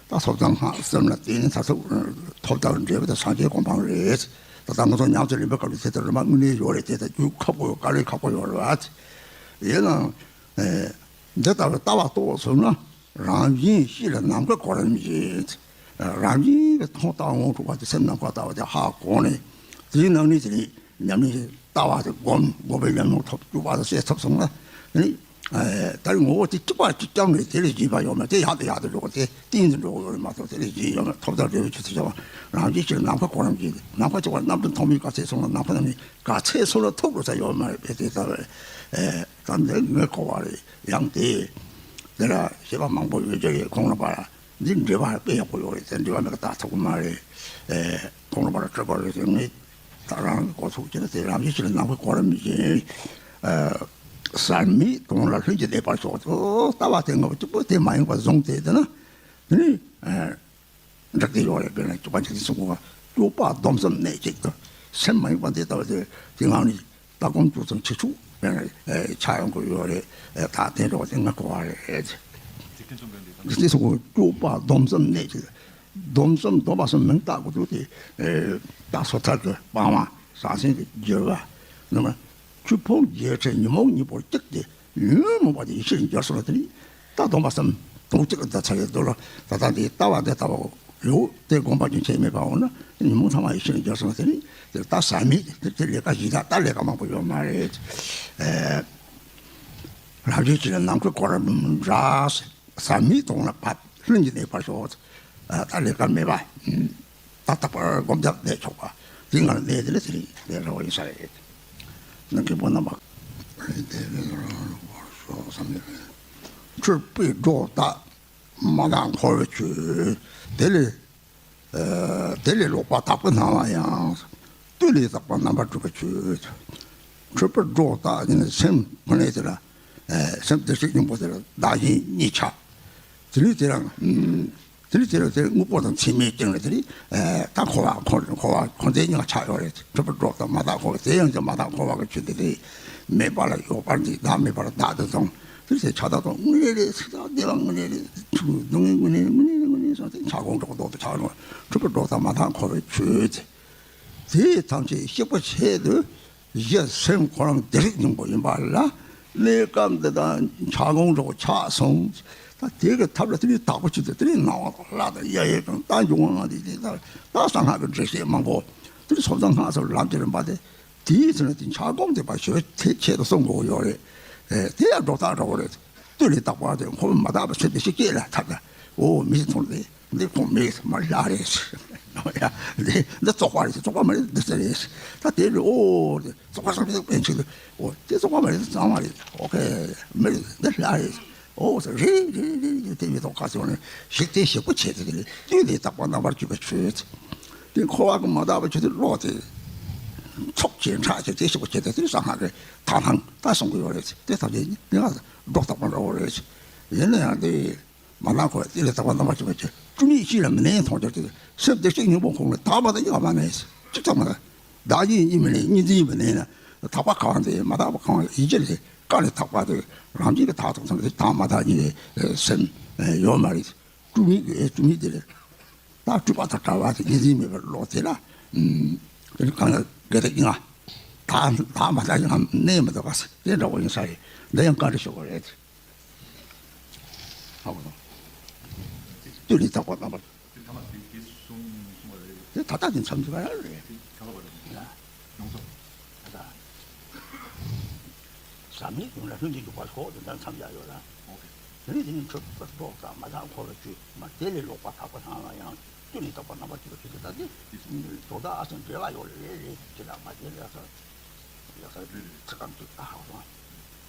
ད་ཐོབ་དང་སྔགས་སེམས་ལ་བརྟེན་ནས་མཐར་ཐུག་ཐོབ་དང་འབྲས་བུ་དང་སངས་རྒྱས་གོ་འཕང་རེད། ད་ལྟ་ང་ཚོ་ཉམས་སུ་ལེན་པའི་སྐབས་ལ་དེ་ལྟར་རེ་མ་དངོས་གནས་ཡོད་རེད། དེ་ལྟར་རྒྱུ་ཁག་པོ་ཡོད། དཀའ་ལས་ཁག་པོ་ཡོད་རེད་བ། ཡིན་ནའང་། འདི་ལྟ་བུའི་ལྟ་བ་རྟོགས་ཟེར་ན་རང་བཞིན་གཤིས་ལ་ནམ་མཁའ་གོ་རིམ་བཞིན། རང་བཞིན་གྱི་མཐོང་ལྟ་དབང་གྲུབ་པ་དེ་སེམས་ནམ་མཁའ་ལྟ་བུ་དེ་ཧ་གོ་ནས་དེའི་ནང་ནས་དེ་ནས། ཉམས་ལེན་ལྟ་བ་དེ་སྒོམ། སྒོམ་པའི་ཉམས་མྱོང་ཐོབ། སྤྱོད་པ་དང་བཤད་ཐུབ་སོང་ན་ནི། ད་རེས་ངོ་བོ་དེ་གཅིག་པ་གཅིག་རྐྱང་རེད། དེ་ལས་གཞན་པ་ཡོད་མེད། དེ་ཡག་དང་ཡག་ཏུ་འགྲོ་དེ་གཏན་དུ་འགྲོ་ཡོད་རེད་མ་གཏོགས་དེ་ལས་གཞན་ཡོད་མེད། ཐོབ་དང་འབྲས་བུའི་ཆོས་སུ་བྱ་བ་རང་བཞིན་གྱིས་ནམ་མཁའ་གོ་རིམ་གྱིས། ནམ་མཁའ་གཅིག་པ་གནམ་དུ་མཐོང་བའི་ག་ཚད་སོང་ན་ནམ་མཁའ་རྣམས་ནི་ག་ཚད་སོང་ན་ཐུག་འགྲོ་ས་ཡོད་མ་རེད་པས། དེ་ལྟ་བུ་ད་འདི་ངས་གོ་བ་རེད། ཡང་དེ་དེ་ལ་བཤད་པ་མང་པོ་ཡོད་ཀྱི་རེད། ཁོང་ལ་པ་འདི་འགྲེལ་པ་དཔེ་ཡག་པོ་ཡོད་རེད། དེ་འགྲེལ་པ་མེད་ཀ་ད་ཐུག་གི་མ་རེད། ཁོང་ལ་པ་སྤྲོད་པ་རེད། དེ་ངས་ད་རང་གི་གོ་ཚུགས་ཀྱི་ན་དེ་རང་བཞིན་གྱིས་ནམ་མཁའ་གོ་རིམ་བཞིན། ཟག་མེད་དོན་ལ་ལྷུན་གྱིས་གནས་པར་ཤོག་ལྟ་བ་དེ་ལྔ་པོ་གཅིག་པོ་དེ་མ་ཡིན་པ་བཟུང་སྟེ་དེ་ན་དེ་ནི་འགྲིག་གི་ཡོད་རེད། དཔེར་ན་སྤྱོད་པ་འཇིག་རྟེན་གསུམ་མགོན་པོ་སྤྱོད་པ་སྡོམ་གསུམ་གནད་གཅིག་ཏུ་སེམས་མ་ཡེངས་པ་འདི་ལྟ་བུ་དེ་དེ་ངང་ནས་ལྟ་སྒོམ་སྤྱོད་གསུམ་བྱེད་ཆོག་ཆགས་ཡོང་གི་ཡོད་རེད། ད་དེ་འདྲ་བ་དེ་ང་གོ་བ་རེད། འཇིག་རྟེན་གསུམ་མགོན་འདི་དང་། འཇིག་རྟེན་གསུམ་མགོན་སྤྱོད་པ་སྡོམ་གསུམ་གནད་གཅིག་སྡོམ་གསུམ་སྡོམ་པ་གསུམ་མིང་བཏགས་དགོས་འདུག་སྟེ། ད་སོ་ཐར་གྱི་སྤང་བ་ཟང་ཟིང་གི་སྦྱོར་བ་རྣམས་ཆོས་ཕུང་བརྒྱད་ཁྲི་ཉོན་མོངས་གཉིས་པོར་གཅིག་སྟེ་ཉོན་མོངས་པ་དེ་ཡེ་ཤེས་ལ་འགྱུར་སོང་ན་དེ་ནི་ད་སྡོམ་པ་གསུམ་དོན་གཅིག་ལ་ད་ཚར་ཡོད་འདུག་ལ། ད་ལྟ་འདི་ལྟ་བ་འདི་ལྟ་བ་ཡོད་དེ་སྒོམ་པ་རྒྱུན་ཆད་མེད་པ་འོང་ན་ཉོན་མོངས་ཚང་མ་ཡེ་ཤེས་ལ་འགྱུར་སོང་ན་དེ་ནི་དེ་ལྟ་ཟག་མེད་དེ་དེ་ལས་ཀ་ཞིག་ད་ལྟ་ལས་ཀ་མང་པོ་ཡོད་མ་རེད། རང་བཞིན་གྱིས་ནམ་མཁའ་གོ་རིམ་འདྲ། ཟག་མེད་དོན་ལ་བབ། ལྷུན་གྱིས་གནས་པར་ཤོག་ད་ལས་ཀ་མེད་པ། ད་རྟག་པར་སྒོམ་བརྒྱབ་གནས་ཆོག་པ། དེ་ང་ལ་གནས་དེ་ལ་དེ་རིང་གནས་རོགས་ཡིན་ས་རེད། ནང་མཁན་པོ་རྣམ་པ། ཆོས་པའི་སྒྲོ་བཏགས་མ་དག་འཁོར་བའི་ཆོས། དེ་ལས། དེ་ལས་ལོག་པ་དག་པའི་སྣང་བ་ཡང་། བཏུས་ལས་བཏགས་པ་རྣམ་པར་གྲུབ་པའི་ཆོས། ཆོས་པའི་སྒྲོ་བཏགས་ནི་སེམས་ཁོ་ནའི་དེ་ལ། སེམས་བདེ་གཤེགས་སྙིང་པོ་དེ་ལ་བདག་གཞན་གཉིས་ཆགས། དེ་ནས་དེ་རང་། དེ་ནས་དེ་རང་དེ་དངོས་པོ་དང་མཚན་མའི་སྟེང་ལ་དེ་ནས་ད་འཁོར་བ་འཁོར་འཁོར་བ་འཁོར་འདས་གཉིས་ཆགས་ཡོད་རེད། ཆོས་པའི་སྒྲོ་དང་མ་དག་འཁོར་བ་དེ་ཡང་ཀྱང་མ་དག་འཁོར་བ་གི་ཆོས་དེ་དེ་མེད་པ་ལ་ཡོད་པར་འདི་བདག་མེད་པར་བདག་ཏུ་བཟུང་། དེ་ཚེ་ཆགས་སྡང་དང་དངོས་གནས་རེད། སྲིད་དང་བདེ་བ་དངོས་གནས་རེད། ཆུ་སྡུག་བསྔལ་དངོས་གནས་དངོས་གནས་དངོས་གནས་སོང་སྟེ་ཆགས་སྒོམ་འགྲོ་ལྡོག་ཏུ་ཆགས་རུང་ཆོས་པའི་སྒྲོ་དང་མ་དག་འཁོར་བའི་ཆོས་དེ། དེ་ཐམས་ཅད་གཤེགས་པ་ཆེད་དུ་གཞི་སེམས་ཁོ་རང་བདེ་གཤེགས་སྙིང་པོ་ཡིན་པ་ལ་གནས་སྐབས་འདི་དང་ཆགས་སྒོམ་འགྲོ་ཆགས་སོང་། ད་དེ་གི་ཐབས་ལ་དེ་ནས་དག་པོ་ཅིག་ཏུ་དེ་ནས་སྣང་བ་དང་ལྷ་དང་གཡས་གཡོན་དང་ད་འབྱུང་བ་ལྔ་དེ་དེ་ལྟར་ད་གསང་སྔགས་ཀྱི་འགྲེལ་བཤད་མང་པོ་དེ་ནས་ཚོགས་བསགས་སྔགས་སུ་ལམ་གྱི་རིམ་པ་དེ། དེའི་ཚེ་ན་དེ་འཆར་སྒོམ་དེ་པ་ཞོལ་དེ་ཆེད་དུ་གསུང་དགོས་ཡོད་རེད། ཨེ་དེ་ཡང་སྒྲོ་བཏགས་འདྲ་བོ་རེད། བཏུས་ལས་བཏགས་པ་དེ་ཁོ་མ་དག་པ་ཚེ་དེ་ཞིག་སྐྱེས་ལ་ཐབས་ད་འོ་མི་ཞིག་མཐོང་དེ་འདི་ཁོང་མི་ཞིག་མ་ལ་རེད། འདི་འདི་བཙོག་པ་རེད། བཙོག་པ་མ་རེད་འདི་ཟེར་རེད། ད་དེ་ལས་འོ་དེ་བཙོག་པ་བསམ་གྱི་འདུག་པན་ཆེ་དུ་འོ་དེ་བཙོག་པ་མ་རེད། གཙང་མ་རེད། ཨོ་ཁེ་མི་རེད། འདི་ལ་རེད། ཨོ་ཟེར་རེད་རེད་རེད་རེད། དེ་མི་ཐོག་ཁ་སོང་ནས་ཞིག་དེ་ཞིག་པོ་བྱས་ཏེ་དེ་ལས་དུས་དེ་བཏགས་པ་རྣམ་པར་གྱུར་པའི་ཆོས། དེ་འཁོར་བ་གི་མ་དག་པའི་ཆོས་དེ་བློ་དེ་ཚོགས་ཀྱི་ཕྲག་ཀྱི་དེ་ཞིག་པོ་བྱས་ཏེ་དེ་གསང་སྔགས་ཀྱི་དག་སྣང་ད་གསུང་གི་ཡོད་རེད། དེ་ཐམས་ཅད་ནི་ང་སྒྲོ་བཏགས་པ་འདྲ་བོ་རེད། ཡིན་ན་ཡང་དེ་མ་དག་འཁོར་བ་དེ་ལས་བཏགས་པ་རྣམ་པར་གྱུར་པའི་ཆོས་སྤྲོས་མེད་གཅིག་ལ་མི་གནས་མཐོང་ཆོས་དེ་སེམས་བདེ་གཤེགས་སྙིང་པོ་ཁོང་ལ་དག་པ་དང་ཡོད་མ་གནས་གཅིག་ཙམ་མ་གཏོགས། བདག་གཞན་གཉིས་མི་གནས། གཉིས་འཛིན་མི་གནས་ན། དག་པ་གང་དེ་མ་དག་པ་གང་ཡིན་གྱི་རེད། དཀའ་ལས་ཐག་པ་དེ་རང་བཞིན་གྱི་དག་ཐོག་ཙམ་དེ་དག་མ་དག་གཉིས་སེམས་ཡོད་མ་རེད། སྤྲོས་མེད་ཀྱི་སྤྲོས་མེད་དེ་རེད། ད་སྤྲོས་པ་དང་བྲལ་བ་དེ་གཉིས་འཛིན་མེད་པའི་བློ་དེ་ལ་དེ་ནི་གང་ལ་དགའ་དེ་ཡིན་ང་། དག་དག་མ་དག་ཡིན་ང་གནས་མི་འདུག་ག་དེ་འདྲ་བོ་ཡིན་ས་རེད། འདི་ཡང་བཀའ་འདྲི་ཞུ་དགོས་རེད། ཧ་གོ་སོང་། བཏུས་ལས་བཏགས་པ་རྣམ་པར། དེ་ཐ་མ་དེ་དེ་གསུང་གསུང་བ་རེད། དེ་ད་ལྟ་དེ་མཚམས་འཇོག་ཡ་རེད། དེ་ཁ་ལོ་བ་རེད། ཡ། ཡོང་སོང་། ད་ལྟ། ཟབ་གཉེར་ཡོང་ལ་ལྷུན་གྱིས་འཇུག་པ་སོགས་དེ་འདྲ་མཚམས་འཇོག་ཡོད་ལ། ཨོ་ཁེ། དེ་ནས་དེ་ནས་ཆོས་པ་སྒྲོ་དང་མ་དག་འཁོར་བའི་ཆོས་མ་དེ་ལས་ལོག་པ་དག་པ་སྣང་བ་ཡང་བཏུས་ལས་བཏགས་པ་རྣམ་པར་གྱུར་པའི་ཆོས་དེ་ལྟ་སྟེ། དོན་དག་ཨ་སང་འབྲེལ་བ་ཡོད་རེད་རེད་ཅེས་དང་མ་དེ་ལས་ས་ཡག་ས་ཚིག་གམ་ཚིག་ད་ཧ་གོ་སོང་།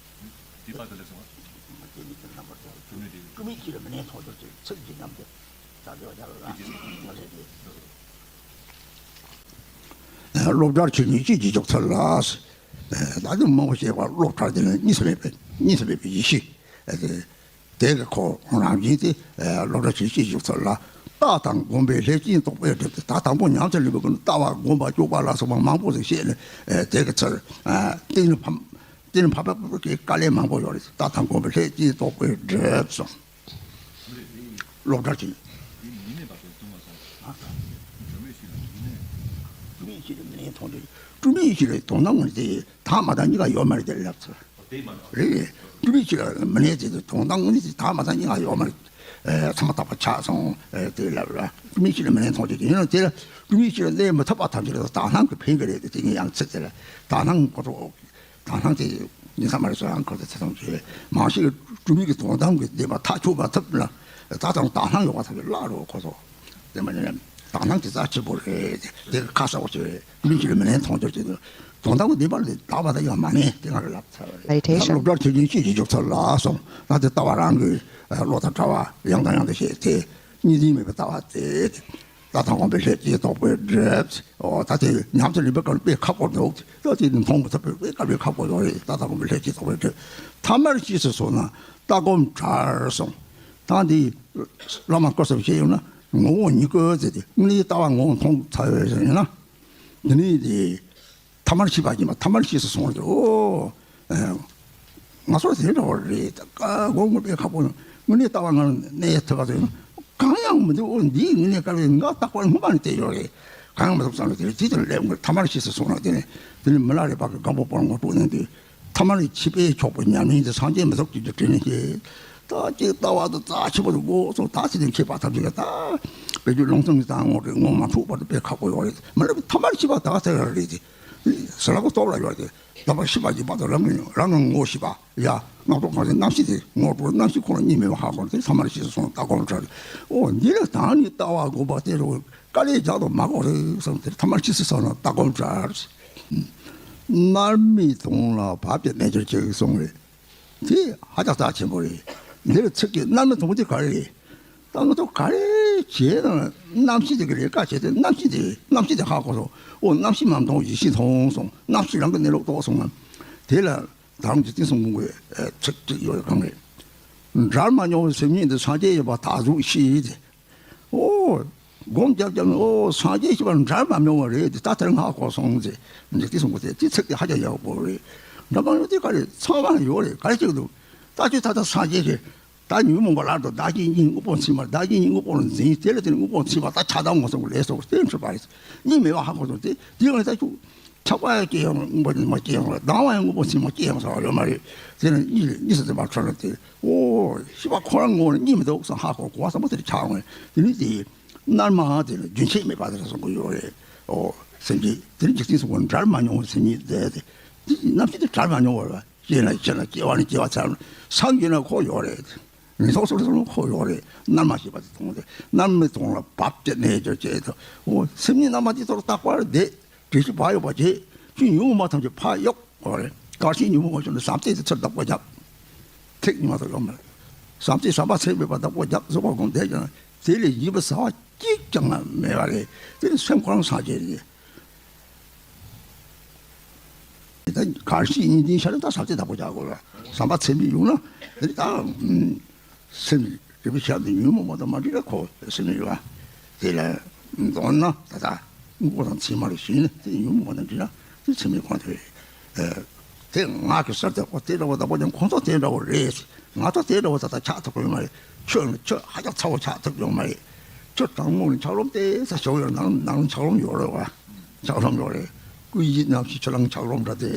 འདི་པ་དེ་ལས་སོང་བ། དེ་མི་དེ་རྣམ་པར་དག་སྤྲོས་མེད་དེ། སྤྲོས་མེད་ཀྱི་ལ་མི་གནས་མཐོང་ཆོས་ཅིག་ཚིག་གི་ཉམས་དེ་ད་དེ་བ་ཡག་ལ་ལ་ལ་ལས་དེ། སློབ་གྲྭར་ཆོས་ཉིད་ཅེས་བརྗོད་ཚུལ་ལ། ད་དེ་མང་པོ་བཤད་པ་སློབ་གྲྭར་དེ་ནི་གཉིས་སུ་མེད་པའི་གཉིས་སུ་མེད་པའི་ཡེ་ཤེས། དེ་གི་ཁོ་རང་བཞིན་དེ་སློབ་གྲྭར་ཆོས་ཉིད་ཅེས་བརྗོད་ཚུལ་ལ། བརྟགས་དང་སྒོམ་པའི་ལྷས་བྱིན་རྟོག་པས་བསྒྲིབས་ཏེ། ད་དང་པོ་ཉམས་སུ་ལེན་པའི་སྒོ་ནས་ལྟ་བ་སྒོམ་པ་སྤྱོད་པ་ལ་སོགས་པ་མང་པོ་ཞིག་བཤད་ནས་དེ་གི་ཚུལ། གཏན་ནས་ཕམ། གཏན་ནས་ཕམ་པའི་དཀའ་ལས་མང་པོ་ཡོད་རེད། ད་དང་སྒོམ་པའི་ལྷས་བྱིན་རྟོག་པས་བསྒྲིབས་སོང་། སློབ་གྲྭ་ཆེན། སྤྲོས་མེད་ཅིག་ལ་མི་གནས་མཐོང་དུས། སྤྲོས་མེད་ཅིག་ལ་དོན་དམ་ངོས་དེ་དག་མ་དག་གཉིས་ཀ་ཡོད་མ་རེད་དེ་ལབ་ཚར། རེད། སྤྲོས་མེད་ཅིག་ལ་མི་གནས་དེ་དོན་དམ་ངོས་དེ་དག་མ་དག་གཉིས་ཀ་ཡོད་མ་རེད། ཚང་མ་དག་པ་ཆགས་སོང་། དེ་ལབ་ར། སྤྲོས་མེད་ཅིག་ལ་མི་གནས་མཐོང་དུས་ཡིན་ན་དེ་ལ་སྤྲོས་མེད་ཅིག་ལ་གནས་མི་ཐུབ་པ་ཐམས་ཅད་ལ་དག་སྣང་གི་ཕན་གི་རེད་དེ། དེ་ནི་ཡང་ཚིག་དེ་ལ་དག་སྣང་གོ་ཚོགས། དག་སྣང་དེ་ཉིན་མཚན་མ་རེད་སོ་ཡང་ཁོ་ཚོ་ཚེ་ཐམས་ཅད་མང་ཤོས་སྤྲོས་མེད་ཀྱི་དོན་དམ་གྱི་བདེན་པ་ཐག་ཆོད་པ་ཐུབ་ལ། ད་ལྟ་དག་སྣང་ཡོད་པ་ཐམས་ཅད་བརླག་རོགས་ཁོ་ཚོ། དེ་མ་ནི་དག་སྣང་དེ་རྩ་ཆེ་པོ་རེད། དེ་གི་ཁ་གསལ་པོ་ཆེ་རེད། སྤྲོས་མེད་ཅིག་ལ་མི་གནས་མཐོང་ཆོས་ཅན་དོན་དམ་གྱི་བདེན་པ་ལ་དག་པ་དང་ཡང་མ་གནས་དེ་ང་རེ་ལབ་ཚར་བ་རེད། ད་སློབ་གྲྭར་ཆོས་ཉིད་ཅེས་བརྗོད་ཚུལ་ལ་སོང་ན་དེ་ལྟ་བ་རང་གི་བློ་དང་བྲལ་བ་ཡང་དང་ཡང་དུ་བཤད་དེ་གཉིས་འཛིན་མེད་པའི་ལྟ་བ་དེ། ལྟ་དང་སྒོམ་པའི་ལྷས་བྱིན་རྟོག་པས་བསྒྲིབས། ཨོ་ད་དེ་ཉམས་སུ་ལེན་པའི་སྐབས་དཔེ་ཁག་པོ་འདུག་ད་དེ་མཐོང་མི་ཐུབ་པའི་དཔེ་སྐབས་ལས་ཁག་པོ་ཡོད་རེད། ལྟ་དང་སྒོམ་པའི་ལྷས་བྱིན་རྟོག་པས་བསྒྲིབས། ཐ་མར་གཤིས་སུ་སོང་ན་ལྟ་སྒོམ་བྲལ་སོང་། ད་འདི་བླ་མ་སྐུ་གསུམ་ཞིག་ཡོང་ན་ངོ་བོ་ཉིད་སྐུ་ཟེར་ཏེ་དངོས་གནས་ལྟ་བ་ངོ་བོ་མཐོང་ཚར་བའི་ཡིན་ན། འདི་ནི་དེ། ཐ་མར་གཤིས་པ་ཡིན་པ་ཐ་མར་གཤིས་སུ་སོང་སྟེ། ཨོ། ཨ། ང་ཚོ་དེ་འདྲ་བ་རེད། ད་ཀ་སྒོམ་དཔེ་ཁག་པོ་དངོས་གནས་ལྟ་བ་ང་གནས་ཐུབ་པ་དེ་གང་ཡང་མི་འདུག་ཨོ་འདིའི་དངོས་གནས་ཀ་རེད། ང་རྟག་པར་སྔོན་མ་ནས་བལྟས་ཡོད་རེད། གང་ཡང་མི་འདུག་བསམ་ནས་དེ་རེད། དེ་དེ་ལས་ཐ་མར་གཤིས་སུ་སོང་ན་དེ་ནས་དེ་ནས་མི་ལ་རས་པ་གི་སྒམ་པོ་པོར་ངོ་སྤྲོད་གནང་དུས་ཐ་མར་གཤིས་པས་ཆོག་པའི་ཉམས་ལེན་དེ་སངས་རྒྱས་མི་ཐོབ་ཀྱི་དྲིན་ནས་ཤེས། ད་ཅིག་ལྟ་བ་དང་རྩ་ཆེ་བ་དང་དགོས་སོ་ད་ཚེ་དེ་མཁས་པ་ཐམས་ཅད་ཀྱི་ད་བེད་སྤྱོད་ལུང་ཚན་གྱི་ད་ངོ་རེ་ངོ་མ་འཕྲོད་པ་དེ་དཔེ་ཁག་པོ་ཡོད་རེད། མི་ལ་ཐ་མར་གཤིས་པ་ད་ཚེ་ར་རེད་དེ། ཟེར་ལ་ཁོ་སྟོབས་ལ་ཡོད་དེ། ལག་པ་ཤེས་པ་ཡིན་པ་དང་རང་ངོ་རང་ངོ་ཤེས་པ་ཡ། རྣམ་རྟོག་གང་ཞིག་རྣམ་ཤེས་དེ་ངོ་སྤྲོད་རྣམ་ཤེས་ཁོ་ན་གཉིས་མེད་པ་ཧ་གོ་དེ་ཐ་མར་ཤེས་སོང་ལྟ་སྒོམ་བྱ། འོ་འདི་ལ་དང་ནི་ལྟ་བ་དགོས་པ་དེ་རུ་དཀའ་ལས་རྒྱག་དང་མ་དགོས་རེད་བསམ་དེ་ཐ་མར་ཤེས་སོང་ལྟ་སྒོམ་བྱ། མནར་མེད་དོན་ལ་བབ་ཀྱི་གནས་གྱུར་ཅིག་གསུངས་རེད། དེ་ཧ་ཅང་རྩ་ཆེན་པོ་རེད། འདིར་ཚིག་གི་མནར་མེད་དོན་དེ་ག་རེ་རེད། ད་ང་ཚོ་ག་རེ་བྱས་ན་རྣམ་ཤེས་དེ་ག་རེ་བཀག་བྱས་ཏེ་རྣམ་ཤེས་དེ་རྣམ་ཤེས་དེ་ཧ་གོ་སོང་། ཨོ་རྣམ་ཤེས་མ་མཐོང་ཡེ་ཤེས་མཐོང་སོང་། རྣམ་ཤེས་རང་གི་གནས་ལུགས་རྟོགས་སོང་ང་། དེ་ལ་ད་རུང་འཇིག་རྟེན་གསུམ་མགོན་པོའི་ཚིག་གཅིག་ཡོད་གང་རེད། འདྲར་མ་མྱོང་བའི་སེམས་ཉིད་འདི་སངས་རྒྱས་ཡིན་པ་དག་གཟུགས་ཤེས་ཏེ། ཨོ། སྒོམ་རྒྱབ་རྒྱབ་ནས་ཨོ་སངས་རྒྱས་ཞེས་པ་འདྲར་མ་མྱོང་བ་རེད་དེ་ད་དེར་ང་གོ་སོང་ཟེར། འཇིག་རྟེན་གསུམ་མགོན་པོ་དེ་དེ་ཚིག་དེ་ཧ་ཅང་ཡག་པོ་རེད། འདྲ་མ་མྱོང་དེ་ག་རེ་ཚང་མ་ཡོད་རེད། ག་རེ་བྱེད་ཀྱི་འདུག་ད་ཁྱོད་ད་ལྟ་སངས་རྒྱས་ཀྱི་ད་ཉོན་མོངས་པ་ལ་དང་བདག་གི་གཉིས་དངོས་པོ་མཚན་མ་བདག་གི་གཉིས་དངོས་པོ་ལ་འཛིན། དེ་ལ་དེ་ནི་དངོས་པོ་མཚན་མ་ད་ཆགས་སྡང་ངོ་སོང་ལས་སོགས་རྟེན་འབྲེལ་པ་རེད། གཉིས་མེད་པ་ཧ་གོ་སོང་དེ་དེ་ང་ད་ཁྱོད་ཆགས་པ་ཡང་སྐྱེ་ཡོང་དངོས་པོ་མཚན་མ་སྐྱེ་ཡོང་ལ་སྡང་བ་ཡང་དངོས་པོ་མཚན་མ་སྐྱེ་ཡོང་ས་ཡོད་མ་རེད། དེ་ནི་གཉིས་ལས་གཉིས་སུ་འཛིན་པ་འཕྲོ་ལ་དེ། ཨོ། ཤེས་པ་ཁོ་རང་ངོ་ལ་གཉིས་མི་འདུག་བསམ་ཧ་གོ་གོ་བ་བཟང་པོ་དེར་ཆགས་འོང་། དེ་ནི་དེ་མནར་མ་དེ་ལ་རྒྱུན་ཆད་མེད་པ་དེ་ལ་བཟུང་གི་ཡོད་རེད། ཨོ། སེམས་ཅན་དེ་ནི་འཇིག་རྟེན་གསུམ་མགོན་པོ་འདྲར་མ་མྱོང་བའི་སེམས་ཉིད་དེ་དེ་དེ་རྣམ་ཤེས་དེ་འདྲར་མ་མྱོང་བར་སྐྱེས་ན་སྐྱེས་ན་སྐྱེ་བ་ནས་སྐྱེ་བ་ཚར་སངས་རྒྱས་ན་ཁོ་ཡོད་རེད། ངན་སོང་སོགས་ལ་ཁོ་ཡོད་རེད། མནར་མ་ཤེས་པ་དེ་མཐོང་སྟེ་མནར་མེད་དོན་ལ་བབ་ཀྱི་གནས་གྱུར་ཅིག་ཏུ། ཨོ། སེམས་ཉིད་རྣམ་པ་དེ་ཚོར་རྟག་པར་བསྡད། དྲན་ཤེས་བག་ཡོད་པ་བྱེད། ཁྱོད་ཉོན་མོངས་པ་ཐམས་ཅད་ཕར་གཡུག་གོ་རེད། གལ་སྲིད་ཉོན་མོངས་པ་བྱུང་ན་བསམ་གཏན་དེ་ཚུར་བདག་པོ་རྒྱབ། ཐེག་ཉིད་མ་གཏོགས་ཡོད་མ་རེད། བསམ་གཏན་བསམ་པ་ཚད་མེད་པ་བདག་པོ་རྒྱབ་རྫོགས་པ་སྒོམ་བསྡད་ཀྱང་དེ་ལས་གཞན་པ་ཟ་བ་གཅིག་ཀྱང་མེད་པ་རེད། དེ་ནི་སེམས་ཁོ་རང་སངས་རྒྱས་རེད། ད་གལ་སྲིད་གཉིས་ལྡན་ཤར་ད་བསམ་གཏན་བདག་པོ་རྒྱག་དགོས་ལ་བསམ་པ་ཚད་མེད་ཡོང་ན་དེ་ནི་ད། སེམས་རིག་པའི་ཆ་དེ་ཉོན་མོངས་པ་དང་མ་འདྲེས་ན་ཁོ་སེམས་ཡོད་པ། དེ་ལ་མདོར་ན་ད་ལྟ་དངོས་པོ་དང་མཚན་མ་རེ་ཞིག་ནི་དེ་ཉོན་མོངས་པ་དང་འདྲེས་ན་དེ་མཚན་མའི་ཁོངས་དེ་རེད། དེ་ང་གི་སར་དེ་ཁོ་དེ་འདྲ་བོ་ད་པོ་ཀྱང་ཁོང་ཚོ་དེ་འདྲ་བོ་རེད། ང་ཚོ་དེ་འདྲ་བོ་ད་ལྟ་ཆགས་ཐུབ་ཀྱི་ཡོད་མ་རེད། ཁྱོད་ནི་ཁྱོད་ཧ་ཅང་ཚ་བོ་ཆགས་ཐུབ་ཀྱི་ཡོད་མ་རེད། ཁྱོད་དྲང་མོ་ནི་འཁྱགས་རོམ་དེ་ས་ཞོག་ཡོད་ནང་ནང་འཁྱགས་རོམ་ཡོད་རེད་བ། འཁྱགས་རོམ་ཡོད་རེད། སྐུ་ཡི་རྣམ་ཤེས་ཆུ་ལང་འཁྱགས་རོམ་འདྲ་དེ།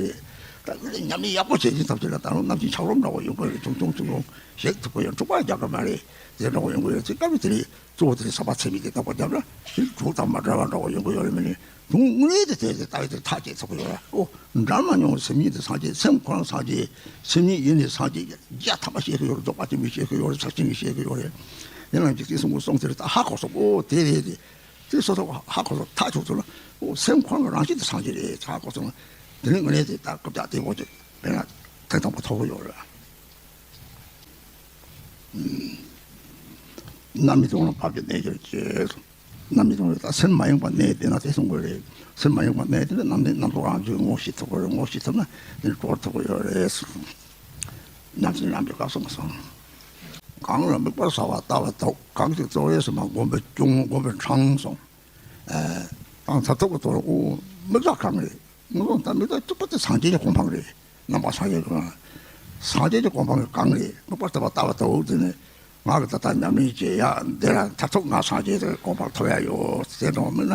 ད་ཉམས་ལེན་ཡག་པོ་བྱེད་ཀྱི་ཐབས་ཤེས་ལ་ད་རུང་རྣམ་ཤེས་འཁྱགས་རོམ་འདྲ་བོ་ཡོང་གི་རེད། ཆུང་ཆུང་ཆུང་ཆུང་ཞིག་ཐུབ་ཀྱི་ཡོད། འཁྲུག་པ་རྒྱག་གི་མ་རེད། དེ་འདྲ་བོ་ཡོང་གི་ཡོད་ཚེ་སྐབས་དེ་རེད། གཙོ་བོ་དེ་བསམ་པ་ཚད་མེད་དེ་བདག་པོ་རྒྱབ་ན་ཞིག་དྲུག་དང་མ་འདྲ་བ་འདྲ་བོ་ཡོང་གི་ཡོད་རེད། མིན་ནི་དུང་དངོས་གནས་དེ་དེ་དེ་ལྟ་བུ་དེ་ཐག་བཅད་ཐུབ་ཀྱི་ཡོད་རེད། ཨོ། འདྲ་མ་མྱོང་བའི་སེམས་ཉིད་དེ་སངས་རྒྱས། སེམས་ཁོ་རང་སངས་རྒྱས། སེམས་ཉིད་ཡེ་ནས་སངས་རྒྱས། བརྒྱ་ཐམ་པ་བཤད་ཀྱི་ཡོད་རེད། རྫོགས་པ་ཆེན་པོས་བཤད་ཀྱི་ཡོད་རེད། ཚར་ཆེན་གྱིས་བཤད་ཀྱི་ཡོད་རེད། ཡིན་ནའང་འཇིག་རྟེན་གསུམ་པོ་གསུངས་དེ་རེད། ད་ཧ་གོ་སོང་། ཨོ་དེ་རེད་དེ། དེ་སོ་སོ་ཧ་གོ་སོང་། ཐག་ཆོད་སོང་ན། ཨོ་སེམས་ཁོ་རང་རང་བཞིན་དུ་སངས་རྒྱས་རེད་ཧ་གོ་སོང་ན། དེ་ནི་དངོས་གནས་དེ་ད་སྐུ་ལྕགས་བརྟན་པོ་ཅིག་དཔེར་ན་ཐེངས་དང་པོ་ཐོབ་ཀྱི་ཡོད་རེད། རྣམ་སྨིན་སྟོང་ལ་བབ་ཀྱི་གནས་གྱུར་ཅིག། རྣམ་སྨིན་སྟོང་ལ་ད་སེམས་མ་ཡེངས་པར་གནས་བསྡད་ན་དེ་གསུང་དགོས་རེད། སེམས་མ་ཡེངས་པར་གནས་བསྡད་ན་རྣམ་སྨིན་རྣམ་རྟོག་རང་བྱུང་ངོ་ཤེས་ཐུབ་ཀྱི་རེད། ངོ་ཤེས་ཐུབ་ན་དེ་ནི་གྲོལ་ཐུབ་ཀྱི་ཡོད་རེད། རྣམ་སྨིན་རྣམ་སྨིན་སྐབས་སུ་མ་སོང་། གང་ལ་དམིགས་པ་གསལ་བར་ལྟ་བ་དག། གང་ཞིག་རྩོལ་བས་སུ་མ་བསྒོམས་པས་སྐྱོང་། བསྒོམས་པས་དྲངས་སོང་། ཨ། དང་མཐར་ཐུག་གི་ཐོག་ལ་ཨོ་དམིགས་པ་གང་རེད། དངོས་པོ་དང་དམིགས་པ་གཅིག་པ་དེ་སངས་རྒྱས་ཀྱི་གོ་འཕང་རེད། རྣམ་པ་སངས་རྒྱས་ཀྱི་གོ་འཕང་། སངས་རྒྱས་ཀྱི་གོ་འཕང་གི་གང་རེད། དམིགས་པ་དེ་བ་ལྟ་བ་ལྟ་བུ་དེ་ནི་ང་གི་ད་ལྟ་ཉམས་ལེན་བྱེད་ཡ་འདི་ལ་མཐར་ཐུག་ང་སངས་རྒྱས་ཀྱི་གོ་འཕང་ཐོབ་ཡ་ཡོད་ཟེར་འགྲོ་མིན་ན།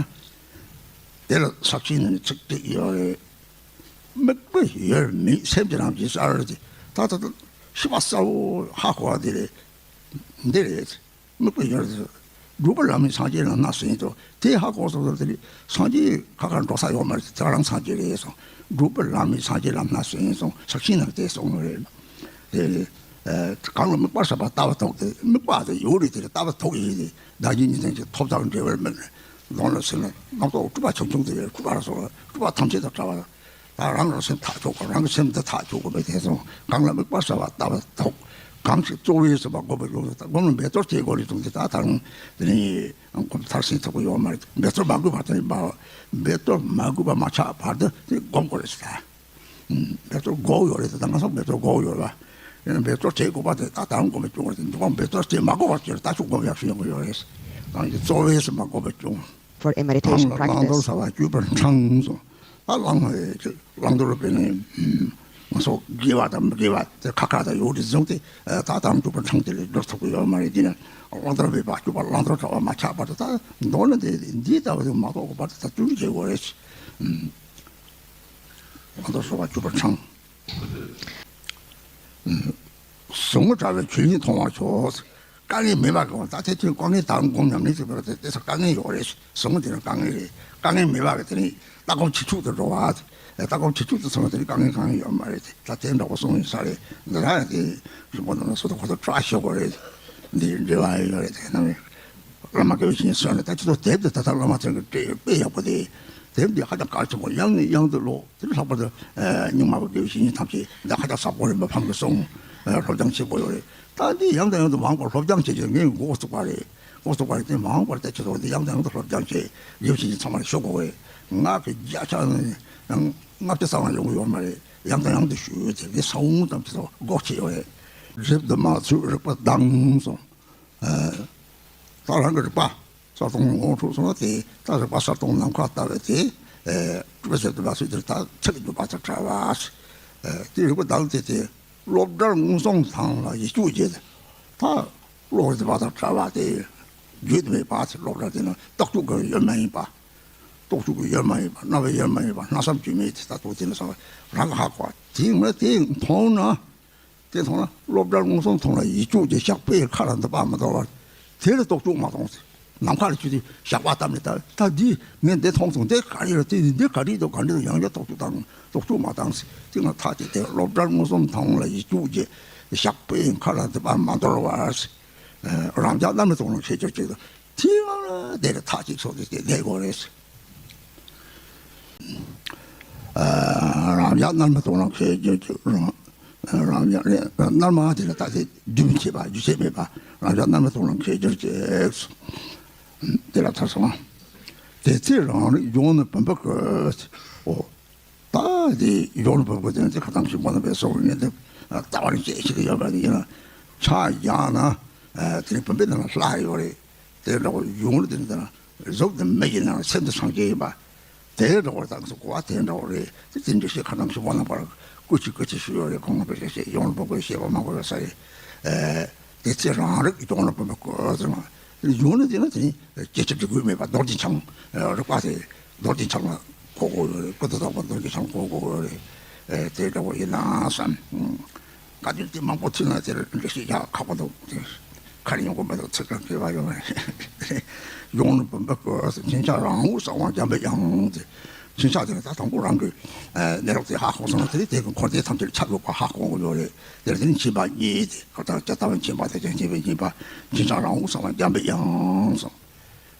དེ་ལ་ས་བཅད་ནི་ཚིག་གཅིག་ཡོད་རེད། དམིགས་པ་ཡོད་མེད་སེམས་ཀྱི་རང་བཞིན་གསལ་བ་རེད། ད་ད་ད་ཤེས་པ་གསལ་བོ་ཧ་གོ་བ་འདི་རེད། འདི་རེད། དམིགས་པ་ཡོད་རེད། སྒྲུབ་པ་ལམ་མེད་སངས་རྒྱས་ལ་སྣང་ཟིན་ཏོ། དེ་ཧ་གོ་སོང་ཙང་དེ་ནི་སངས་རྒྱས་ཁ་ཁ་འགྲོ་ས་ཡོད་མ་རེད། དེ་རང་སངས་རྒྱས་རེད་སོང་། སྒྲུབ་པ་ལམ་མེད་སངས་རྒྱས་ལ་སྣང་ཟིན་སོང་། ས་བཅད་ནང་དེ་གསུངས་རེད། དེ་ནི་ཨ་གང་ལ་དམིགས་པ་གསལ་བར་ལྟ་བ་དག་སྟེ། དམིགས་པ་དེ་ཡོད་རེད། དེ་ལྟ་བ་དག་ཡིན་ཏེ། བདག་གིས་གཉིས་ལྡན་གྱི་ཐོབ་དང་འབྲེལ་བར་དམིགས། ལོང་ལ་ཟིན་ན་རྣམ་རྟོག་སྤྲུལ་པ་ཆུང་ཆུང་དེ་ཡང་སྤྲུལ་པ་ལ་སོགས་པ་སྤྲུལ་པ་ཐམས་ཅད་དང་བྲལ་བ། ད་རང་གི་སེམས་ཐག་ཆོད་དགོས། རང་གི་སེམས་འདི་ཐག་ཆོད་དགོས་པའི་དེ་སོང་། གང་ལ་དམིགས་པ་གསལ་བར་ལྟ་བ་དག། གང་ཞིག་རྩོལ་བས་སུ་མ་བསྒོམས་པས་སྐྱོང་། སྒོམ་ལ་འབད་རྩོལ་བྱེད་དགོས་རེད་གསུངས་ཏེ། ད་ད་རུང་དེ་ནི་སྒོམ་མཐར་ཕྱིན་ཐུབ་ཀྱི་ཡོད་མ་རེད། འབད་རྩོལ་མ་དགོས་པར་དེ་ནི་འབད་རྩོལ་མ་དགོས་པ་མ་ཆགས་བར་དུ་དེ་སྒོམ་དགོས་རེད་ཟེར། ད་འབད་རྩོལ་དགོས་ཡོད་རེད། ད་ང་ཚོ་འབད་རྩོལ་དགོས་ཡོད་ལ། ཡང་འབད་རྩོལ་བྱེད་དགོས་པ་དེ་ད་ད་རུང་སྒོམ་པས་སྐྱོང་བ་དེ་འདུག་གམ། འབད་རྩོལ་བྱེད་མ་དགོས་པར་བྱས་ད་ཆུ་སྒོམ་ཡག་ཤོས་ཡོང་གི་ཡོད་རེད། གང་ཞིག་རྩོལ་བས་སུ་མ་བསྒོམས་པས་སྐྱོང་། For a གང་meditation ལ་བླང་དོར་practice. ཟ་བར་གྱུར་པར་འཕྲང་སོང་། ད་བླང་བླང་དོར་བས་ནི་ང་ཚོ་དགེ་བ་དང་མི་དགེ་བ་དེ་ཁ་ཁ་དང་ཡོད་དེ་བཟུང་སྟེ་ད་ད་རུང་གྱུར་པར་འཕྲང་དེ་ལས་སྒྲོལ་ཐུབ་ཀྱི་ཡོད་མ་རེད། དེ་ནི་བླང་དོར་བས་པ་གྱུར་པ་བླང་དོར་བྱ་བ་མ་ཆགས་བར་དུ་ད་མདོར་ན་དེ་འདི་ལྟ་བུ་དེ་མ་རྟོགས་པར་དུ་ད་བསྟུན་བྱེད་དགོས་རེད། ང་ཚོ་སོ་བ་བཅུ་པ་འཕྲང་། ཟུག་རྔུ་བྲལ་བའི་ཆོས་ཉིད་མཐོང་བར་ཤོག། དཀའ་ངལ་མེད་པ་གི་ད་དེ་དུས་དཀའ་ངལ་དང་སྒོམ་ཉམས་ལེན་བྱེད་པར་དེ་དེ་ཚོ་དཀའ་ངལ་ཡོད་རེད། ཟུག་རྔུ་དེ་ནི་དཀའ་ངལ་རེད། དཀའ་ངལ་མེད་པ་གི་དེ་ནི་ལྟ་སྒོམ་བྱེད་ཆོག་ཏུ་འགྲོ་བ། ལྟ་སྐོར་བྱེད་ཆོག་ཏུ་སོང་བ་དེ་དཀའ་ངལ་གང་ཡང་ཡོད་མ་རེད། ད་དེ་འདྲ་པོ་གསུངས་ཡིན་ས་རེད། འདི་རང་ཡང་དེ་རིན་པོ་ནང་ན་སོ་ད་ཁོ་ད་བཀྲ་ཤིས་པ་རེད། འདི་འབྲེལ་བ་ཡོད་རེད། དེ་ནང་བླ་མ་དགེ་བའི་བཤེས་གཉེན་གསོལ་ནས་ད་ཅི་ཐོག་དེབ་དེ་ད་ལྟ་བླ་མ་ཚང་གི་སྤྲད་ཡོད། དཔེ་ཡག་པོ་དེ། དེབ་འདི་ཧ་ཅང་གལ་ཆེན་པོ། ཡང་ནས་ཡང་དུ་ཀློག་དེ་ལྷག་པར་དུ་རྙིང་མ་པ་དགེ་བའི་བཤེས་གཉེན་ཐམས་ཅད་འདི་ཧ་ཅང་ཟབ་པོ་རེད། མི་ཕམ་གྱི་གསུང་སློབ་སྦྱོང་བྱེད་དགོས་ཡོད་རེད། ད་འདི་ཡང་དང་ཡང་དུ་མང་པར་སློབ་སྦྱོང་བྱེད་ཀྱི་ངས་འགོ་བཙུགས་པ་རེད། འགོ་བཙུགས་པ་རེད། དེ་མང་པར་དེ་ཆེད་དུ་འདི་ཡང་དང་ཡང་དུ་སློབ་སྦྱོང་བྱེད། དགེ་བའི་བཤེས་གཉེན་ཚང་མར་ཞུ་དགོས་རེད། ང་གི་བརྒྱ་ཆ་ལྔ་བཅུ་ཙམ་ཡང་ཡོང་གི་ཡོད་མ་རེད། ཡང་དང་ཡང་དུ་ཞུས་ཏེ་འདི་ས་བོན་ཙམ་ཞིག་ཏུ་འགོག་བྱས་ཡོད་རེད། རིགས་དུ་མ་ཚུལ་རིག་པ་དང་གསུངས། ད་རང་གི་རིག་པ་གསར་གཏོད་ངོ་འཕྲོད་སོང་ན། དེ་ད་རིག་པ་གསར་གཏོད་ནམ་མཁའ་ལྟ་བུ་དེ་སྤྲུལ་པའི་ཚུལ་དུ་མ་སོང་དེར་ད་ཚིག་འཇུག་པ་དང་བྲལ་བ། དེ་རིག་པ་དང་དེ་དེ་སློབ་གྲྭར་མངོན་སུམ་དང་ལ་ཡིད་སྐྱོ་བྱེད། ད་ཀློག་རིག་པ་དང་བྲལ་བ་དེ་བརྗོད་དུ་མེད་པ། དེ་སློབ་གྲྭ་དེ་ན་རྟོགས་བཅུག་གི་ཡོད་མ་ཡིན་པ། རྟོགས་བཅུག་གི་ཡོད་མ་ཡིན་པ། རྣ་བའི་ཡོད་མ་ཡིན་པ། སྣང་བསམ་བཅོས་མའི་དེ་ལྟ་རྟོག་དེ་ནི་སོང་རང་གི་ཧ་གོ་བ་དེ་ངས་དེ་མཐོང་ན། དེ་མཐོང་ན་སློབ་གྲྭར་མངོན་སུམ་མཐོང་ལ་ཡིད་སྐྱོ་བྱེད། ཞགས་པའི་ཁ་ལ་འདི་པར་མ་འདོར་བར། དེ་ལ་རྟོགས་བཅུག་མ་གཏོང་ཟེར། ནམ་མཁའ་ལ་ཆུ་དེ་ཞགས་པ་བཏབ་ནས་ལྟ། ད་འདི་ངས་འདི་མཐོང་སོང་། འདི་ག་རེ་རེད། དེ་འདི་ག་རེ་འདུག་ག་འདྲ་འདུག་ཡང་བསྐྱར་རྟོགས་བཅུག་དང་། རྟོགས་བཅུག་མ་བཏང་ཟེར། དེ་ང་ཐག་བཅད་དེ་སློབ་གྲྭར་མངོན་སུམ་མཐོང་ལ་ཡིད་སྐྱོ་བྱེད། ཞགས་པའི་ཁ་ལ་འདི་པར་མ་འདོར་བར་ཟེར། རང་ཅག་རྣམས་ནི་དོ་སྣང་བྱེད་གྱུར་ཅིག། དེ་ཡང་དེ་ལ་ཐག་གཅིག་སོང་སྟེ་བསྡད་དགོས་རེད། རང་ཅག་རྣམས་ནི་དོ་སྣང་བྱེད་གྱུར་ཅིག། རང་རང་ཅག་རྣམས་དེ་ལ་ད་དེ་རྒྱུན་ཆད་པ། རྒྱུན་ཆད་མེད་པ། རང་ཅག་རྣམས་ནི་དོ་སྣང་བྱེད་གྱུར་ཅིག། དེ་ལ་ཐར་སོང་། དེ་ཚེ་རང་རིག་གཞུང་ནི་བུམ་པ་བཀོད། འོ། ད་དེ་གཞུང་ནི་བུམ་པ་བཀོད་དེ་ཚེ་ཁ་ཐང་ཞིག་མ་ན་པའི་སོགས་ནས་དེ་ལྟ་བ་ནི་སྐྱེ་ཞིག་ཡོད་པ་དེ་ཡིན་ན། ཕྱག་བརྐྱངས་ན་དེ་ནི་བུམ་པའི་ནང་ལ་ལྷ་ཡོད་རེད། དེ་འདྲ་བོ་གཞུང་ནི་དེ་ནི་དེ་ན་གཟུགས་དེ་མི་ཡི་ནང་ལ་སེམས་དེ་སངས་རྒྱས་ཡིན་པ། དེ་འདྲ་བོ་དང་གོ་བ་དེ་འདྲ་བོ་རེད། དེ་དེ་འདྲ་ཞིག་ཁ་ཐང་ཞིག་མ་ན་པར་སྐུ་མཁྱེན་སྐུ་མཁྱེན་ཞུ་ཡོད་རེད། ཁོང་ལ་བོད་སྐད་བཤད། གཞུང་ནི་བུམ་པ་བཀོད་ཞེས་པ་མང་པོ་ཡོད་ས་རེད། དེ་ཚེ་རང་རིག་གཞུང་ནི་བུམ་པ་བཀོད་ཟེར་ན། གཞུང་ནི་དེ་ན་དེ་ནི་སྐྱེ་འཆི་སྒྲིབ་པ་མེད་པ་རྡོ་རྗེ་འཆང་། རིག་པ་དེ་རྡོ་རྗེ་འཆང་ལ་གོ་དགོས་ཡོད་རེད། སྐུ་དེ་དག་པ་རྡོ་རྗེ་འཆང་གོ་དགོས་ཡོད་རེད། དེ་འདྲ་བོ་ཡིན་ན་བསམ། བཀའ་བཀྱོན་དེ་མང་པོ་ཐོས་ན་དེར་འགྲེལ་བཤད་རྒྱག་ཁག་པོ་འདུག་དེ་ཁ་རེ་ཡོང་གི་མི་འདུག་ཚིག་གང་གི་བ་ཡོང་རེད། གཞུང་ནི་བུམ་པ་བཀོད། ཕྱིན་ཆད་རང་འོད་གསལ་བ་འཇམ་པའི་དབྱངས་ཏེ། ཕྱིན་ཆད་དེ་ནི་ད་དང་པོ་རང་གི་གནས་ལུགས་དེ་ཧ་གོ་སོང་ན། དེ་དེ་གི་འཁོར་འདས་ཐམས་ཅད་ཁྱབ་ཡོད་པ་ཧ་གོ་དགོས་ཡོད་རེད། དེར་དེ་ནི་མཁྱེན་པ་གཉིས་ཏེ། ཁོ་ཐག་ལྕགས་ལྟ་བུ་མཁྱེན་པ་དང་ཀྱང་མཁྱེན་པའི་མཁྱེན་པ། ཕྱིན་ཆད་རང་འོད་གསལ་བ་འཇམ་པའི་དབྱངས་སོ།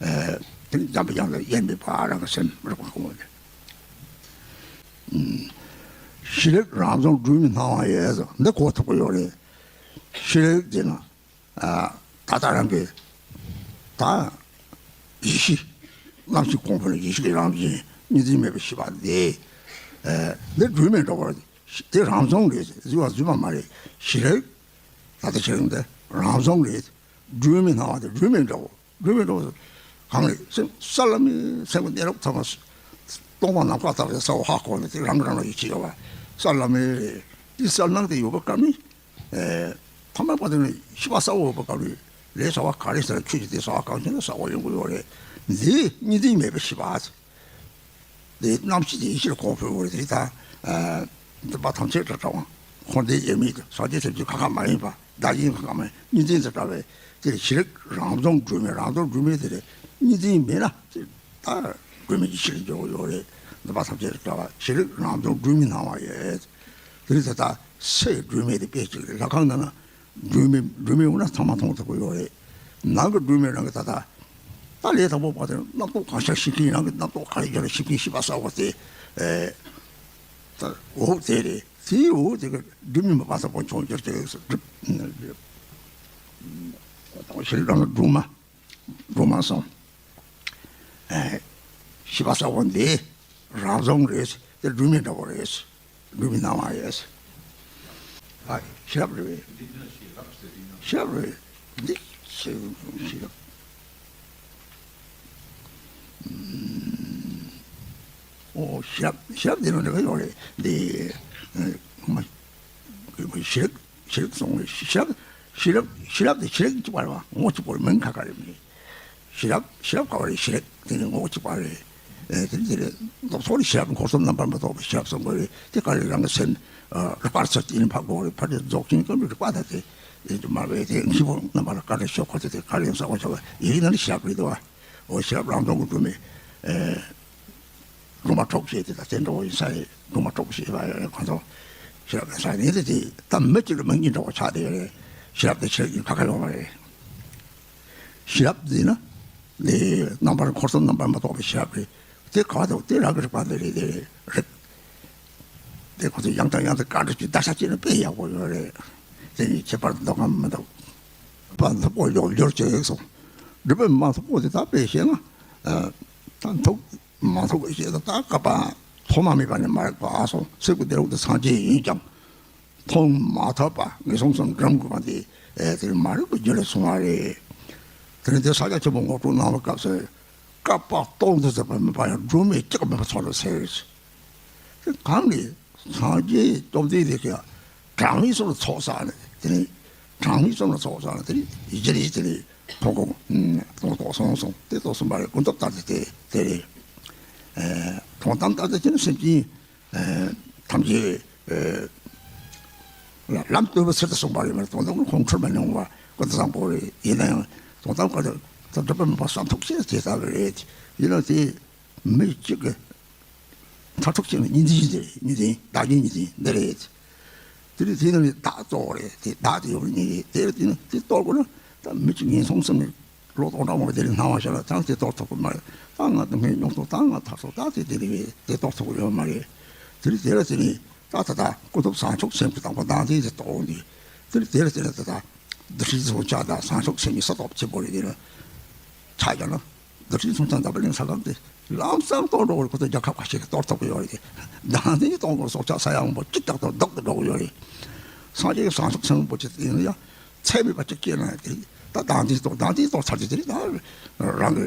དེ་ནི་འཇམ་པའི་དབྱངས་ལ་དབྱེར་མེད་པ་རང་གི་སེམས་རིག་པ་ཧ་གོ་དགོས་ཡོད་རེད། ཤེས་རིག་རང་བྱུང་སྒྲོན་མེ་སྣང་བ་ཡིས། འདི་གོ་ཐུབ་ཀྱི་ཡོད་རེད། ཤེས་རིག་དེ་ན། ད་ལྟ་རང་གི་ད་ཡེ་ཤེས། རྣམ་ཤེས་གོང་འཕེལ་ཡེ་ཤེས་ཀྱི་རང་བཞིན་གཉིས་འཛིན་མེད་པའི་ཤེས་པ་འདི། འདི་སྒྲོན་མེ་འདྲ་བོ་རེད། དེ་རང་བྱུང་རེད། བཟོས་པ་བཟོས་པ་མ་རེད། ཤེས་རིག་ད་ལྟ་ཤེས་རིག་འདི་རང་བྱུང་རེད། སྒྲོན་མེ་སྣང་བ་དེ་སྒྲོན་མེ་འདྲ་བོ། སྒྲོན་མེ་འདྲ་བོ་གང་རེད་ཟེར། ས་བླ་མའི་སེམས་ཀྱི་གནས་ལུགས་ཚང་མ་སྟོང་པ་ནམ་མཁའ་ལྟ་བུའི་གསལ་བོ་ཧ་གོ་ནས་དེ་རང་གིས་རང་ལ་ཡིད་ཆེས་ཡོད་པ། ས་བླ་མའི་དེ་གསལ་སྣང་དེ་ཡོད་པ་སྐབས་ནི། ཨེ། ཐ་མལ་པ་དེ་ནི་ཤེས་པ་གསལ་བོ་ཡོད་པ་སྐབས་ནི་ལས་བྱ་བ་ག་རེ་ཟེར་ན་ཆོས་ཀྱི་དེ་བྱ་བ་གང་བྱུང་ན་གསལ་བོ་ཡོང་གི་ཡོད་རེད། འདི་གཉིས་འཛིན་མེད་པའི་ཤེས་པ། དེ་རྣམ་ཤེས་དེ་ཡེ་ཤེས་ལ་གོང་འཕེལ་ཡོད་རེད། དེ་ད་འདུན་པ་ཐམས་ཅད་དང་འདྲ་བ། འཁོར་འདས་དབྱེར་མེད་དུ་སངས་རྒྱས་ཐམས་ཅད་ཁ་ཁ་མ་ཡིན་པ། བདག་གཞན་ཁ་ཁ་མ་ཡིན། གཉིས་འཛིན་དུ་འདྲ་བའི་དེ་ཤེས་རིག་རང་བྱུང་སྒྲོན་མེ། རང་བྱུང་སྒྲོན་མེ་དེ་ལས་གཉིས་འཛིན་མེད་ན་དེ་ད་སྒྲོན་མེ་ཡེ་ཤེས་ལ་འགྱུར་བ་ཡོད་རེད། འདུན་པ་ཐམས་ཅད་དང་འདྲ་བ། ཤེས་རིག་རང་བྱུང་སྒྲོན་མེ་སྣང་བ་ཡིས། དེ་ནི་ད་ལྟ་སའི་སྒྲོན་མེ་དེ་དཔེ་གཅིག་རེད། ལྷ་ཁང་ནང་ན་སྒྲོན་མེ་སྒྲོན་མེ་ཡོད་ན་ཚང་མ་མཐོང་ཐུབ་ཀྱི་ཡོད་རེད། ནང་གི་སྒྲོན་མེ་རང་གི་ད་ལྟ་ད་ལས་དང་པོ་བར་དུ་རྣམ་རྟོག་གང་ཤར་ཤེས་མཁན། རང་གི་རྣམ་རྟོག་ག་རེ་ཡོད་ན་ཤེས་མཁན་ཤེས་པ་གསལ་བོ་དེ། ཨེ། ད་འོད་དེ་རེད། དེའི་འོད་དེ་གི་སྒྲོན་མེ་མ་པ་ས་པོ་མཆོང་གྱུར་ཅིག་སྒྲུབ། ཤེས་རིག་རང་སྒྲོན་མ། སྒྲོན་མ་སོང་། ཨེ། ཤེས་པ་གསལ་བོ་འདི་རང་བྱུང་རེད། དེ་སྒྲོན་མེ་འདྲ་བོ་རེད། སྒྲོན་མེ་སྣང་བ་ཡིས། ཨ། ཤེས་རབ་རེད་པས། ཤེས་རབ་རེད། འདི་ཤེས་ཤེས་རབ། ཨོ། ཤེས་རབ་ཤེས་རབ་འདི་ནང་འདྲ་ག་ཡོད་རེད། འདི་ཨ་མ། ཤེས་རབ། ཤེས་རབ་སོང་བས་ཤེས་རབ། ཤེས་རབ་ཤེས་རབ་དེ་ཤེས་རབ་གཅིག་པ་རེད་པ། ངོ་གཅིག་པོ་རེད། མིང་ཁ་ཁ་རེད་མིན། ཤེས་རབ་ཤེས་རབ་ག་བ་རེད། ཤེས་རབ་དེ་ནི་ངོ་གཅིག་པ་རེད། ཨེ། དེ་ནི་དེ་རེད། རྡོག་ཚོགས་ནི་ཤེས་རབ་འཁོར་གསུམ་རྣམ་པར་མི་རྟོག་པའི་ཤེས་རབ་སོང་བ་རེད། དེ་ག་རེ་རང་གི་སེམས་རིག་པར་ཚུལ་དེ་ནི་འཕགས་པོ་རེད། ཕར་དེ་རྫོགས་ཆེན་སྐབས་ནི་རིག་པ་དང་དེ་ཡིན་དུ་མ་རེད། དེ་ངེས་པོ་རྣམ་པར་དཀར་རེ་ཤོག་ཁོ་ཚོ་དེ་ག་རེ་ཡང་གསལ་བ་ཆགས་པ་ཡིན་ན་ནི་ཤེས་རབ་རེད་དོ། འོ། ཤེས་རབ་རང་སྟོང་གི་སྒྲོན་མེ། ཨེ། སྒྲོལ་མ་གྲོགས་བྱེད་དེ་དང་དེ་འདྲ་བོ་ཡིན་ས་རེད། སྒྲོལ་མ་གྲོགས་བྱེད་པ་ཡོད་རེད། ཁོང་ཚོ་ཤེས་རབ་ཡིན་ས་རེད། དེ་དེ་ད་མི་གཅིག་ལ་མི་གཉིས་འདྲ་བོ་ཆགས་བསྡད་ཡོད་རེད། ཤེས་རབ་དེ་ཆེ་ཡིན་ཁ་ཁ་ཡོང་བ་རེད། ཤེས་རབ་འདི་ན་དེ་རྣམ་པར་འཁོར་གསུམ་རྣམ་པར་མི་རྟོག་པའི་ཤེས་རབ་རེད། དེ་ག་བ་དང་དེ་རང་གི་རིག་པ་འདི་རེད། དེ་རེད་རེད། དེ་ཁོ་ཚོ་ཡང་དང་ཡང་དུ་བཀའ་འདྲི་བྱས་བརྡར་ཤ་བཅད་ན་དཔེ་ཡག་པོ་ཡོད་རེད། དེ་ནི་ཁྱད་པར་འདུག་གམ་མི་འདུག་པ་འདུག་པོ་ཡོད་འགྱུར་བྱས་སོང་། འགྲུབ་པའི་མ་འདུག་པོ་དེ་ད་དཔེ་བཤད་ན་ད་འདུག་མ་འདུག་པའི་བཤད་ན་ད་བསྐལ་པ་ཐོག་མ་མེད་པ་ནས་མ་རིག་པ་ཨ་སོང་སེ་གོ་དེ་རུ་དེ་སངས་རྒྱས་ཡིན་ཀྱང་མཐོང་མ་ཐུབ་པ་ངན་སོང་གསུམ་འགྲིམ་དགོས་པ་དེ་དེ་མ་རིག་པའི་རྒྱུ་ལས་བྱུང་བ་རེད། དེ་ནི་དེ་ས་སྐྱ་ཆེན་པོ་ངོ་སྤྲོད་གནང་བའི་སྐབས་སུ། བསྐལ་པ་སྟོང་དུ་ཟད་པ་མེད་པ་ཡང་སྒྲོན་མེ་གཅིག་མེད་པ་ཚོར་རོ་ཟེར། གང་གི་སངས་རྒྱས་སྟོབས་ལྡན་དེ་ག་གྲངས་མེད་གསུམ་ལ་ཚོགས་བསགས་ནས་དེ་ནི་གྲངས་མེད་གསུམ་ལ་ཚོགས་བསགས་ནས་དེ་ནི་ཡིད་ཀྱི་རིགས་དེ་ནི་ཁོང་ཁོང་ཁོང་ཏོག་སོང་སོང་དེ་ཏོག་སོང་བ་རེད། ཀུན་རྫོབ་ལྟར་དུ་དེ་དེ་རེད། དོན་དམ་ལྟར་དུ་དེ་ནི་སེམས་ཅན་ཐམས་ཅད་ལམ་སྟོན་པའི་ཚུལ་དུ་གསུངས་པ་རེད། མ་རེད། དོན་དམ་ཁོང་འཁྲུལ་མ་མྱོང་བ་ཀུན་ཏུ་བཟང་པོ་རེད། ཡིན་ན་ཡང་དོན་དམ་ཀ་ད་སྒྲུབ་པ་མེད་པ་བསམ་ཐུབ་ཆེ་དེ་ལྟ་བུ་རེད། ཡིན་ན་དེ་མི་གཅིག་གི་མཐར་ཐུག་ཆེ་ན་གཉིས་འཛིན་འདི་རེད། གཉིས་འཛིན་བདག་གཉིས་གཉིས་འཛིན་འདི་རེད། དེ་རེད། དེ་ནི་བདག་གཙོ་བོ་རེད། དེ་བདག་དེ་ཡོད་ནི་རེད། དེ་རེད། དེ་ནི་དེ་གཏོར་དགོས་ན་ད་མི་གཅིག་ངན་སོང་གསུམ་ནས་ལོ་སྟོང་ཕྲག་མང་པོ་དེ་ལས་སྣང་བ་ཤར་ལ་ད་དེ་གཏོར་ཐུབ་ཀྱི་མ་རེད། ད་ང་དང་ངའི་མྱོང་ཚོར་ད་ང་ཐར་སོང་ད་དེ་དེ་རེད། དེ་གཏོར་ཐུབ་ཀྱི་ཡོད་མ་རེད། དེ་རེད། དེ་རེད། དེ་ནི་ད་ད་ལྟ་ཀུན་རྫོབ་བྱང་ཆུབ་སེམས་ཀྱི་དང་པོ་བདག་འཛིན་དེ་གཏོར་འོང་དུས་དེ་རེད། དེ་རེད། དེ་རེད། ད་ལྟ་འདུ་ཤེས་བཟུང་བྱ་དང་བྱང་ཆུབ་སེམས་ཀྱི་ས་ཐོབ་ཆེན་པོ་རེད། དེ་ལ་ཆ་བཞག་ན། འདུ་ཤེས་བཟུང་བྱ་འཛམ་བུ་གླིང་ས་སྒང་དེ་ལམ་སང་གཏོར་འགྲོ་བར་ཁོ་ཚོ་རྒྱལ་ཁབ་ཁ་ཤས་ཀྱིས་གཏོར་ཐུབ་ཀྱི་ཡོད་རེད། བདག་འཛིན་གཏོང་བར་སྲོག་ཆགས་ས་ཡ་མང་པོ་གཅིག་ལྟར་དུ་བདག་ཏུ་འགྲོ་གི་ཡོད་རེད། སངས་རྒྱས་ཀྱི་བྱང་ཆུབ་སེམས་རིན་པོ་ཆེ་དེ་ཡིན་ན་ཡང་ཚད་མེད་པ་གཅིག་སྐྱེས་ན་དེ་ད་བདག་འཛིན་གཏོང་། བདག་འཛིན་གཏོང་ཚར་དུས་དེ་ད་རང་གི་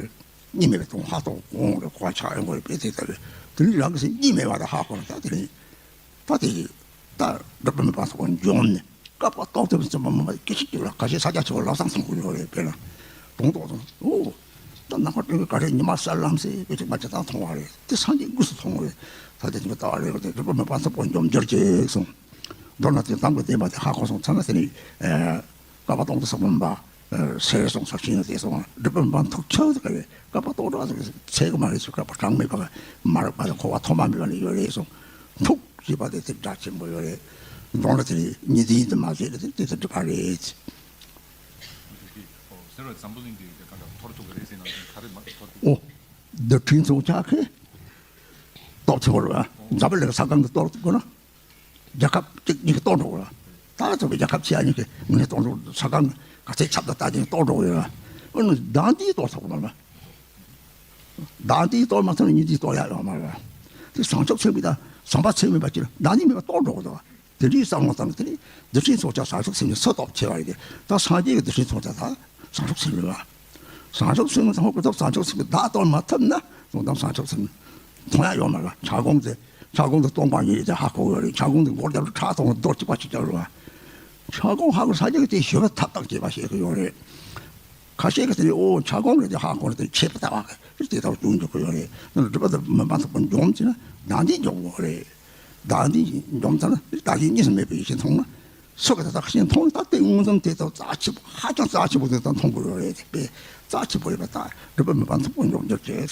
གཉིས་མེད་པའི་དོན་ཧ་ཐོག་གོང་གི་གོ་བ་ཆགས་ཡོང་གི་རེད་པས། དེ་ལྟ་བུ་དེ་ནི་རང་གི་སེམས་གཉིས་མེད་པ་དེ་ཧ་གོ་ན་ད་དེ་ནི། ད་དེ་ད་སྒྲུབ་པ་མེད་པ་སོགས་འཇོམས་ནས་བསྐལ་པ་སྟོང་དུ་ཟིན་པ་མ་མ་སྐད་ཅིག་གཅིག་ལ་ཁ་ཤས་ས་སྐྱ་ཆེ་བ་ལམ་སང་མཐོང་གི་ཡོད་རེད། དཔེར་ན་དོང་ཐོག་དང་། ཨོ། ད་ནམ་མཁའ་སྤྲིན་གྱི་ག་རེ་ཉི་མ་གསལ་ལམ་སེ་དཔེ་ཅིག་མ་ཅིག་ད་མཐོང་བ་རེད། དེ་སངས་རྒྱས་དངོས་སུ་མཐོང་བ་རེད། ད་དེ་ཅིག་ལྟ་བ་རེད། དེ་སྒྲུབ་པ་མེད་པ་མཐོང་བ་འཇོམས་འགྱུར་ཅིག་གསུངས། མདོར་ན་དེ་དམ་གྱི་བདེན་པ་དེ་ཧ་གོ་སོང་ཙང་ན་དེ་ནི་ཨ་བསྐལ་པ་སྟོང་དུ་ཟད་པ་མེད་པ་ཨ་ཟེར་སོང་ཟེར་ཕྱིན་ན་དེ་སོང་སྒྲུབ་པ་མེད་པ་མཐོང་ཆོག་དེ་ག་རེ་བསྐལ་པ་སྟོང་དུ་ཟད་ཀྱི་མ་རེད་ཟེར། བསྐལ་པ་གྲངས་མེད་པ་མ་རིག་པ་དང་འཁོར་བ་ཐོག་མ་མེད་པ་ནས་ཡོད་རེད་གསུངས། ཐུགས་ཞེས་པ་དེ་དེ་སྒྲ་ཆེན་པོ་ཡོད་རེད། མདོར་ན་དེ་ནི་གཉིས་འཛིན་དུ་མ་བྱས་ཏེ་དེ་དེ་སྒྲུབ་པ་རེད། ཟེར་བ་འཛམ་བུ་གླིང་འདི་ག་འདྲ་འཐོར་ཐུབ་ཀྱི་རེད་ཟེར་ན་ག་རེ་མ་འཐོར་ཐུབ། ཨོ། འདི་ཁྲིན་ཚོ་ཆ་ཁེ། སྟོབས་ཆེན་པོ་རེད་བ། འཛམ་བུ་གླིང་ས་སྒང་གི་གཏོར་ཐུབ་དགོས་ན། རྒྱལ་ཁབ་གཅིག་གཉིས་ཀྱིས་གཏོར་འགྲོ་གི་རེད་བ། ད་ཚོ་བའི་རྒྱལ་ཁབ་ཆེ་ཡ་གཉིས་ཀྱིས་ངས་གཏོར་འགྲོ། ས་སྒང་ག་ཚད་ཁྱབ་ད་ལྟ་ཅིག་གཏོར་འགྲོ་གི་རེད་བ། ཨ་ནི་བདག་འདིས་གཏོར་ཐུབ་དགོས་ན། བདག་འདིས་གཏོར་མ་ཐུབ་ན་གཉིས་འདིས་གཏོར་ཡ་ཡོད་མ་རེད་བ། དེ་བྱང་ཆུབ་སེམས་ཀྱི་ད་བྱམས་པ་ཚད་མེད་པ་ཅིག་ལ་བདག་འདིས་མེད་པ་གཏོར་འགྲོ་གི་འདུག་བ། དེ་འདྲའི་བསམ་བློ་བཏང་ནས་དེ་ནི་འདུ་ཤེས་ཚོགས་བཅས་བྱང་ཆུབ་སེམས་ཀྱི་ས་ཐོབ་ཆེ་བ་ཡིན་ཏེ། ད་སངས་རྒྱས་ཀྱི་འདུ་ཤེས་ཚོགས་བཅས་ད་བྱང་ཆུབ་སེམས་ཡིན་པ། བྱང་ཆུབ་སེམས་ཀྱི་ཐོག་གི་ཐོག་བྱང་ཆུབ་སེམས་ཀྱི་བདག་གཏོར་མ་ཐུབ་ན་དོན་དམ་བྱང་ཆུབ་སེམས་མཐོང་ཡ་ཡོད་མ་རེད། ཕྱག་གོང་དེ་ཕྱག་གོང་དེ་སྟོང་པ་ཉིད་དེ་ཧ་གོ་ཡོད་རེད། ཕྱག་གོང་དེ་མགོར་རྒྱབ་ལ་ཁྲག་གཏོང་རྡོ་གཅིག་པ་གཅིག་རྒྱབ་རེད་བ། ཕྱག་གོང་ཧ་གོ་ས་རྒྱ་གི་དེ་ཞོལ་ཐབས་དང་བཅས་པ་བཤད་གི་ཡོད་རེད། ཁ་ཤས་ཀྱིས་དེ་ནི་ཨོ་ཕྱག་གོང་རེད་དེ་ཧ་གོ་ནས་དེ་ཆད་པ་ལྟ་བ་གི་དེ་ལྟར་བྱུང་འཇུག་གི་ཡོད་རེད། ནི་སྒྲུབ་པ་དང་མི་འབའ་ཐུབ་པ་འཇོམས་བྱས་ན་བདག་འདི་འཇོམས་དགོས་རེད། བདག་འདི་འཇོམས་ཚར་ན་བདག་གཞན་གཉིས་སུ་མེད་པའི་ཡེ་ཤེས་མཐོང་ན། སུ་ག་དེ་དག་གཞན་མཐོང་ན་ད་ལྟའི་མངོན་སུམ་དེ་དག་རྩ་ཆེ་པོ་ཧ་ཅང་རྩ་ཆེ་པོ་དེ་དག་མཐོང་དགོས་རེད། དེ་དཔེ་རྩ་ཆེ་པོ་རེད་པ། ད་སྒྲུབ་པ་མི་འབའ་ཐུབ་པ་འཇོམས་འཇོག་བྱེད།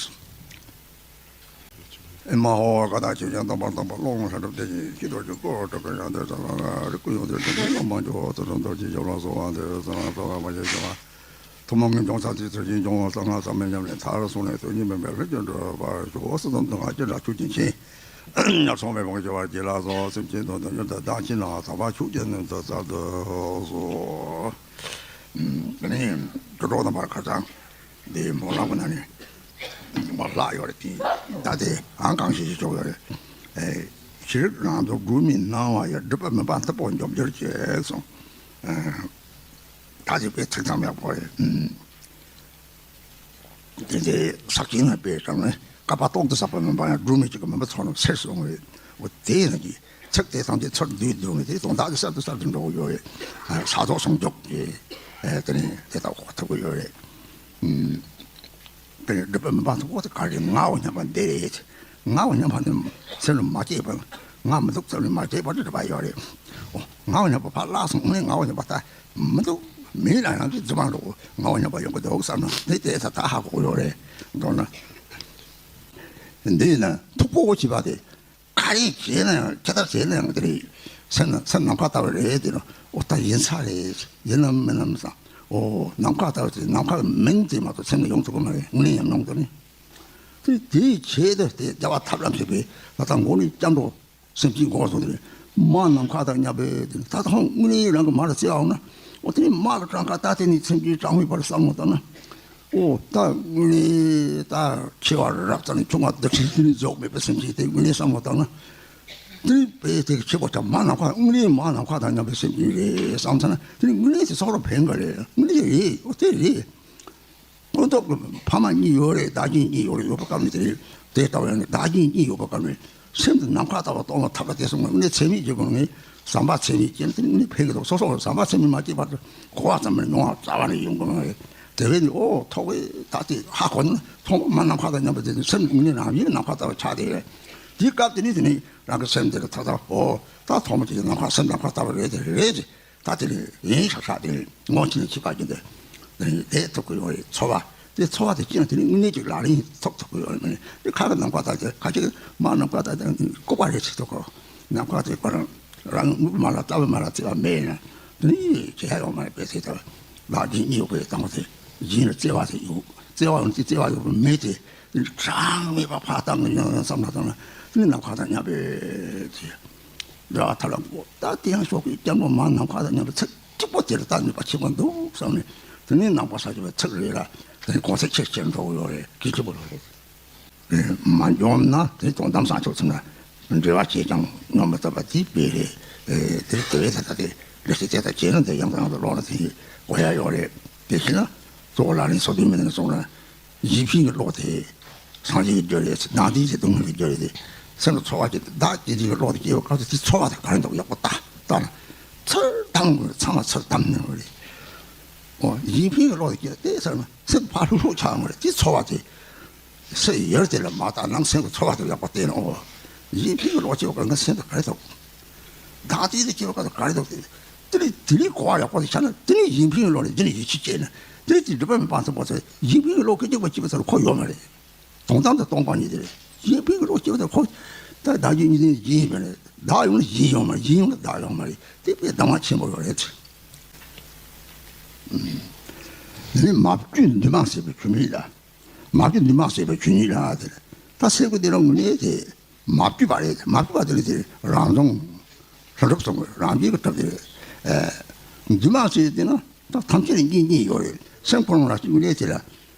ཨེ་མ་ཧོ། ཀ་དག་ཆོས་ཅན། སྟོང་པ་སྟོང་པ། ཀློང་ལྷ་སྒྲུབ་དེ་ཉིད་ཀྱི་རྡོ་རྗེ་སྐུ། སྤྲུལ་སྐུ་ཡང་དེ་ཙམ་ལ་རིག་སྐུ་ཡོངས་དེ་ཀུན་གྱི་བླ་མ་མཆོག། དུས་གསུམ་རྡོ་རྗེ་ཞབས་ལ་གསོལ་བ་འདེབས། གསང་སྔགས་རྩ་བ་མ་སྐྱེས་ཤེས་པ། ཐུན་མོང་གི་འབྱུང་ས་དེ་ཚུལ་བཞིན་སྦྱོང་བ། གསང་སྔགས་ཟབ་མོ་ཉམས་ལེན་མཐར་སོན་ནས་དོན་གཉིས་སྨིན་པའི་ལྷུན་གྱིས་གྲུབ་པར་ཤོག། སྲིད་གསུམ་དུ་ང་ཅི་འདྲ་ཆོས་ཀྱི་མཆིན། ཉ་ཚོགས་མེད་པ་སྐྱེ་བར་གྱིས་ལ་སོགས། སེམས་ཅན་དོན་དུ་མྱུར་དུ་བདག་ཅག་ནང་། ཐར་པ་མཆོག་གི་མདུན་དུ་བསྩལ་དུ་གསོལ། དེ་ནས་དུད་འགྲོ་རྣམ་པར་ཁ་སང་འདི་མོ་ལག་པ་ན་ནི་མ་ལག་ཡོད་རེད། དེ་ད་དེ་ཨང་གང་ཞིག་ཞིག་ཆོག་ཡོད་རེད། ཨེ། ཤེས་རིག་རང་དུ་སྒོམ་མི་སྣང་བ་ཡི། སྒྲུབ་པ་མི་འབའ་མཐུ་པོ་འཇོམས་འགྱུར་ཅེས་གསུངས། ཨེ། ད་དེ་དཔེ་ཚིག་ཐམ་ཡག་པོ་རེད། ཨུམ། དེ་འདྲའི་ས་སྐྱིན་ན་དཔེ་དྲངས་ནས་བསྐལ་པ་སྟོང་དུ་ཟད་པ་མིན་པ་ཡང་སྒྲོན་མེ་གཅིག་གི་མུན་པ་ཚོར་རྣམས་སེལ་སོང་བས། འོ་དེ་ཡིན་ན་གི་ཚིག་དེ་ཐམས་ཅད་ཚུར་བསྡུས་བསྡུས་ནས་དེ་དོན་དག་གི་གསར་དུ་གསར་དུ་འགྲོ་གི་ཡོད་རེད། ས་ཐོག་ཟུང་འཇུག་གི་དེ་ནི་དེ་ལྟ་གོ་ཐུབ་ཀྱི་ཡོད་རེད། དེ་ནི་སྒྲུབ་པ་མི་འབའ་མཐུ་པོ་དེ་ག་རེ་ངའོ་སྙམ་པ་འདི་རེད། ངའོ་སྙམ་པ་ནི་སེམས་ལ་མ་སྐྱེས་པ། ང་མི་འདུག་སེམས་ལ་མ་སྐྱེས་པ་དེ་སྒྲུབ་པ་ཡོད་རེད། འོ་ངའོ་སྙམ་པ་ཕར་བརླག་སོང་ནས་ངའོ་སྙམ་པ་ད་མི་འདུག་མི་ལ་ཡང་གི་རྫུན་མ་འགྲོ། ངའོ་སྙམ་པ་ཡོང་གི་འདུག་བསམ་ན་དེ་དེ་ད་ད་ཧ་གོ་ཡོད་རེད། མདོར་ན། འདི་ན་མཐུག་པོ་བྱེད་པ་དེ། ག་རེ་བྱས་ན་ཡང་ཇི་ལྟར་བྱས་ན་ཡང་དེ་རེད། སེམས་ན་སེམས་ནམ་མཁའ་ལྟ་བུ་རེད་དེ་ནོ། ཨོ་ད་ཡིན་ས་རེད། ཡིན་ནམ་མིན་ནམ་བསམ། ཨོ་ནམ་མཁའ་ལྟ་བུ་དེ་ནམ་མཁའ་མིན་དེ་མ་གཏོགས་སེམས་ནས་ཡོང་ཐུབ་ཀྱི་མ་རེད། དངོས་གནས་ཉམས་མྱོང་དེ་ནི། དེ་དེའི་ཆེད་དུ་དེ་བདེ་བ་ཐབས་ལ་མཁས་པའི་ད་ལྟ་མགོ་ནས་སྐྱབས་འགྲོ་སེམས་ཅན་འགོག་སོང་དེ་རེད། མ་ནམ་མཁའ་དང་མཉམ་པའི་དེ་ནི་ད་ལྟ་དངོས་གནས་རང་གི་མ་ལ་བརྩེ་བ་འོང་ན། ཨོ་དེ་ནི་མ་གི་གྲངས་ཀ་ད་དེ་ནི་སེམས་ཅན་གྲངས་མེད་པར་བསམ་བློ་བཏང་ན། ཨོ་ད་དངོས་གནས་ད་ཆེ་བ་རབ་ཙམ་ཆུང་བ་འདི་ཕྱིར་དེ་ནི་རྫོགས་མེད་པའི་སེམས་ཅན་དེ་དངོས་གནས་བསམ་བློ་བཏང་ན། དེ་ནི་དཔེ་དེ་གི་ཆེ་བ་ཀྱང་མ་ནམ་མཁའ་དངོས་གནས་མ་ནམ་མཁའ་དང་མཉམ་པའི་སེམས་ཅན་རེད་བསམ་ཚར་ན། དེ་ནི་དངོས་གནས་དེ་སོགས་ལ་ཕན་གི་རེད། དངོས་གནས་རེད། ཨོ་དེ་རེད། ཀུན་རྟོག་གི་ཕ་མ་གཉིས་ཡོད་རེད། བདག་རྐྱེན་གཉིས་ཡོད་རེད། ཡོད་པ་སྐབས་ནས་དེ་རེད། དེ་ལྟ་བུ་ཡང་ནི་བདག་རྐྱེན་གཉིས་ཡོད་པ་སྐབས་ནས་སེམས་དེ་ནམ་མཁའ་ལྟ་བུ་སྟོང་པ་ཐབས་ལ་དེ་སོང་བ་ནི་ཚད་མེད་ཀྱི་སྒོ་ནས་ཟམ་པ་ཚད་མེད་སྐྱེས་ན་དེ་ནི་ཕན་གྱི་འདུག་སོ་སོ་ཟམ་པ་ཚད་མེད་མ་སྐྱེས་བར་དུ་གོ་བ་ཙམ་མིན་མྱོང་བ་རྩ་བ་ནས་ཡོང་གི་མ་རེད། དེ་བས་ནི་ཨོ་ཐོག་བས་ད་དེ་ཧ་གོ་ན་ཐོག་མ་ནམ་མཁའ་དང་མཉམ་པ་དེ་ནི་སེམས་དངོས་གནས་རང་བཞིན་ནམ་མཁའ་ལྟ་བུ་ཆགས་དེ་རེད། དེའི་སྐབས་དེ་ནི་དེ་ནི་རང་གི་སེམས་དེ་ལ་ཐག་ཐག་ཨོ་ད་ཐོག་མ་དེ་ནམ་མཁའ་སེམས་ནམ་མཁའ་ལྟ་བུ་རེད། དེ་རེད་དེ། ད་དེ་ནི་ཡིན་ཤག་ཤག་དེ་ངོ་ཕྱིན་ནས་ཕྱི་པ་གྱི་འདི་དེ་ནི་དེ་ཐུབ་ཀྱི་ཡོད་རེད། ཚོར་བ་དེ་ཚོར་བ་དེ་སྐྱེས་ན་དེ་ནི་དངོས་གནས་ཀྱི་ལག་ལེན་ཐོབ་ཐུབ་ཀྱི་ཡོད་རེད། མིན་ནི་དེ་ཁ་གི་ནམ་མཁའ་ལྟ་དེ་ཁ་ཅིག་མ་ནམ་མཁའ་ལྟ་དེ་ལྐུགས་པ་རེད་ཅེས་ཐུབ་ཀྱི། ནམ་མཁའ་དེ་ཁོ་རང་རང་དངོས་པོ་མ་ལ་ལྟ་བུ་མ་ལ་བརྩེ་བ་མེད་ན་དེ་ནི་བྱེད་ཡ་ཡོད་མ་རེད། དཔེ་ཚད་ལྟ་བུ་ལག་ལེན་གཉིས་ཡོད་པའི་སྟེང་དེ་ཡིན་ལ་བརྩེ་བ་དེ་ཡོད། བརྩེ་བ་ཡོད་དེ་བརྩེ་བ་ཡོད་པ་མེད་དེ་དེ་ནི་གྲངས་མེད་པ་ཕར་བཏང་གི་ཡོང་བསམ་ལ་བཏང་ན་དེ་ནི་ནམ་མཁའ་དང་མཉམ་པའི་དེ། འབྲེལ་བ་ཐབས་ལ་འགོད། ད་དེ་ཡང་ཞོགས་ཀྱི་སྐྱབས་འགྲོ་མ་ནམ་མཁའ་དང་མཉམ་པའི་ཚིག་གཅིག་པོ་དེ་ལ་ད་ནུས་པ་ཆེན་པོ་འདུག་བསམ་ནས་དེ་ནས་ནང་པ་ས་ཆ་བའི་ཚིག་རེ་ལ་དེ་གོང་ཚད་ཆེ་ཆེར་འགྲོ་གི་ཡོད་རེད། གལ་ཆེན་པོ་རེད། མ་འཇོམས་ན་དེ་དོན་དམ་བཟང་ཕྱོགས་ཚུན་ལ་འབྲེལ་བ་བྱས་ཀྱང་ཉམས་མི་ཐུབ་པ་དེ་དཔེ་རེད། དེ་དེ་བས་ད་ལྟ་དེ་ལས་ཀྱི་དེ་ལྟ་བྱས་ན་དེ་ཡང་དང་ཡང་དུ་ལོག་ན་དེ་གོ་ཡ་ཡོད་རེད། དེ་བཞིན་ན་གཙོ་བོ་ལག་ལེན་སོ་བདུན་མི་ནས་སོང་ན། ཡིད་ཕྱིན་གྱི་བློ་དེ་སངས་རྒྱས་ཀྱི་རྒྱུ་རེད། ནང་དེའི་ཚེ་སྡུག་བསྔལ་གྱི་རྒྱུ་རེད་དེ། སེམས་ལ་ཚོར་བ་ཅིག་བདག་ཅེས་བྱ་བའི་བློ་དེ་སྐྱེ་བའི་སྐབས་སུ་དེ་ཚོར་བ་དེ་ག་རེ་འདུག་ཡག་པོ་ལྟ་ལྟ་ན། ཚུར་བསྡམ་དགོས། ཚང་མ་ཚུར་བསྡམ་ནས་རེད། འོ་ཡིད་ཕྱིན་གྱི་བློ་དེ་སྐྱེ་དེ་ཟེར་ན་སེམས་ཕར་ལྷུག་ལྷུག་ཆགས་དགོས་རེད། དེ་ཚོར་བ་དེ་སེམས་ཡུལ་དེ་ལ་མ་བལྟ་ནང་སེམས་ཀྱི་ཚོར་བ་དེ་ཡག་པོ་བལྟས་ན། འོ་ཡིད་ཕྱིན་གྱི་བློ་སྐྱེ་བའི་སྐབས་ང་སེམས་དེ་ག་རེ་འདུག་བདག་ཅེས་བྱ་བའི་སྐབས་སུ་ག་རེ་འདུག་དེ་ནི་དེ་ནི་གོ་བ་ཡག་པོ་དེ་ཆགས་ན་དེ་ནི་ཡིད་ཕྱིན་གྱི་བློ་ནི་འདི་ནི་ཡིད་ཆེས་བྱས་ན་དེ་ནི་དེ་སྒྲིབ་པ་མེད་པ་ཙམ་པོ་ཚོ་ཡིད་ཕྱིན་གྱི་བློ་སྐད་ཅིག་པ་གཅིག་པ་ཚོ་ཁོ་ཡོད་མ་རེད། དོན་དམ་དུ་སྟོང་པ་ཉིད་དེ་རེད། ཡིད་ཕྱིན་གྱི་བློ་སྐྱེ་བ་དེ་ཁོ་ད་བདག་རྒྱུ་གཉིས་ལྡན་གྱི་ཡིན་པས་ནས་བདག་ཡོང་ན་གཞན་ཡོད་མ་རེད། གཞན་ཡོང་ན་བདག་ཡོད་མ་རེད། དེ་དཔེ་གདམས་ངག་ཆེན་པོ་ཡོད་རེད། འདི་ནི་མ་བཅོས་འདུས་མ་བྱས་པའི་ཆོས་ཉིད་ལ། མ་བཅོས་འདུས་མ་བྱས་པའི་ཆོས་ཉིད་ལ་དེ་ད་སེམས་ཀྱི་དེ་རང་ངོས་ནས་དེ། མ་བཅོས་པ་རེད། མ་བཅོས་པ་དེ་ནི་དེ་རང་བྱུང་ལྷུན་གྲུབ་སོང་གི་རང་བཞིན་གྱི་གྲུབ་དེ་རེད། འདུས་མ་བྱས་དེ་ན་ད་ཐམས་ཅད་ལ་གཉིས་གཉིས་ཡོད་རེད། སེམས་ཁོ་རང་ལ་གཅིག་ལས་དེ་ལ་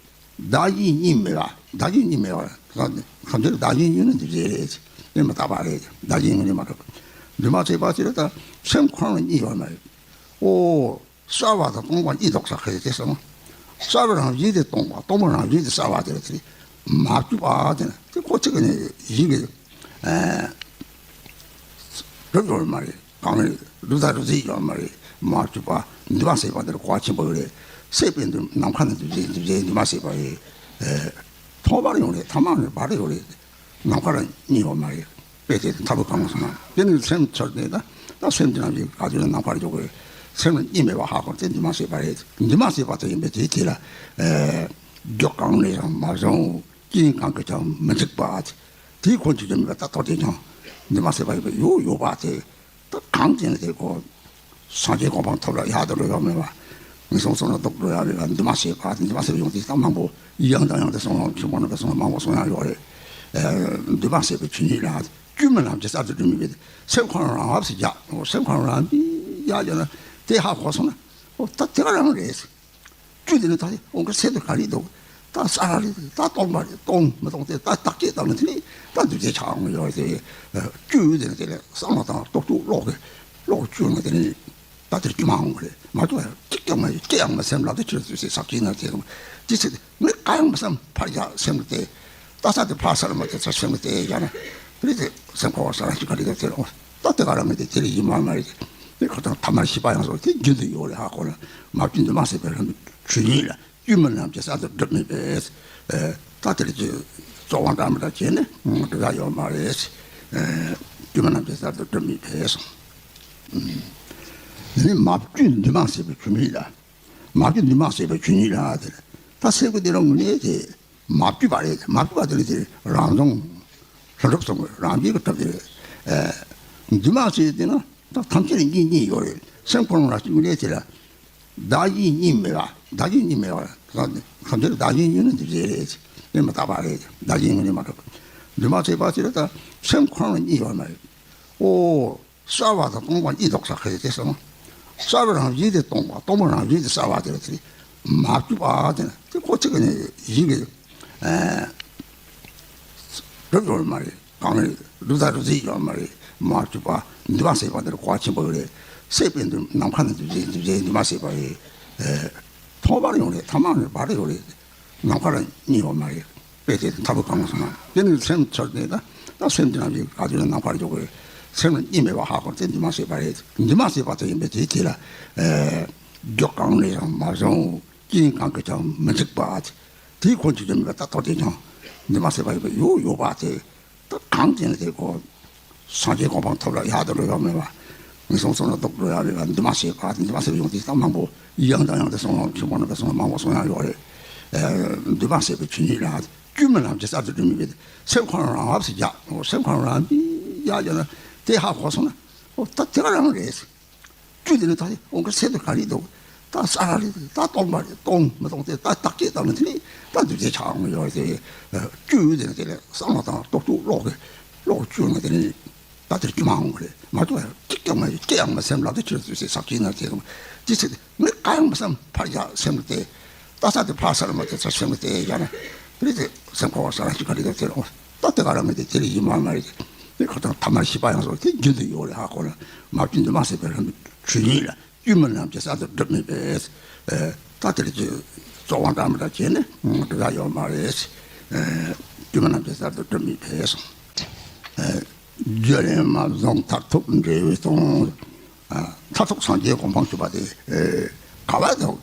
བདག་གཞན་གཉིས་མེད་པ། བདག་གཞན་གཉིས་མེད་པ་ཐམས་ཅད་ལ་བདག་གཞན་གཉིས་ནི་འདུས་བྱས་རེད། དེ་མི་རྟག་པ་རེད། བདག་གཞན་གཉིས་མ་གྲུབ། འདུས་མ་བྱས་པ་དེ་ལ་ད་སེམས་ཁོ་རང་ལ་གཉིས་ཡོད་མ་རེད། ཨོ། གསལ་བ་དང་སྟོང་པ་གཉིས་འདུག་ས་ཁེ་དེ་སོང་། གསལ་བའི་རང་བཞིན་དེ་སྟོང་པ། སྟོང་པའི་རང་བཞིན་དེ་གསལ་བ་དེ་རེད། དེ་མ་བཅོས་པ་དེ་ནི་དེ་ཁོ་གཅིག་གི་ནི་ཡིན་གྱི། ཨ་གྲུབ་ཡོད་མ་རེད། གང་རེད། གྲུབ་མཐའ་གྲུབ་ཚུལ་ཡོད་མ་རེད། མ་བཅོས་པ་འདུས་མ་བྱས་པ་དེར་གོ་བ་ཆེན་པོ་ཡོད་རེད། སྲེད་པའི་འདུས་ནམ་མཁའ་ནི་འདུས་བྱས། འདུས་བྱས་འདུས་མ་བྱས་པ་རེད། ཨ་ཐོག་མར་ཡོང་རེད། ཐ་མར་ནི་བར་ཡོད་རེད། ནམ་མཁའ་ལ་གཉིས་ཡོད་མ་རེད། དཔེ་དེ་མཐའ་ལུ་གང་སོང་ན་དེ་ནི་སེམས་ཚོར་ནས་ད་ད་སེམས་ཅན་རྣམས་ཀྱི་ག་དུས་ནམ་མཁར་འཇོག་གི་སེམས་ལ་གཉིས་མེད་པ་ཧ་གོ་དེ་འདུས་མ་བྱས་པ་རེད། འདུས་མ་བྱས་པ་དེ་ཡིན་པས་དེའི་དེ་ལ་རྒྱུ་གང་ནས་ཀྱང་མ་བྱུང་། རྐྱེན་གང་གིས་ཀྱང་མི་འཇིག་པ། དེའི་ཁོང་ཆུ་ཆུ་མེད་པ་ད་ཐོག་དེ་ཀྱང་འདུས་མ་བྱས་པ་ཡིན་པས་ཡོད་ཡོད་པ་དེ། ད་གང་དེ་ནི་དེ་ཁོ། སངས་རྒྱས་གོ་འཕང་ཐོབ་ལ་ཡག་ཏུ་འགྲོ་ཡག་མེད་པ། ངན་སོང་གསུམ་ལ་ལྡོག་འགྲོ་ཡག་མེད་པ། འདུས་མ་བྱས་པ་དེ་འདུས་མ་བྱས་པ་ཡོང་དུས་ད་མང་པོ་ཡང་དང་ཡང་དུ་གསུངས་ལ་ཆེན་པོ་རྣམ་པ་གསུངས་ལ་མང་པོ་གསུངས་ཡག་ཡོད་རེད། འདུས་མ་བྱས་པའི་ཆོས་ཉིད་ལ་བཅོས་མིན་ལམ་གྱི་གསར་དུ་སྒྲུབ་མིན་པའི་སེམས་ཁོ་རང་རང་བབས་སུ་བཞག་སེམས་ཁོ་རང་རང་བཞིན་བཞག་བྱས་ན་དེ་ཧ་གོ་སོང་ན་ཨོ་ད་དེ་ག་རང་རེད། བཅོས་དེ་ནི་ད་དེ་འོང་གི་ཚད་དུ་ག་རེ་འདུག་ད་གསར་རེད། ད་སྟོང་པ་རེད། སྟོང་མི་སྟོང་དེ་ད་བརྟག་དཔྱད་བཏང་ན་དེ་ནི་ད་འདུས་བྱས་ཆགས་འོང་ཡོད་རེད། བཅོས་དེ་ནི་དེ་ལས་བསམ་བློ་བཏང་རྟོག་དཔྱོད་ཀློག་གི་ཀློག་བཅོས་ན་དེ་ནི་ད་དེར་བཅོས་མ་འོང་གི་རེད། མ་བཅོས་ཡང་གཅིག་ཀྱང་མ་ཡོད། ཅི་ཡང་མ་སེམས་ལ་དེ་ཆོས་ཚུལ་ཟག་བཅས་ན་དེ་དང་དེ་ཚེ་མི་ག་ཡང་མི་བསམ། ཕར་བཞག་སེམས་ལ་དེ་ལྟ་ས་དེ་ཕར་སར་མ་དེ་ཚོ་སེམས་ལ་དེ་བཞག་ན་དེ་ནི་དེ་སེམས་ཁོ་བ་ས་ར་ཞིག་ག་རེ་དེ་དེ་རེད། ད་དེ་ག་རང་གི་དེ་དེ་ལས་ཡིན་མ་མ་རེད། དེ་ཁོ་ཐང་ཐ་མར་ཤེས་པ་ཡང་སོ་དེ་རྒྱུན་དུ་ཡོད་རེད། ཧ་གོ་ན་མ་བཅོས་འདུས་མ་བྱས་པའི་ལམ་ཆོས་ཉིད་ལ་བཅོས་མིན་ལམ་གྱི་གསར་དུ་སྒྲུབ་མིན་པས། ད་དེ་ལ་ཅི་རྩོད་དབང་འདྲ་མི་འདྲ་བྱས་ནས་སྒྲུབ་ཡག་ཡོད་མ་རེད། བཅོས་མིན་ལམ་གྱི་གསར་དུ་སྒྲུབ་མིན་པས། ནི་མ་བཅོས་འདུས་མ་བྱས་པའི་ཆོས་ཉིད་ལ། མ་བཅོས་འདུས་མ་བྱས་པའི་ཆོས་ཉིད་ལ་དེ་ལ་ད་སེམས་ཀྱི་དེ་རང་ངོས་ནས་དེ། མ་བཅོས་པ་རེད། མ་བཅོས་པ་དེ་ནི་དེ་རང་བྱུང་ གྲུབ་གསུམ་རང་བཞིན་གྱིས་གྲུབ་སྟེ། ཨ། འདུས་མ་བྱས་དེ་ན་ད་ཐམས་ཅད་གཉིས་གཉིས་ཡོད་རེད། སེམས་ཁོ་རང་ལ་གཅིག་ལས་དེ་ལ། བདག་གཞན་གཉིས་མེད་པ། བདག་གཞན་གཉིས་མེད་པ། ཐམས་ཅད་བདག་གཞན་གཉིས་ནི་འདུས་བྱས་རེད། དེ་མི་རྟག་པ་རེད། བདག་གཞན་གཉིས་ནི་མ་གྲུབ། འདུས་མ་བྱས་པ་དེ་ལ་ད་སེམས་ཁོ་རང་གཉིས་ཡོད་མ་རེད། ཨོ། གསལ་བ་དང་སྟོང་པ་གཉིས་འདུག་ས་ཁ་ཡི་དེ་སོང་། གསལ་བའི་རང་བཞིན་དེ་སྟོང་པ། སྟོང་པའི་རང་བཞིན་དེ་གསལ་བ་དེ་ལ་དེ་མ་བཅུག་པ་དེ་ན་དེ་ཁོ་གཅིག་གི་ནི་ཡིན་གྱི། ཨ། གྲུབ་ཡོད་མ་རེད། གང་རེད། གྲུབ་མཐའ་གྲུབ་ཚུལ་ཡོད་མ་རེད། མ་བཅུག་པ། འདུས་མ་བྱས་པ་འདི་ལ་གོ་བ་ཆེན་པོ་རེད། སྲེད་པའི་འདུས། ནམ་མཁའ་ནི་འདུས་བྱས། འདུས་བྱས་འདུས་མ་བྱས་པ་རེད། ཨ། ཐོག་མར་ཡོང་རེད། ཐ་མར་ནི་བར་ཡོད་རེད། ནམ་མཁའ་ལ་གཉིས་ཡོད་མ་རེད། དཔེ་དེ་མཐའ་དབུས་གང་སོང་ན། དེ་ནི་སེམས་ཚོར་ནས་ད། ད་སེམས་དེ་རང་བཞིན་ག་དུས་ན་ནམ་མཁར་འཇོག་གི་རེད། སེམས་ལ་གཉིས་མེད་པ་ཧ་གོ་དེ་འདུས་མ་བྱས་པ་རེད། འདུས་མ་བྱས་པ་དེ་ཡིན་པས་དེ་དེ་ལ། ཨ། རྒྱུ་གང་ནས་ཀྱང་མ་བྱུང་། རྐྱེན་གང་གིས་ཀྱང་མི་འཇིག་པ། དེའི་ཁོང་ཆུད་མེད་པ་ད་ཐོག་དེ་ཀྱང་འདུས་མ་བྱས་པ་ཡིན་པས་ཡོད་ཡོད་པ་དེ། ད་གང་དེ་ནི་དེ་ཁོ། སངས་རྒྱས་གོ་འཕང་ཐོབ་ལ་ཡག་ཏུ་འགྲོ་ཡག་མེད་པ། ངན་སོང་གསུམ་ལ་ལྡོག་འགྲོ་ཡག་མེད་པ། འདུས་མ་བྱས་པ། འདུས་མ་བྱས་པ་ཡོང་དུས་ད་མང་པོ་ཡང་དང་ཡང་དུ་གསུངས་ལ། ཆོས་པ་རྣམ་པས་གསུངས་ལ་མང་པོ་གསུངས་ཡག་ཡོད་རེད། ཨ། འདུས་མ་བྱས་པའི་ཆོས་ཉིད་ལ་རྒྱུན་མི་རྣམས་ཀྱི་གསར་དུ་སྒྲུབ་མི་དཔེ། སེམས་ཁོ་རང་རང་བབས་སུ་བཞག་སེམས་ཁོ་རང་རང་བཞིན་བཞག་བྱས་ན་དེ་ཧ་གོ་སོང་ན། ཨོ། ད་དེ་ག་རང་རེད། རྒྱུ་དེ་ནི་ད་དེ་འོང་གི་ཚད་དུ་ག་རེ་འདུག་ད་གསལ་ར་རེད། ད་སྟོང་པ་རེད། སྟོང་མི་སྟོང་དེ་ད་བརྟག་དཔྱད་བཏང་ནས་དེ་ནི་ད་འདུས་བྱས་ཆགས་འོང་ཡོད་རེད་དེ། རྒྱུ་དེ་ནི་དེ་ལས་བསམ་བློ་བཏང་། རྟོག་ཚུགས་ཀློག་གི། ཀློག་བཅུག་ན་དེ་ནི་ད་དེར་རྒྱུ་མ་འོང་གི་རེད། མ་གཏོགས་ཡང་གཅིག་ཀྱང་མ་ཡོད། ཅི་ཡང་མ་སེམས་ལ་དེ་ཆུ་ཚོད་ཟག་གི་ན་དེ་དང་དེ་ཚེ་དེ་མི་གང་ཡང་མ་བསམ། ཕར་བཞག་སེམས་ལ་དེ། ད་ས་དེ་ཕར་སར་མ་དེ་ཚར་སེམས་ལ་དེ་བཞག་ན་དེ་རེད་དེ། སེམས་ཁོ་བ་ས་ར་ཞིག་ག་རེ་དེ་དེ་རེད། ད་དེ་ག་རང་གི་དེ་དེ་རེད་ཡིན་མ་མ་རེད་དེ། དེ་ཁོ་དང་ཐ་མ་ཤི་བ་ཡང་སོགས་དེ་རྒྱུན་དུ་ཡོད་རེད། ཧ་གོ་ན་མ་བཅུག་འདུས་མ་བྱས་པའི་རང་གི་ཆོས་ཉིད་ལ། རྒྱུན་མི་རྣམས་ཀྱི་གསར་དུ་སྒྲུབ་མི་དཔེ། ཨ། ད་དེར་གྱི་རྩོལ་བ་འདྲ་མི་འདྲ་བྱས་ནས་སྒྲུབ་ཡག་ཡོད་མ་རེད། ཨ། རྒྱུན་མི་རྣམས་ཀྱི་གསར་དུ་སྒྲུབ་མི་དཔེ། ཨ། རྒྱུ་ལས་མ་བྱུང་མཐར་ཐུག་འབྲས་བུ་སྟོང་། ཨ། མཐར་ཐུག་སངས་རྒྱས་གོ་འཕང་ཞུ་བ་དེ། ཨ། ག་བ་དང་།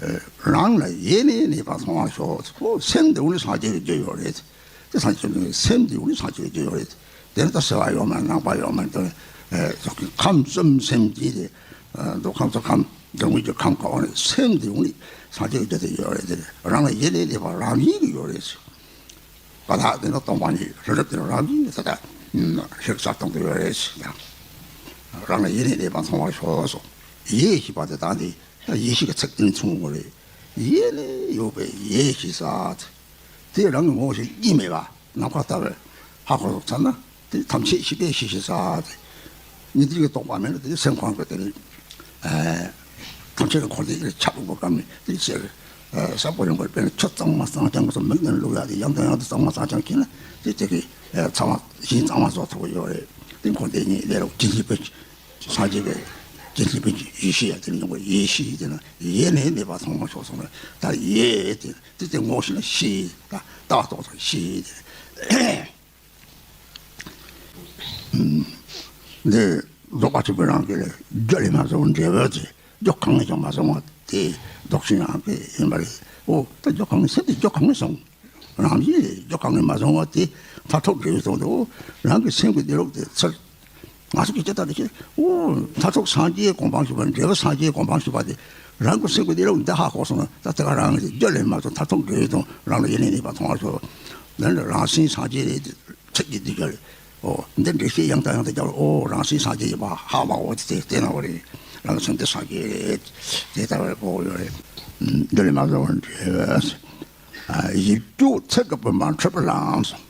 ཨ། རང་ལ་ཡེ་ནས་གནས་པ་མཐོང་བར་ཤོག་ཨོ། སེམས་འདི་འོ་ནི་སངས་རྒྱས་ཀྱི་རྒྱུ་ཡོད་རེད། དེ་སངས་རྒྱས་ཀྱི་སེམས་འདི་འོ་ནི་སངས་རྒྱས་ཀྱི་རྒྱུ་ཡོད་རེད། དེ་ནི་ད་སེལ་བ་ཡོད་མ་རེད། ནང་པ་ཡོད་མ་རེད། དེ་ནི་ཁམས་གསུམ་སེམས་བསྐྱེད་དེ། ཨ། མདོ་ཁམས་ས་ཁམས་སྡུག་བསྔལ་གྱི་ཁམས་ག་བ་ནས་སེམས་འདི་འོ་ནི་སངས་རྒྱས་ཀྱི་རྒྱུ་དེ་ཡོད་རེད། དེ་རང་ལ་ཡེ་ནས་གནས་པ་རང་བཞིན་གྱིས་ཡོད་རེད། ཀ་དག་དེ་ནི་སྟོང་པ་ཉིད། རི་རབ་དེ་ནི་རང་བཞིན་གྱིས་ད་ལྟ་ཤེས་གསལ་གཏོང་གི་ཡོད་རེད། ཡང་རང་ལ་ཡེ་ནས་གནས་པ་མཐོང་བར་ཤོག་སོ། ཡེ་ཞེས་པ་དེ་དག་འདི་ཡེ་ཤེས་ཀྱི་ཚིག་དེ་ནི་མཚུངས་པ་རེད། ཡེ་ནས་ཡོད་པའི་ཡེ་ཤེས་ས། དེ་རང་གི་ངོ་བོ་ཞིག་གཉིས་མེད་པ་ནམ་མཁའ་ལྟ་བུར་ཧ་གོ་ཚར་ན། དེ་ཐམས་ཅད་ཤེས་པའི་ཤེས་བྱེད་ས་དེ། ཉིད་དེ་ཡི་རྟོག་པ་མེད་ན་དེ་སེམས་ཁོང་གི་དེ་ནི། ཨ། ཐམས་ཅད་ཀྱི་འཁོར་འདས་ཀྱི་ཆ་དྲུག་པོ་སྐམ་ནས་དེ་ཕྱིར། ཨ། ས་པོ་ཡོང་བར་དཔེར་ན་ཆུ་གཙང་མ་གཙང་རྐྱང་གི་ཚོ་མིག་ནང་བླུགས་ཡག་དེ་ཡང་དང་ཡང་དུ་གཙང་མ་གཙང་རྐྱང་བྱས་ན་དེ་དེ་གི། ཨ། ཚང་མ་ཞིང་གཙང་མ་བཟོ་ཐུབ་ཀྱི་ཡོད་རེད། དེ་འཁོར་འདས་གཉིས་ལས་རོགས་ཇི་སྙེད་པའི་སངས་རྒྱས་ཀྱི་ཇི་སྙེད་པའི་ཡེ་ཤེས་ཡ་དེ་ནི་ཡོང་བའི་ཡེ་ཤེས་དེ་ན་ཡེ་ནས་གནས་པ་མཐོང་བར་ཤོག་གསུངས་ནས། ད་ཡེ་དེ་དེ་དེ་ངོ་ཤེས་ན་ཤེས། ད་ལྟ་བ་རྟོགས་དང་ཤེས་དེ། འདི་རྫོགས་པ་ཆེན་པོའི་རང་གི་ལས། རྒྱུ་ལས་མ་བྱུང་འབྲས་བུ་སྟེ། རྒྱུ་གང་ནས་ཀྱང་མ་བྱུང་བ་དེ་ལྡོག་ཕྱིར་ཡང་དེ་ཡིན་པ་རེད། ཨོ། ད་རྒྱུ་གང་ནས། སེམས་དེ་རྒྱུ་གང་ནས་བྱུང་། རང་བཞིན་རེད། རྒྱུ་གང་ནས་མ་བྱུང་བ་དེ་མཐར་ཐུག་འབྲས་བུ་སྟོང་དུ། རང་གི་སེམས་ཀྱི་གནས་ལུགས་དེ་ཚུར་ང་ཚོ་གི་ཅི་ལྟར་དེ་ཁྱེད། ཨོ། མཐར་ཐུག་སངས་རྒྱས་གོ་འཕང་ཞུ་བ། འབྲས་བུ་སངས་རྒྱས་གོ་འཕང་ཞུ་བ་དེ་རང་གི་སེམས་ཀྱི་གནས་ལུགས་འདི་ཧ་གོ་སོང་ན། ད་དེ་ག་རང་གི་རྒྱུ་ལས་མ་བྱུང་མཐར་ཐུག་འབྲས་བུ་སྟོང་། རང་ལ་ཡེ་ནས་གནས་པ་མཐོང་བར་ཤོག་འདི་ནི་རང་སེམས་སངས་རྒྱས་རེད། ཚིག་གི་འདི་ག་རེད། ཨོ། འདི་འགྲེལ་བཤད་ཡང་དང་ཡང་དུ་རྒྱབ། ཨོ། རང་སེམས་སངས་རྒྱས་ཡིན་པ་ཧ་མ་གོ་དེ་བལྟས་ན་འོ་རེད། རང་སེམས་དེ་སངས་རྒྱས་རེད། དེ་ལྟ་བུར་གོ་ཡོད་རེད། འདི་ལས་མ་བྱུང་བ་འབྲས་བུ། ཨ། ཡིག་རྒྱུགས་ཚིག་གི་བུམ་པ་འཁྲུལ་པར་ལམ་སོང་།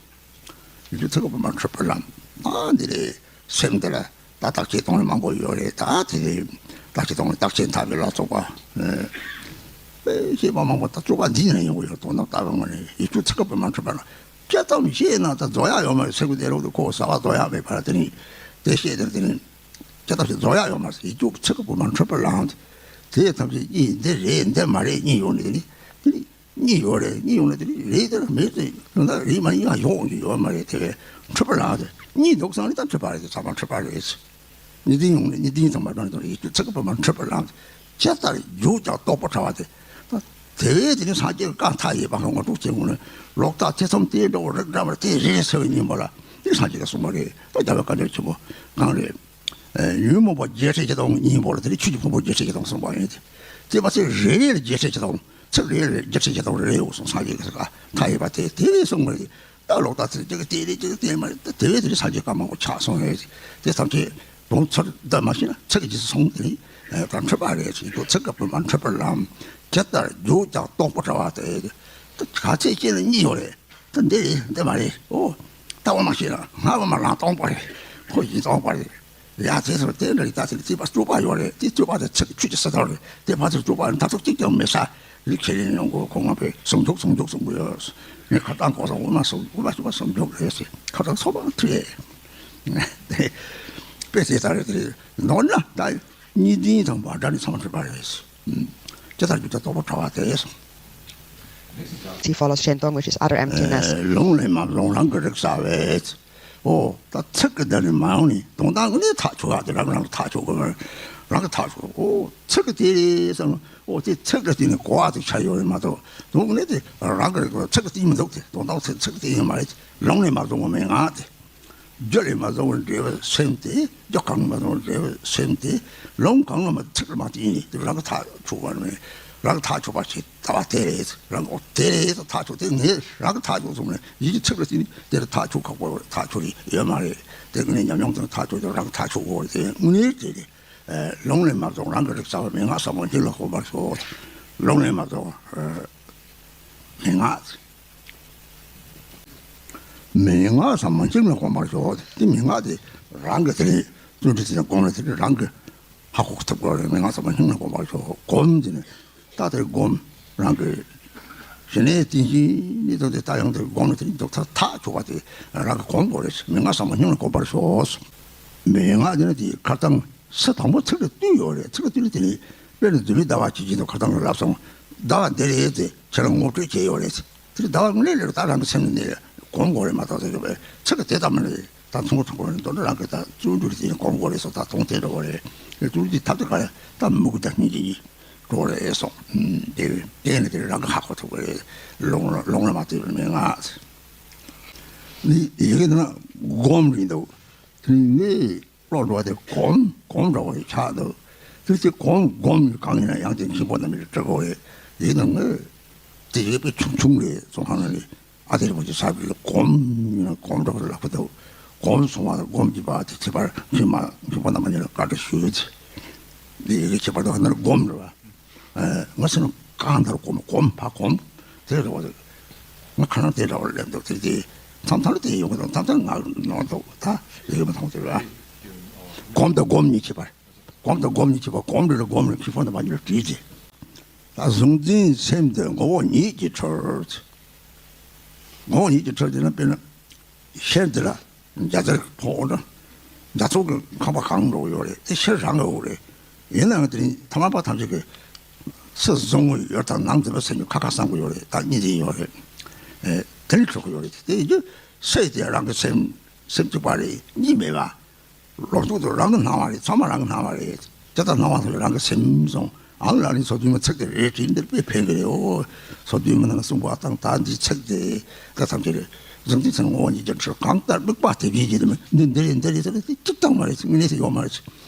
ཡིག་རྒྱུགས་ཚིག་གི་བུམ་པ་འཁྲུལ་པར་ལམ། ཨ། འདི་རེད། སེམས་འདི་ལ་ད་བརྟག་དཔྱད་གཏོང་ལེན་མང་པོ་ཡོད་རེད། ད་དེ་རེད། བརྟག་དཔྱད་གཏོང་ལེན་རྟགས་ཅན་ཐ་བའི་ལ་སོགས་པ། ཨེ། ཤེས་པ་མང་པོ་ད་བཅུ་པ་འདི་ནས་ཡོང་གི་ཡོད། དོན་དག་ལྟ་བུ་ངོ་ནས་ཡིག་རྒྱུགས་ཚིག་གི་བུམ་པ་འཁྲུལ་པར་ལམ། དཔྱད་གཏམ་བཤད་ན་ད་རྫོགས་ཡག་ཡོད་མ་རེད། ཚིག་གི་དེ་རོགས་དེ་ཁོ་ཟ་བ་རྫོགས་ཡག་མེད་པར་དེ་ནི་དེ་བཤད་དེ་དེ་ནི་དཔྱད་གཏམ་བཤད་རྫོགས་ཡག་ཡོད་མ་རེད། ཡིག་རྒྱུགས་ཚིག་གི་བུམ་པ་འཁྲུལ་པར་ལམ། དེ་ཐམས་ཅད་གཉིས་འདི་རེད་འདི་མ་རེད་གཉིས་ཡོད་ནི་དེ་ནི་དེ་ནི་གཉིས་ཡོད་རེད། གཉིས་ཡོད་ནི་དེ་ནི་རེད་དེ་མེད་དེ་ཡོད་ན་རེད་མ་ཡིན་ཡང་ཡོང་གི་ཡོད་མ་རེད། དེ་བས་འཁྲུལ་པར་ལམ། དེ་གཉིས་འདུག་བསམ་ནི་ད་འཁྲུལ་པ་རེད། དེ་ཚང་མ་འཁྲུལ་པ་རེད། གཉིས་ལྡན་ཡོང་ནས་གཉིས་ལྡན་ཙམ་མ་གཏོགས་ནས་ཡིག་རྒྱུགས་ཚིག་གི་བུམ་པ་འཁྲུལ་པར་ལམ། ཇི་ལྟར་རྒྱུགས་ཀྱང་རྟོག་པ་བྲལ་བ་དེ། དེ་བས་དེ་ནི་སངས་རྒྱས་ཀྱི་བཀའ་མཐའ་ཡས་པ་ལ་ངོ་སྤྲོད་བྱེད་དགོས་ནས། ལོག་ལྟ་ཐེ་ཚོམ་སྟེ་འགྲོ་རིགས་འདྲ་བར་དེ་རེད་ཟེར་བའི་སྙིང་པོ་ལ་དེ་སངས་རྒྱས་ཀྱིས་གསུངས་པ་རེད། ད་རྒྱལ་བའི་བཀའ་འགྱུར་ཆེན་པོ་གང་རེད། ཨེ། ཉོན་མོངས་པ་བརྒྱད་ཁྲི་བཞི་སྟོང་གི་སྙིང་པོ་ལ་དེ་ནི་ཆོས་ཀྱི་ཕུང་པོ་བརྒྱད་ཁྲི་བཞི་སྟོང་གསུངས་པ་ཡིན་ཏེ། དེ་མ་ཚད་རེ་རེ་ལ་བརྒྱད་ཁྲི་བཞི་སྟོང་། ཚིག་རེ་རེ་བརྒྱད་ཁྲི་བཞི་སྟོང་རེ་རེ་ཡོད་གསུངས། སངས་རྒྱས་ཀྱི་བཀའ་མཐའ་ཡས་པ་དེ་དེ་བས་གསུངས་པ་རེད། ད་ལོག་ལྟ་ཚེ་གཅིག་གི་དེ་རེད་གཅིག་གི་དེ་མ་རེད། ད་དེ་བས་དེ་རིང་སངས་རྒྱས་སྐར་མ་ངོ་ཆགས་སོང་རེད། དེ་ཐམས་ཅད་དོན་ཚུལ་འདི་མ་ཤེས་ན་ཚིག་གི་རྗེས་སུ་སོང་དེ་རེད། ད་འཁྲུལ་པ་རེད་ཅེས་དོ། ཚིག་གི་བུ་མ་འཁྲུལ་པར་ལམ། ཇི་ལྟར་རྒྱུག་ཀྱང་སྟོང་པོ་བྲལ་བ་སྟེ། ད་ག་ཚད་ཅི་ལ་གཉིས་ཡོད་རེད། ད་འདི་རེད་འདི་མ་རེད། ཨོ། ལྟ་བ་མ་ཤེས་ན་སྔ་བ་མ་ལམ་སྟོང་པ་རེད། ཁོ་ཡིན་སྟོང་པ་རེད། ཡ་དེ་ཚོ་དེ་འདྲ་ཡི་ད་དེ་ལ་རྩིས་པ་སྤྱོད་པ་ཡོད་རེད། དེ་སྤྱོད་པ་དེ་ཚིག་ཆུ་ཅི་ས་ཐོར་རེད། དེ་ཕ་ཚོ་སྤྱོད་པ་མཐར་ཐུག་གཅིག་ཀྱང་མེད་ས། རི་ཁས་ལེན་ཡོང་གོ་ཁོ་ང་པའི་ཟུང་འཇུག་ཟུང་འཇུག་གསུང་གི་ཡོད། ངས་ཁ་བཏང་གོ་སོང་། འོ་ན་སོང་འོ་ན་སོང་པ་ཟུང་འཇུག་རེད་ཟེར། ཁ་བཏང་ཚོགས་པ་ཐུ་ཡེ་དཔེ་དེ་ལྟར་རེད། དེ་ནོར་ན་ད་གཉིས་ལྡན་དང་བ་འདྲ་ནི་ཚང་མ་འཁྲུལ་པ་རེད་ཟེར། ཇི་ལྟར་རྒྱུག་ཀྱང་སྟོང་པོ་བྲལ་བ་སྟེ། He follows Shenpong, which is utter emptiness. ལུང་ལས་མ་བཟུང་རང་གིས་རིག་ས་བས། ཨོ། ད་ཚིག་གི་འདི་ནི་མ་ཡོང་ནི་དོན་དག་ངོ་ནས་ཐག་ཆོད་ཡ་དེ་རང་རང་གིས་ཐག་ཆོད་དགོས་མ་རེད། རང་གིས་ཐག་ཆོད། ཨོ། ཚིག་གི་དེ་རེད་བསམ། ཨོ། དེ་ཚིག་གི་དེ་ནི་གོ་བ་དེ་ཆགས་ཡོད་རེད་མ་གཏོགས་དོན་ངོ་ནས་དེ་རང་གི་རིག་པ་ཚིག་གི་དེ་མི་འདུག་དེ་དོན་དག་ཚིག་ཚིག་གི་དེ་ཡིན་མ་རེད། ལུང་ལས་མ་བཟུང་བ་མན་ངག་དེ། རྒྱུ་ལས་མ་བཟུང་བར་འབྲེལ་བའི་སེམས་དེ། རྒྱུ་གང་ལས་མ་བཟུང་བར་འབྲེལ་བའི་སེམས་དེ། ལུང་གང་ལ་མ་ཚིག་ལ་མ་བརྟེན་ནས་དེ་རང་གི་ཐག་ཆོད་པ་མེད། རང་གི་ཐག་ཆོད་པ་ཞིག་ལྟ་བ་དེ་རེད། རང་གི་དེ་རེད་ཐག་ཆོད་དེ་ངས་རང་གི་ཐག་ཆོད་སོང་ནས་ཡིད་ཀྱི་ཚིག་ལ་བརྟེན་ནས་དེ་ལ་ཐག་ཆོད་ཁག་པོ་ཐག་ཆོད་རེད་ཡོད་མ་རེད། དེ་ངས་ཉམས་མྱོང་དང་ཐག་ཆོད་དེ་རང་གི་ཐག་ཆོད་དགོས་རེད། དེ་དངོས་གནས་དེ་རེད། ལུང་ལས་མ་བཟུང་རང་གིས་རིག་ས་བས། མན་ངག་ཟབ་མོ་སྙིང་ལ་གོམས་པར་ཤོག་ལུང་ལས་མ་བཟུང་མན་ངག་མན་ངག་ཟབ་མོ་སྙིང་ལ་གོམས་པར་ཤོག་དེ་མན་ངག་དེ་རང་གིས་དེ་ནས་བརྩོན་འགྲུས་བྱས་ནས་སྒོམ་ལ་དེ་ནས་རང་གིས་ཧ་གོ་ཐུབ་དགོས་རེད། མན་ངག་ཟབ་མོ་སྙིང་ལ་གོམས་པར་ཤོག་སྒོམ་དེ་ནས་ད་དེ་སྒོམ་རང་གིས་ཞི་གནས་རྟེན་གཞི་ནི་དང་དེ་ལྟ་ཡང་དེ་སྒོམ་ལ་དེ་ནས་འདུག་ཐག་ཐག་ཆོད་པ་དེ་རང་གིས་གོམས་དགོས་རེད། མན་ངག་ཟབ་མོ་སྙིང་ལ་གོམས་པར་ཤོག་མན་ངག་དེ་ནི་དེ་ཁ་བཏང་། ས་དང་པོ་ཚིག་ལ་བསྟུན་ཡོད་རེད། ཚིག་ལ་བསྟུན་ནས་དེ་ནས་དཔེར་ན་མདོ་སྡེ་ཟླ་བ་གཅིག་གི་ནང་ཁ་བཏང་ལ་ལབ་སོང་། ཟླ་བ་འདི་རེད་དེ་ཁྱེད་རང་ངོ་སྤྲོད་བྱས་ཡོད་རེད། དེ་ཟླ་བ་དངོས་གནས་ལ་ད་རང་གི་སེམས་ནས་གོམས་དགོས་རེད་མ་གཏོགས་ཟེར་གྱི་བས་ཚིག་གི་དེ་ལྟ་མ་རེད། ད་ཚོང་ཚོང་གོ་རེད་མདོར་ན་རང་གི་ད་བརྩོན་འགྲུས་དེ་གོམས་དགོས་རེད་སོ། ད་མཐོང་དེ་འགྲོ་གི་རེད། བརྩོན་འགྲུས་ཐབས་དེ་ག་ད་མུ་གུ་ད་སྙིང་རྗེ་གཉིས་འགྲོ་རེད་སོང་། དེ་དེ་ནས་དེ་རང་གི་ཧ་གོ་ཐུབ་གི་རེད། ལུང་ལུང་ལ་མ་བལྟས་པའི་མན་ངག་ནི་ཡི་གེ་ནང་སྒོམ་རེད་འདུག་དེ་ནས་བློ་འགྲོ་བ་དེ་གོམས་གོམས་འགྲོ་བ་ཆགས་འདུག་དེ་དེ་གོམས་གོམས་ཡོད་གང་ཡིན་ན་ཡང་དེ་མཁན་པོ་རྣམས་ཀྱིས་སྤྲད་དགོས་རེད། ཡིན་ནའང་དེ་ཡོད་པའི་ཆུང་ཆུང་རེད། ཚོང་ཁང་ནང་ནས་ཨ་དེ་རིན་པོ་ཆེ་ཟབ་རྒྱས་གོམས་ཡིན་ན་གོམས་འགྲོ་བ་ལག་པ་འདུག་གོམས་སོང་བ་གོམས་ཀྱི་བ་དེ་ཁྱད་པར་མཁན་མ་མཁན་པོ་རྣམས་ཀྱིས་བཀའ་འདྲི་ཞུས་ཏེ། འདི་ཡི་གེ་ཁྱད་པར་དུ་ཧ་ནར་སྒོམ་རེད་བ། ང་སེམས་གང་ལྟར་སྒོམ་སྒོམ་ཕ་སྒོམ་དེ་རེད་བ། ང་ཁ་ནང་དེ་འདྲ་བ་ལེན་འདུག་དེ་དེ་མཚམས་མཚམས་ལ་དེ་ཡོང་གི་འདུག་མཚམས་མཚམས་ང་ནོར་འདུག་ད་ཡི་གེ་མ་མཐོང་དེ་རེད་བ། སྒོམ་དང་སྒོམ་གཉིས་ཁྱད་པར། སྒོམ་དང་སྒོམ་གཉིས་ཁྱད་པར། སྒོམ་རེ་ལ་སྒོམ་རེ་ཁྱད་པར་དུ་མ་གཉིས་ལ་བྲིས་ཏེ། ད་གཟུང་འཛིན་སེམས་དེ་ངོ་བོ་ཉིད་ཀྱི་འཁྲུལ། ངོ་བོ་ཉིད་ཀྱི་འཁྲུལ་དེ་ན་དཔེར་ན། ཤེལ་འདི་ལ་རྒྱ་ཚར་ཕོག་ན་རྒྱ་མཚོ་གི་ཁང་པ་གང་འགྲོ་གི་ཡོད་རེད། དེ་ཤེལ་རང་གི་འོག་རེད། ཡིན་ནའང་དེ་རིང་ཐ་མལ་པ་ཐམས་ཅད་ཀྱིས་སུ་བཟུང་གི་ཡོད་དང་ནང་འཛིན་པ་སེམས་ཀྱི་ཁ་ཁ་བསམ་གི་ཡོད་རེད། ད་གཉིས་འཛིན་ཡོད་རེད། ཨེ་དེ་ནི་འཁྲུལ་གི་ཡོད་རེད། དེ་ཡིན་རྒྱུ་སེམས་དེ་རང་གི་སེམས་སེམས་གཅིག་པ་རེད། གཉིས་མེད་པ། ལོག་ལྟ་དེ་རང་གི་སྣང་བ་རེད། ཚང་མ་རང་གི་སྣང་བ་རེད། དེ་ལྟར་སྣང་བ་དེ་རང་གི་སེམས་སོང་། ཨ་ལ་ནི་མཚོ་བདུན་མའི་ཚིག་དེ་རེད་དྲིས་འདིར་དཔེ་ཕན་གི་རེད། འོ། མཚོ་བདུན་མའི་ནང་གསུངས་པ་དང་ད་འདིའི་ཚིག་དེ་ད་ཐམས་ཅད་རེད། གཟུང་འཛིན་སེམས་ངོ་བོ་ཉིད་ཀྱི་འཁྲུལ། གང་ལྟར་དམིགས་པ་དེ་བཞིན་གྱིས། འདི་འདི་རེད་འདི་རེད་ཟེར་ཏེ་གཅིག་ཀྱང་མ་རེད། དངོས་གནས་སུ་ཡོད་མ་རེད།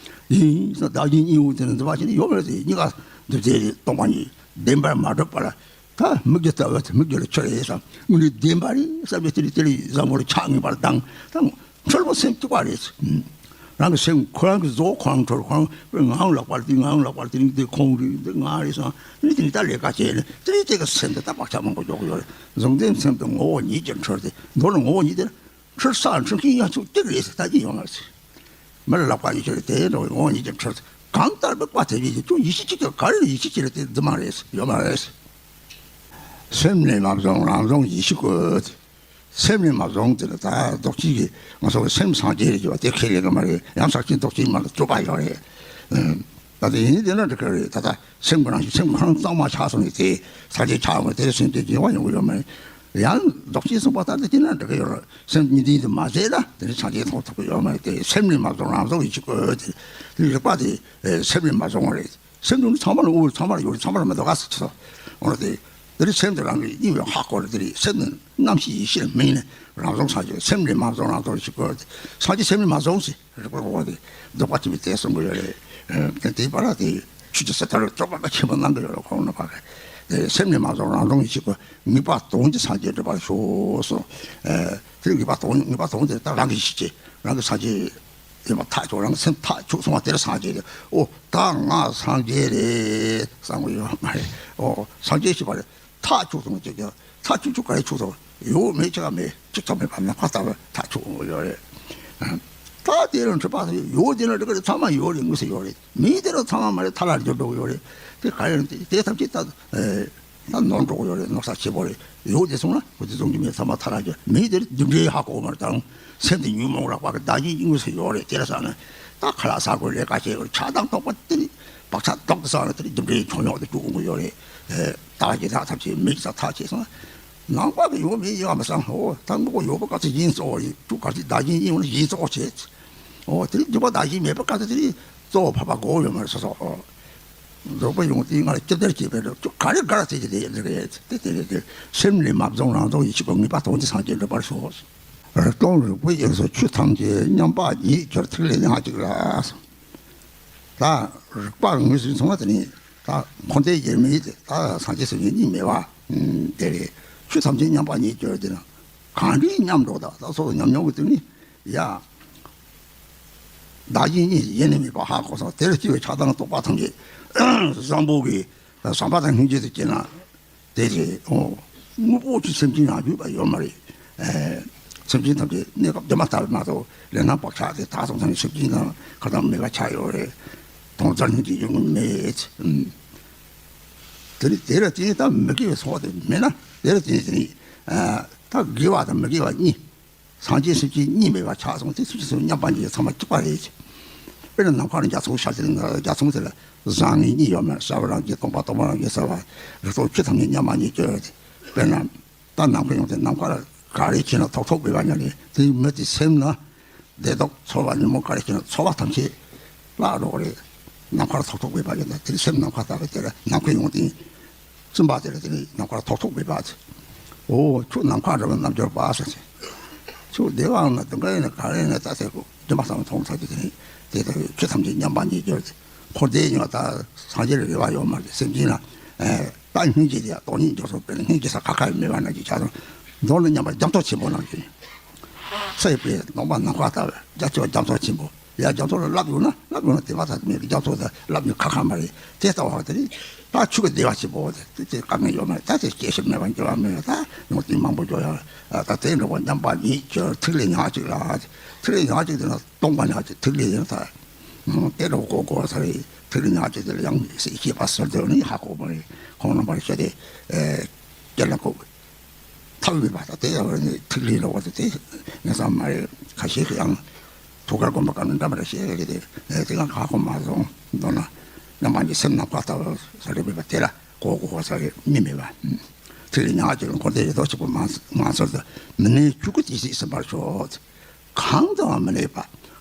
ཡིན་ཟེར་བདག་གཞན་གཉིས་པོ་དེ་ནི་འཛིན་པ་ཞིག་ནི་ཡོད་མ་རེད། གཉིས་ཀ་འདུ་བྱེད་རེད། སྟོང་པ་ཉིད་བདེན་པར་མ་གྲུབ་པར། ད་མིག་རྒྱུ་ལྟ་བུ་དེ་མིག་རྒྱུ་ལ་ཆོས་རེད་བསམ། དངོས་གནས་བདེན་པ་རེད་བསམ་པའི་དེ་ལས་དེ་ལས་བཟང་པོར་ཆགས་ངེས་པར་ལྡང་། ད་འཁྲུལ་པ་སེམས་གཅིག་པ་རེད། རང་གི་སེམས་ཁོ་རང་གི་བཟོ་ཁོ་རང་འཁྲུལ། ཁོ་རང་ངའང་ལག་པར་དེ་ངའང་ལག་པར་དེ་རིང་དེ་ཁོང་རེད། འདི་ང་རེད་བསམ། དེ་ནས་དེ་ནས་ད་ལས་ཀ་བྱས་ནས་དེ་ནས་དེ་ག་སེམས་དེ་ད་བག་ཆགས་མང་པོ་འཇོག་གི་ཡོད་རེད། གཟུང་འཛིན་སེམས་དེ་ངོ་བོ་ཉིད་ཀྱི་འཁྲུལ་ཏེ། མདོར་ན་ངོ་བོ་ཉིད་དེ་འཁྲུལ་ས་འཁྲུལ་མཁན་ཡང་ཆོས་གཅིག་རེད་ཟེར། ད་ཅི་ཡོང་ང་ཟེར། མི་ལ་ལག་པ་ཡོད་ཆོག་རེད། དེ་འདྲ་བའི་ངོ་བོ་ཉིད་ཀྱི་འཁྲུལ། གང་ལྟར་དམིགས་པ་དེ་བཞིན་གྱི་ཁྱོད་ཡེ་ཤེས་གཅིག་གི་ག་རེ་ཡེ་ཤེས་གཅིག་རེད། དེ་འདི་མ་རེད་ཡོད་མ་རེད། སེམས་ལས་མ་བཟུང་རང་བཟུང་ཡེ་ཤེས་དགོས། སེམས་ལས་མ་བཟུང་དེ་ལ་ད་རྡོ་རྗེ་གི་ང་ཚོ་གི་སེམས་སངས་རྒྱས་རེད་ཀྱི་བ་དེ་ཁས་ལེན་གི་མ་རེད། ཡང་ཟག་བཅས་རྡོ་རྗེ་མ་ལ་སྤྱོད་པ་ཡོད་རེད། ད་དེ་ཡིན་དེ་འདྲ་འགྲིག་གི་རེད། ད་ལྟ་སེམས་ཁོ་རང་ཞིག་སེམས་ཁོ་རང་གཙང་མ་ཆགས་སོང་ནས་དེ་སངས་རྒྱས་ཆགས་འོང་དེ་སེམས་དེ་བདེ་བ་ཡོང་གི་ཡོད་མ་རེད། ཡང་རྡོ་རྗེ་གསུངས་པ་ལྟར་དེ་དེ་འདྲ་འགྲིག་གི་ཡོད་རེད། སེམས་གཉིས་ལྡན་དུ་མ་ཟད་ན་དེ་ནི་སངས་རྒྱས་ཐོབ་ཐུབ་ཀྱི་ཡོད་མ་རེད། དེ་སེམས་ལས་མ་བཟུང་རང་བཟུང་ཡེ་ཤེས་དགོས། དེ་རིག་པ་དེ་སེམས་ལས་མ་བཟུང་བ་རེད། སེམས་ནི་ཚང་མ་ལ་དབུལ། ཚང་མ་ལ་ཡོད་རེད། ཚང་མ་ལ་མི་འདུག་ག་ཟེར་གྱི་སོ། འོ་ན་དེ་དེ་རིང་སེམས་དེ་རང་གི་དབྱིངས་ལ་ཧ་གོ་རེད། དེ་རིང་སེམས་ནི་རྣམ་ཤེས་ཡེ་ཤེས་ལ་སྨིན་ནས་རང་བཟུང་སངས་རྒྱས། སེམས་ལས་མ་བཟུང་རང་བཟུང་ཡེ་ཤེས་དགོས། སངས་རྒྱས་སེམས་ལས་མ་བཟུང་ཟེར་རིག་པ་གོ་བ་དེ་རྫོགས་པ་ཆེན་པོའི་དེ་གསུང་གི་ཡོད་རེད། དེ་དེའི་བར་ལ་དེ་ཆོས་ཀྱི་སི་ཐར་རྩོད་པ་ཆེན་པོ་གནང་གི་ཡོད་རེད། ཁོང་རྣམ་པ་གི་ དེ་སེམས་ནི་མ་བཟུང་རང་བཟུང་ཡེ་ཤེས་ཀྱི་ངེས་པ་དོན་གྱི་སངས་རྒྱས་འགྲུབ་པར་ཤོག་གསུངས། ཨེ་དེ་ངེས་པ་དོན་ངེས་པ་དོན་དེ་ད་རང་གི་ཡེ་ཤེས་ཀྱིས་རང་གི་སངས་རྒྱས་ཡིན་པ་ཐག་ཆོད། རང་གི་སེམས་ཐག་ཆོད་སོང་བ་དེར་སངས་རྒྱས་རེད། ཨོ་ད་ང་སངས་རྒྱས་རེད་བསམ་གྱི་ཡོད་མ་རེད། ཨོ་སངས་རྒྱས་ཤེས་པ་རེད། ཐག་ཆོད་སོང་ཅིག་ཀྱང་ཐག་ཆོད་ཆོད་ག་རེ་ཆོད་སོང་། ཡོད་མེད་ཅི་ག་མེད། ཅིག་ཐོགས་མེད་པ་ནམ་མཁའ་ལྟ་བུ་ཐག་ཆོད་ཡོད་རེད། ད་དེ་རུ་འཁྲུལ་པ་ཡོད་དེ་ན་འདི་ག་རེ་ཚང་མ་ཡོད་རེད། དངོས་སུ་ཡོད་རེད། མེད་དེ་རུ་ཚང་མ་མ་རེད། ཐལ་བར་འགྱུར་འགྲོ་གི་ཡོད་རེད། དེ་ག་རེ་རེད། དེ་ཐམས་ཅད་ད་ད་ནོར་འགྲོ་གི་ཡོད་རེད། ནོར་ས་ཆེ་པོ་རེད། ཡོད་དེ་སོང་ན་འོ་དེ་བཟུང་གི་མེད། ཚང་མ་ཐལ་བར་འགྱུར། མེད་དེ་རུ་རྒྱུ་འབྲས་ཧ་གོ་མ་རེད། ད་རུང་སེམས་དེ་ཉོན་མོངས་རགས་པ་གི་བདག་གཉིས་དངོས་སུ་ཡོད་རེད། དེ་ར་ས་ན་ད་ཁ་ལག་ཟ་དགོས་རེད། ག་བྱེད་དགོས། ཆགས་སྡང་རྟོག་པ་དེ་ནི་བག་ཆགས་ལྡོག་ཏུ་སོང་ན་དེ་ནི་རྒྱུ་འབྲས་ཆོས་ཉིད་དུ་འཇུག་དགོས་ཡོད་རེད། ཨེ་ད་ཀྱི་ད་ཐམས་ཅད་མེད་ཀྱི་ས་ཐག་ཆོད་སོང་། ནང་པ་གི་ཡོད་མེད་ཡིན་པ་མི་སང་། ཨོ་ད་དངོས་པོ་ཡོད་པ་ག་ཚོད་ཡིན་གཙོ་བོ་ཡིན། ཅུང་ག་ཚོད་བདག་གཞན་ཡིན་འོ་ན་ཡིན་གཙོ་བོ་བྱེད། ཨོ་དེ་ནི་འཇུག་པ་བདག་གཞན་མེད་པ་ག་ཚོད་དེ་ནི་གཙོ་བོ་འཕགས་པ་གོ་ཡོད་མ་རེད། སོ་སོ་ཨོ་རྫོགས་པ་ཡོང་དུས་ང་ལ་སྐྱབས་དར་བྱེད་པའི་རེད། ཅུང་ག་རེ་ག་རེ་བྱེད་ཀྱི་དེ་ཡིན་རེད། དེ་དེ་རེད། དེ་སེམས་ནི་མ་བཟུང་རང་བཟུང་ཡེ་ཤེས་ཀྱི་ངེས་པ་དོན་གྱི་སངས་རྒྱས་འགྲུབ་པར་ཤོག་རིག་སྟོང་རིག་པའི་དབྱིངས་སུ་ཆོས་ཐམས་ཅད་མཉམ་པར་ཉིད་གྱུར། ཐིག་ལེ་ཉག་གཅིག་ལ། ད་རིག་པ་ངོས་ཟིན་སོང་བ་དེ་ནི་ད་འཁོར་འདས་དབྱེར་མེད་དེ་ད་སངས་རྒྱས་སུ་ཉིད་གཉིས་མེད་པ་དེ་རེད། ཆོས་ཐམས་ཅད་མཉམ་པ་ཉིད་གྱུར་དེ་ན་གང་འདྲའི་མཉམ་འགྲོ། ད་ད་སོ་སོ་ཉམས་མྱོང་གི་དེ་ནི་ཡ་བདག་གཞན་གཉིས་ཡེ་ནས་མེད་པ་ཧ་གོ་སོང་། དེར་སྐྱེ་བའི་ཆགས་སྡང་རྟོག་པ་ཐམས་ཅད་བཟང་པོ་གི་བསམ་པ་དང་སྙིང་རྗེ་དུ་སྐྱེས་ན། དེ་རེད། ཨོ། དངོས་པོ་ཅིག་སེམས་ཅན་ཡང་ཡོད་པ་ཡོད་མ་རེད། ཨེ། སེམས་ཅན་ཐམས་ཅད་གནས་སྐབས་དེ་མ་ཐག་མ་གཏོགས་ལས་སྣང་བག་ཆགས་དེ་དག་སོང་ཙང་སེམས་ཅན་དང་ཁ་ཐག་མེད་པ་ཆགས་ཡོད་རེད། དོན་རྩ་ཉིད་ཀྱི་ཡོང་མེད། ཨུམ། དེ་ནི་དེ་ལ་བརྟེན་ད་མི་དགེ་བའི་ཚོགས་དེ་མེད་ན། དེ་ལ་བརྟེན་དེ་ནི་ཨ་ད་དགེ་བ་དང་མི་དགེ་བ་གཉིས། སངས་རྒྱས་སེམས་ཅན་གཉིས་མེད་པ་ཆགས་སོང་། དེ་སུ་ཅི་སུ་མཉམ་པ་ཉིད་ཚང་མ་གཅིག་པ་རེད། དཔེར་ན་ནམ་མཁའ་ལ་རྒྱ་མཚོ་ཤར་ཟེར་ན་རྒྱ་མཚོ་དེ་ལ་བཟང་ངན་གཉིས་ཡོད་མེད། གསལ་བ་རང་བཞིན་སྟོང་པ། སྟོང་པ་རང་བཞིན་གསལ་བ། རིག་སྟོང་ཆོས་ཐམས་ཅད་མཉམ་པ་ཉིད་ཀྱི། དཔེར་ན་ད་ནམ་མཁའ་ཡོང་དེ་ནམ་མཁའ་ལ་ག་རེ་བྱས་ན་ཐོགས་ཐོགས་མེད་པ་ཉིད་ནི་དེ་མི་དེ་སེམས་ན་བདེ་སྡུག་ཚོར་བ་ཉོན་མོངས་ག་རེ་བྱས་ན་ཚོར་བ་ཐམས་ཅད་བརླག་འགྲོ་གི་རེད། ནམ་མཁའ་ལ་ཐོགས་ཐོགས་མེད་པ་ཉིད་ནི་དེ་སེམས་ནམ་མཁའ་ལྟ་བུ་དེ་ལ་ནམ་མཁའ་ཡོང་དེ། བཙུན་པ་དེ་ལ་དེ་ནི་ནམ་མཁར་ཐོགས་ཐོགས་མེད་པ་ཟེར། ཨོ་ཁྱོད་ནམ་མཁའ་འདྲ་བའི་རྣལ་འབྱོར་པ་ཟེར་ཟེར། ཁྱོད་བདེ་བའམ་ན་སྡུག་བསྔལ་ཡིན་ན་ག་རེ་ཡིན་ན་ད་ཟེར་གོ། སྒྱུ་མ་བསམ་མཐོང་ཚར་གྱི་དེ་ནི་དེ་ལྟ་བུའི་ཆོས་ཐམས་ཅད་མཉམ་པ་ཉིད་ཀྱུར་ཏེ། འཁོར་འདས་ཡིན་པ་ད་སངས་རྒྱས་ལ་རེ་བ་ཡོད་མ་རེད། སེམས་ཅན་ལ་ད་སྙིང་རྗེ་དེ་ཡང་སྟོང་ཉིད་འབྱོར་སོང་། དཔེར་ན་སྙིང་རྗེ་ས་ཁ་ཁ་མེད་པ་ན་གྱི་ཆ་དང་མདོར་ན་མཉམ་པ་རྒྱ་མཚོ་ཆེན་པོ་ནང་བཞིན། ཚེ་འཕོས་ནོངས་པ་ནམ་མཁའ་ལྟ་བུ་རྒྱ་ཆེ་བ་རྒྱ་མཚོ་ཆེན་པོ། ཡ་རྒྱ་མཚོ་ལ་བསླབ་ཡོང་ན་བསླབ་ཡོང་ན་དེ་མ་ཐག་མེད་རྒྱ་མཚོ་དང་བསླབ་ནི་ཁ་ཁ་མ་རེད། དེ་ལྟ་བ་དེ་ནི་ད་ཆོས་ཀྱི་བདེ་བ་ཆེན་པོ་དེ་དེ་དེ་དཀའ་ངལ་ཡོད་མ་རེད། ད་དེ་སྐྱེ་ཤི་མེད་པ་འགྱུར་བ་མེད་པ་ད་ཡོང་དེ་མང་པོ་འགྱུར་ཡ། ད་དེ་འགྲོ་བ་མཉམ་པ་ཉིད་ཀྱི་ཐིག་ལེ་ཉག་གཅིག་ལ། ཐིག་ལེ་ཉག་གཅིག་དེ་ན་སྟོང་པ་ཉག་གཅིག་ཐིག་ལེ་ཡིན་ད། དེ་འགྲོ་གོ་གོ་ས་རེད། ཐིག་ལེ་ཉག་གཅིག་དེ་ལ་ཡང་སྲིད་ཤེས་པ་ཟེར་དོན་ནི་ཧ་གོ་མ་རེད། ཁོང་རྣམ་པར་ཤེས་ཏེ་སྐྱེ་ལ་གོ། ཐབས་མེད་པ་དང་དེ་ཡང་ནི་ཐིག་ལེ་ལོག་པ་དེ་དེ་ངེས་ས་མ་རེད། ཁ་ཤས་ཀྱི་ཡང་ཐུགས་ཀར་སྒོམ་པ་ག་ནི་འདྲ་མ་རེད་ཤེས་རེད་དེ། དེ་གང་ཁ་ཁོ་མ་སོང་མདོར་ན་རྣམ་པ་གཉིས་སེམས་ནམ་མཁའ་ལྟ་བུ་ས་རེད་མེད་པ་དེ་ལ་གོ་གོ་ས་རེད་མི་མེད་པ། ཐིག་ལེ་ཉག་གཅིག་ལ་འཁོར་འདས་ཡོད་དོ་གཅིག་པུ་མ་མ་ཚོར་དུ་མི་གནས་བཅུ་དགུ་དེ་སྲིད་ཟིན་པར་ཤོག་གང་དུའང་མི་གནས་པ་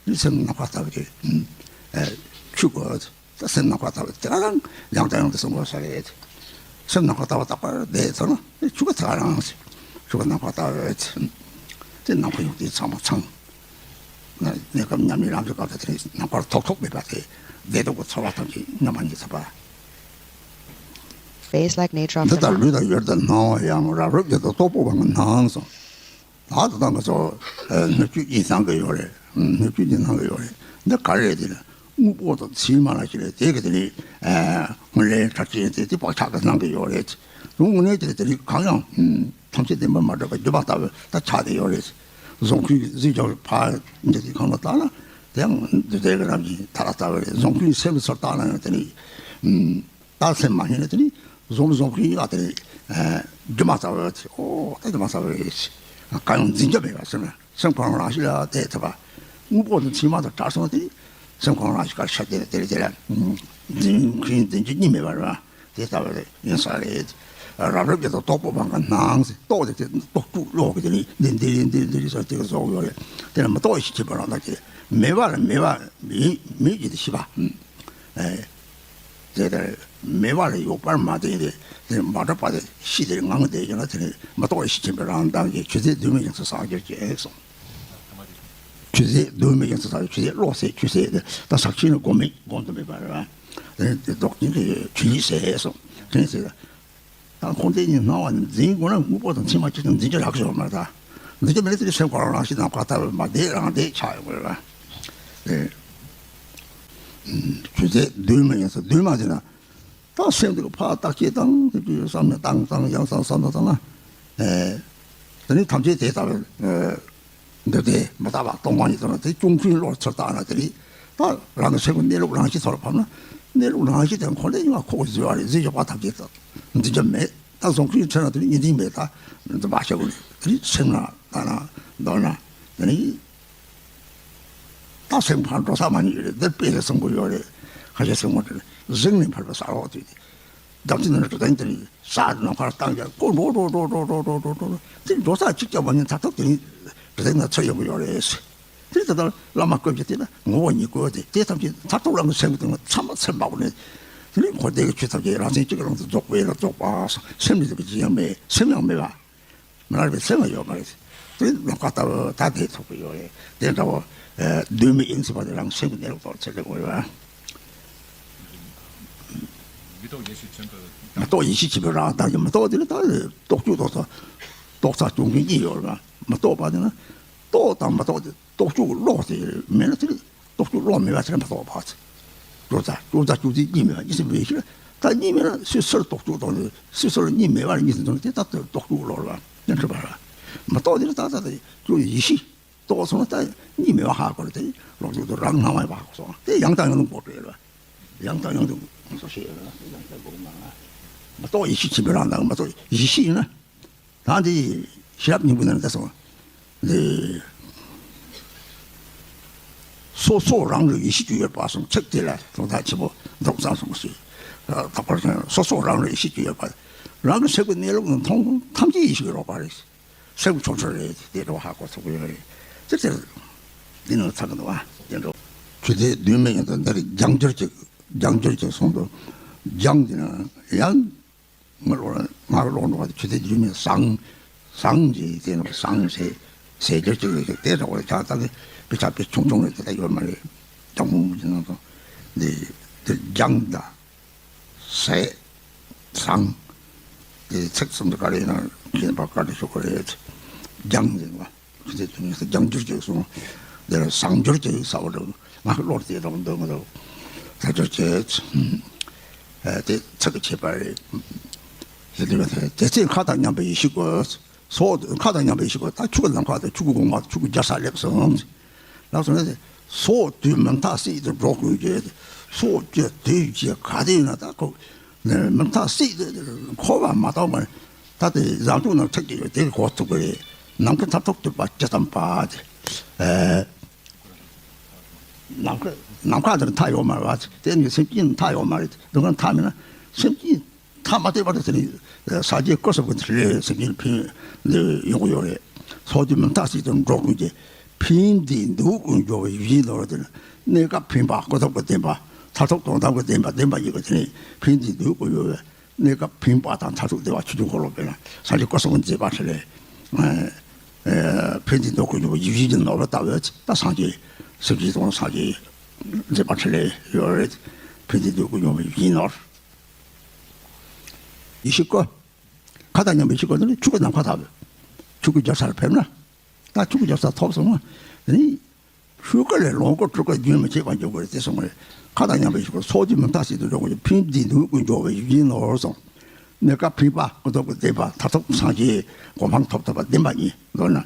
ནི་སེམས་ནམ་མཁའ་ལྟ་བུ་དེ་ཆུ་དགོས། ད་སེམས་ནམ་མཁའ་ལྟ་བུ་དེ་ག་རང་ཡང་དང་ཡང་དུ་གསུང་དགོས་ས་རེད། སེམས་ནམ་མཁའ་ལྟ་བུ་རྟག་པར་བསྡད་ཚར་ན་ཆུ་ཁ་དེ་ག་རང་ཆུ་ཁ་ནམ་མཁའ་ལྟ་བུ་དེ་ནམ་མཁའ་ཡོང་དུས་ཚང་མ་ཚང་། གནས་སྐབས་ཉམས་ལེན་རང་གི་སྐབས་དེ་ནམ་མཁར་ཐོགས་ཐོགས་མེད་པ་དེ་བདེ་སྡུག་གི་ཚོར་བ་ཐམས་ཅད་མཉམ་པ་ཉིད་ཚོར་བ། Face like nature of འདི་the ལྟར་ལུས་དང་ཡུལ་དང་སྣང་བ་ཡང་རབ་རིབ་ཀྱི་དུ་རྟོག་པོ་བ་ངན་སྣང་སོང་། ད་ད་ལྟ་ང་ཚོ་སྣོད་བཅུད་ཀྱི་སྣང་གི་ཡོད་རེད། སྣོད་བཅུད་ཀྱི་སྣང་གི་ཡོད་རེད། འདི་ག་རེ་རེད་དེ་ལ་དངོས་པོ་དང་ཚད་མ་ལ་ཞིག་རེད། དེ་གི་དེ་ནི་སྔོན་ལས་གྲགས་ཅན་དེ་དེ་བག་ཆགས་ཀྱི་སྣང་གི་ཡོད་རེད། དངོས་གནས་དེ་དེ་ནི་གང་ཡང་ཐམས་ཅད་བདེན་པར་མ་གྲུབ་པ་སྒྱུ་མ་ལྟ་བུ་ད་ཆགས་བསྡད་ཡོད་རེད། གཟུགས་སྐུའི་གཟི་བརྗིད་ཕར་འདི་དེ་གང་ལ་བལྟ་ན་དེ་ཡང་འདུས་བྱས་ཀྱི་རང་བཞིན་ཐ་ལ་ལྟ་བུ་རེད། གཟུགས་སྐུའི་སེམས་ལ་ཚུར་བལྟ་ན་ཡང་དེ་ནི། ད་སེམས་མ་ཡེངས་ན་དེ་ནི་གཟུགས་གཟུགས་ཀྱི་ཡ་དེ་ནི་སྒྱུ་མ་ལྟ་བུ་དེ། ཨོ་ད་སྒྱུ་མ་ལྟ་བུ་རེད། གང་ཡང་འཛིན་རྒྱུ་མེད་པ་སེམས་ལ་སེམས་ཁོ་རང་རང་བཞིན་ལ་དེ་ཐུབ་པ། དངོས་པོ་དང་ཚད་མ་དང་བྲལ་སོང་དེ་ནི་སེམས་ཁོ་རང་རང་བཞིན་གར་ཤར་དེ་དེ་རེད། དེ་ལ་འཛིན་མཁན་འཛིན་རྒྱུ་གཉིས་མེད་པ་རེད། དེ་ལྟ་བུ་ཡིན་ས་རེད། རབ་རིབ་ཀྱི་དུ་རྟོག་པོ་བ་ངན་སྣང་ཟེར། རྟོག་དེ་དེ་རྟོག་དཀྲུག་ལོག་གི་དེ་ནི་འདི་འདི་རེད་འདི་འདི་རེད་ཟེར་དེ་ག་བཟོ་གི་ཡོད་རེད། དེ་ལ་མི་རྟོག་ཞིག་བྱེད་པ་རང་དང་དེ་མེད་པ་ལ་མེད་པ་མེད་མེད་ཀྱི་དེ་ཤེས་པ། ཨེ། དེ་ལྟར་མེད་པ་ལ་ཡོད་པར་མ་བརྟེན་ཏེ་དེ་མ་གྲུབ་པ་དེ་ཤེས་དེར་ངང་བསྡད་ཀྱང་ན་དེ་ནི་མི་རྟོག་ཞིག་ཆེན་པོའི་རང་མདངས་ཀྱིས་ཆུ་ཚད་གདོད་མའི་དབྱིངས་སུ་སངས་རྒྱས་ཀྱི་གསུངས། ཆུ་ཚད་གདོད་མའི་དབྱིངས་སུ་སངས་རྒྱས། ཆུ་ཚད་བློ་ཟད་ཆུ་ཚད་དེ་ད་ཟག་བཅས་ནི་སྒོམ་མེད་སྒོམ་དུ་མེད་པ་རེད་བ། དེ་ནི་དེ་ལྡོག་ཅན་གྱི་ཆོས་ཉིད་ཟད་གསུངས། དེ་ནི་ཟད། ད་འཁོར་འདས་གཉིས་སྣང་བ་འཛིན་དགོས་ན་དངོས་པོ་དང་མཚན་མ་གཅིག་ཀྱང་འཛིན་གྱི་རག་ཞོར་མ་རེད། ད་འཛིན་གྱི་མེད་ན་དེ་ནི་སེམས་ཁོ་རང་རང་བཞིན་ནམ་མཁའ་ལྟ་བུ་མ་བདེ་རང་བདེ་ཆགས་ཡོང་གི་རེད་པ། ཆོས་ཚན་བདུན་མ་ཡིན་ཟེར་བདུན་མ་ཟེར་ན། ད་སེམས་དེ་ག་ཕར་བརྟག་དཔྱད་བཏང་དེ་དུས་བསམ་ནས་བཏང་བཏང་ཡང་བསམ་བསམ་བཏང་བཏང་ན། དེ་ནི་ཐམས་ཅད་དེ་ལྟ་བུ། འདི་དེ་མི་རྟག་པ་སྟོང་པ་ཉིད་དུ་ན་དེ་ཅུང་ཕྱིན་བློར་ཚུར་བཏང་ན་དེ་ནི། ད་རང་གི་སེམས་ཀྱི་གནས་ལུགས་རང་བཞིན་ཐོག་ལ་ཕབ་ན། གནས་ལུགས་རང་བཞིན་དེ་འཁོར་འདས་གཉིས་ཀ་ཁོ་བོས་བཟོས་པ་རེད། བཟོས་ཀྱང་ཕར་ཐམས་ཅད་དུ་འཛིན་རྒྱུ་མེད། ད་གཟུང་འཛིན་ཕྲ་ན་དེ་ནི་གཉིས་འཛིན་མེད། ད་འཛིན་པ་ཤེས་དགོས་རེད། དེ་ནི་སེམས་ལ་ལྟ་ན་མདོར་ན་དེ་ནི། ད་སེམས་ཕར་འགྲོ་ས་མ་རྙེད་རེད། འདིར་དཔེ་ལ་གསུང་གི་ཡོད་རེད། ཁ་ཤས་གསུང་མ་ཐུབ་རེད། གཟིགས་ནས་ཕར་པའི་ས་འོག་དུ། རྒྱབ་ཀྱི་ནང་ལ་གྲུ་གཟིངས་དེ་ནི་ས་ནམ་མཁར་བཏང་ཀྱང་ཁོ་འགྲོ་འགྲོ་འགྲོ་འགྲོ་འགྲོ་འགྲོ་འགྲོ་འགྲོ་དེ་འགྲོ་ས་གཅིག་ཀྱང་མ་རྙེད། མཐར་ཐུག་དེ་ནི་གྲུ་གཟིངས་ནང་ཚུར་ཡོང་གི་ཡོད་རེད། དེ་ནི་ད་ལྟ་བླ་མ་བཀོད་པའི་དེ་ལ་ངོ་བོ་ཉིད་བཀོད་དེ་དེ་ཐམས་ཅད་མཐར་ཐུག་རང་གི་སེམས་ཀྱི་སྟེང་ལ་ཚང་མ་ཚུར་འབབ་ནས། དེ་ནི་འཁོར་འདས་ཀྱི་ཆོས་ཐམས་ཅད་རང་མཚན་གཅིག་གི་ལམ་དུ་རྫོགས་པའི་ལ་རྫོགས་པ། སེམས་ནི་དེ་ཀྱང་ཅི་ཡང་མེད། སེམས་ཡང་མེད་པ། མ་རིག་པའི་སེམས་ལ་ཡོད་མ་རེད། དེ་ནམ་མཁའ་ལྟ་བུ་ད་དེ་ཐུག་གི་ཡོད་རེད། དེ་འདྲ་བོ། ཨ། གདོད་མའི་དབྱིངས་ཟེར་བ་དེ་རང་སེམས་ཀྱི་གནས་ལུགས་ཐོག་ཚུར་སླེབས་དགོས་རེད་པ། མི་རྟོག་ཡེ་ཤེས་ཆེན་པོ། མི་རྟོག་ཡེ་ཤེས་ཆེན་པོ་རང་དག་གི་མི་རྟོག་དེ་ལ་ད་རྟོག་བཅུག་རྟོག་ཚ། རྟོག་ཚ་བཅུག་མཁན་གཉིས་ཡོད་རེད་པ། མི་རྟོག་པ་དེ་ན། རྟོག་དང་མི་རྟོག་དེ་རྟོག་བཅུག་ལོག་དེ་མེད་ན་དེ་ནི། རྟོག་བཅུག་ལོག་མེད་པ་དེ་ལ་མི་རྟོག་པ་ཟེར། བཅུག་ཚ་བཅུག་ཚ་བཅུག་ཚིག་གཉིས་མེད་པ་གཉིས་སུ་མེད་ཕྱིར། ད་གཉིས་མེད་ན་སུས་སུར་རྟོག་བཅུག་དང་ནི་སུས་སུར་གཉིས་མེད་པར་གཉིས་སུ་འདུ་ན་དེ་ལྟར་དུ་རྟོག་བཅུག་ལོག་རེད་པ། ཉན་ཐུབ་པ་རེད། མི་རྟོག་དེ་ནི་ད་ལྟ་དེ་བཅུག་ཡེ་ཤེས་རྟོགས་སོང་ན་ད་གཉིས་མེད་པ་ཧ་གོ་རེད། དེ་ལོག་བཅུག་ཏུ་རང་སྣང་བ་ཡིན་པ་ཧ་གོ་སོང་། དེ་ཡང་དང་ཡང་དུ་འགོག་འགྲོ་ཡོད་པ། ཡང་དང་ཡང་དུ་འགོག་སོ་ཞེས་ཡོད་པ། ཡང་དང་འགོག་མ། མི་རྟོག་ཡེ་ཤེས་ཆེན་པོའི་རང་དང་མི་རྟོག་ཡེ་ཤེས་ཡིན་ན། ད་འདི་ཤེས་རབ་སྙིང་པོའི་ནང་ལ་གསུངས། འདི། སོ་སོ་རང་རིག་ཡེ་ཤེས་ཀྱི་ཡོད་པ་གསུངས། ཚིག་དེ་ལ་དོན་དག་ཆེན་པོ་འདུག་བསམ་སོང་ཞེས། ད་བར་སོ་སོ་རང་རིག་ཡེ་ཤེས་ཀྱི་ཡོད་པ། རང་གི་སེམས་ཀྱི་གནས་ལུགས་ནི་མཐོང་ཐམས་ཅད་ཡེ་ཤེས་ཀྱི་རོལ་པ་རེད། སེམས་ཀྱི་ཕྱོགས་ཆོས་རེད། དེ་འདྲ་བ་ཧ་གོ་ཐུབ་ཀྱི་ཡོད་རེད། དེ་ལྟར་འདི་ནང་ཚང་གི་འདུག་བ། དེ་འདྲ་ཆོས་དེ་བདུན་མ་ཡིན་དང་འདིར་སྦྱང་འགྱུར་གྱི། སྦྱང་འགྱུར་གྱི་གསུང་དུ། སྦྱང་འདི་ན་ཡང་། ང་ལོ་ང་ལོ་འགྲོ་བ་ཆུ་ཚོད་རྒྱུས་མེད་བཟང་། བཟང་ཞེས་དེ་ནི་བཟང་ཞེས་ཟེར་རྒྱུ་ཅིག་ཡོད་ཅིག་དེ་འདྲ་བ་ཆགས་ཙང་དེ་དཔེ་ཆ་དཔེ་ཆུང་ཆུང་རེད། དེ་ལྟ་ཡོད་མ་རེད། སྦྱང་བུ་ཅིག་ནང་དུ་འདི་འདི་སྦྱང་དང་ཟས་བཟང་དེ་ཚིག་གསུམ་དུ་ག་རེ་ཡིན་ན་མཁྱེན་པ་བཀའ་དྲིན་ཞུ་དགོས་རེད། སྦྱང་ཟེར་བ། ཆུ་ཚོད་བདུན་ནས་སྦྱང་འགྱུར་གྱི་གསུང་། འདིར་བཟང་འགྱུར་གྱི་ས་བ་འདུག་ང་གི་བློར་དེ་དང་འདོད་མི་འདུག་ད་ཅོ་བྱེད། ཨ་དེ་ཚིག་གི་ཁྱད་པར་རེད། ཞེས་དེ་བས་དེ་ཚེ་མཁའ་དང་མཉམ་པའི་ཡེ་ཤེས་སྐུ། སོགས་མཁའ་དང་མཉམ་པའི་ཡེ་ཤེས་སྐུ། ད་ཆོས་ཀྱི་ནམ་མཁའ་དང་ཆོས་ཀྱི་དབུ་མ་ཆོས་ཀྱི་རྒྱལ་ས་སླེབས་སོང་། ལགས་སོ་ནས་སོགས་དུས་མུ་མཐའ་སྲིད་དུ་འགྲོ་དགོས་ཀྱི། སོགས་ཀྱི་དུས་ཀྱི་ག་དེ་ཡིན་ན་ད་ཁོ། མུ་མཐའ་སྲིད་དུ་འཁོར་བ་མ་གཏོགས་མ། ད་དེ་བཟང་དྲུག་ནང་ཚིག་ཅིག་ཡོད། དེ་གི་གོ་ཐུབ་ཀྱི་རེད། ནམ་མཁའ་མཐར་ཐུག་གྱུར་པ་ཇི་ཙམ་པ་དེ། ཨེ། ནམ་མཁའ་ནམ་མཁའ་དེར་མཐའ་ཡོད་མ་རེད་པ། དེ་ནི་སེམས་ཅན་མཐའ་ཡོད་མ་རེད། དེ་ག་མཐའ་མེད་ན་སེམས་ཅན་མཐའ་མ་སྟེ་བར་དུ་དེ་ནི་སངས་རྒྱས་སྐུ་གསུམ་གྱི་ཐིག་ལེ་སེམས་ཅན་ཕན་ནི་ཡོང་གི་ཡོད་རེད། སོགས་དུས་མུ་མཐའ་སྲིད་དུ་འགྲོ་ཀུན་གྱི་ཕན་བདེའི་འདོད་དགུར་འགྱུར་བའི་ཡིད་བཞིན་ནོར་དེ་ནི་གནས་སྐབས་ཕན་པ་ཀུན་རྫོབ་ཀྱི་བདེན་པ་མཐར་ཐུག་དོན་དམ་གྱི་བདེན་པ་བདེན་པ་ཉིད་ཀྱི་དེ་ནི་ཕན་བདེའི་འདོད་དགུར་འགྱུར་བའི། གནས་སྐབས་ཕན་པ་དང་མཐར་ཐུག་བདེ་བ་ཆོས་ཀྱི་འཁོར་ལོ་སྤེལ་ན་སངས་རྒྱས་སྐུ་གསུམ་མཛད་པ་ཕྲིན་ལས། ཨ་ཨ་ཕན་བདེའི་འདོད་དགུར་འགྱུར་བའི་ཡིད་བཞིན་གྱི་ནོར་བུ་ལྟ་བུ་ད་སངས་རྒྱས་སེམས་ཅན་དང་སངས་རྒྱས་མཛད་པ་ཕྲིན་ལས་ཡོད་རེད། ཕན་བདེའི་འདོད་དགུར་འགྱུར་བའི་ཡིད་བཞིན་ནོར། ཡེ་ཤེས་སྐུ། མཁའ་དང་མཉམ་པའི་ཡེ་ཤེས་སྐུ་ནི་ཆོས་ཀྱི་ནམ་མཁའ་ལྟ་བུ། ཆོས་ཀྱི་རྒྱལ་སར་ཕེབས་ན། ད་ཆོས་ཀྱི་རྒྱལ་སར་ཐོབ་སོང་ན། དེ་ནི། ཆོས་སྐུ་ལས་ལོངས་སྐུ་སྤྲུལ་སྐུ་རྒྱུན་མི་འཆད་པར་འགྱུར་དགོས་རེད་དེ་གསུངས་པ་རེད། མཁའ་དང་མཉམ་པའི་ཡེ་ཤེས་སྐུ། སོགས་དུས་མུ་མཐའ་སྲིད་དུ་འགྲོ་དགུར་འགྱུར་བའི་ཕན་བདེའི་འདོད་དགུར་འགྱུར་བའི་ཡིད་བཞིན་ནོར་གསུངས། གནས་སྐབས་ཕན་པ་ཀུན་རྫོབ་ཀྱི་བདེན་པ་མཐར་ཐུག་སངས་རྒྱས་གོ་འཕང་ཐོབ་ཐུབ་པ་བདེན་པ་ཉིད་མདོར་ན།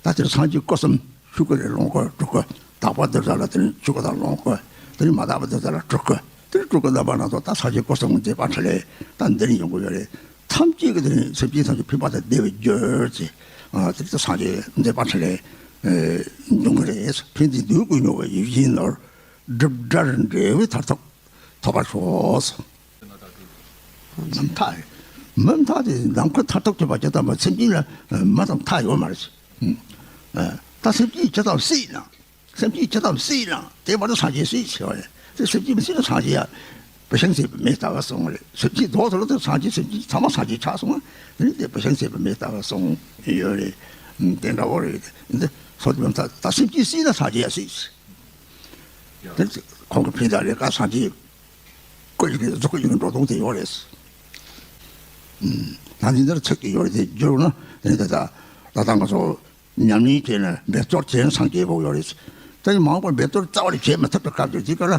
ད་དེར་སངས་རྒྱས་སྐུ་གསུམ་ཆོས་སྐུ་ལས་ལོངས་སྐུ་སྤྲུལ་སྐུ་དག་པ་འདི་ཚོ་ལ་དེ་ནི་ཆོས་སྐུ་དང་ལོངས་སྐུ་དེ་ནི་མ་དག་པ་འདི་ཚོ་ལ་སྤྲུལ་སྐུ་དེ་ནི་སྤྲུལ་སྐུ་རྣམ་པ་སྣ་ཚོགས་ད་སངས་རྒྱས་སྐུ་གསུམ་མཛད་པ་ཕྲིན་ལས་ད་འདིར་ཡོང་གི་ཡོད་རེད། ཐམས་ཅད་ཀྱི་དེ་ནི་སེམས་ཅན་ཐམས་ཅད་ཕན་པ་དང་བདེ་བའི་རྒྱུར་ཅེས། ཨ་དེ་ཚོ་སངས་རྒྱས་མཛད་པ་ཕྲིན་ལས་འབྱུང་གི་རེད། ཕན་བདེའི་འདོད་དགུར་འགྱུར་བའི་ཡིད་བཞིན་ནོར། སྒྲིབ་སྒྲར་འབྲེལ་བའི་མཐར་ཐུག་ཐོབ་པར་ཤོག། མུ་མཐའ། མུ་མཐའ་དེ་ནམ་མཁའ་མཐར་ཐུག་ཐོབ་པ་ཇི་ལྟ་བུ་སེམས་ཅན་ལ་མ་དང་མཐའ་ཡོད་མ་རེད། ཨ་ད་སེམས་ཅན་ཇི་ཙམ་སྲིད་ན། སེམས་ཅན་ཇི་ཙམ་སྲིད་ན་དེ་བར་དུ་སངས་རྒྱས་སྲིད་ཟེར་བ་རེད། དེ་སེམས་ཅན་མི་སྲིད་ན་སངས་རྒྱས་ཡ། བུ་ཤིང་ཟད་པའི་མེ་ལྟ་བུ་གསུངས་རེད། སེམས་ཅན་རྫོགས་སོང་ལ་དེ་སངས་རྒྱས་སེམས་ཅན་ཚང་མ་སངས་རྒྱས་ཆགས་སོང་ན་དེ་ནི་དེ་བུ་ཤིང་ཟད་པའི་མེ་ལྟ་བུ་གསུངས་ཡོད་རེད། དེ་འདྲ་བོ་རེད། འདི་སོགས་དེ་ད་ད་སེམས་ཅན་སྲིད་ན་སངས་རྒྱས་ཡ་སྲིད། དེ་ཁོང་གི་ཕན་བདག་ལས་ཀ་སངས་རྒྱས་སྐུ་ཡི་གཟུགས་སྐུ་ཡི་འགྲོ་སྟངས་དེ་ཡོད་རེད། ད་འདི་འདིར་ཚིག་གི་ཡོད་རེད། དེ་བསྒྱུར་ན་དེ་ནི་ད་ད་ད་ལྟ་ང་ཚོ་ཉམས་ལེན་བྱས་ནས་འབད་རྩོལ་བྱས་ན་སངས་རྒྱས་ཕོག་ཡོད་རེད། ད་ནི་མང་པོ་འབད་རྩོལ་རྩ་བ་ནས་བྱེད་མ་ཐུབ་པའི་སྐབས་དེ་དེ་ག་ལ་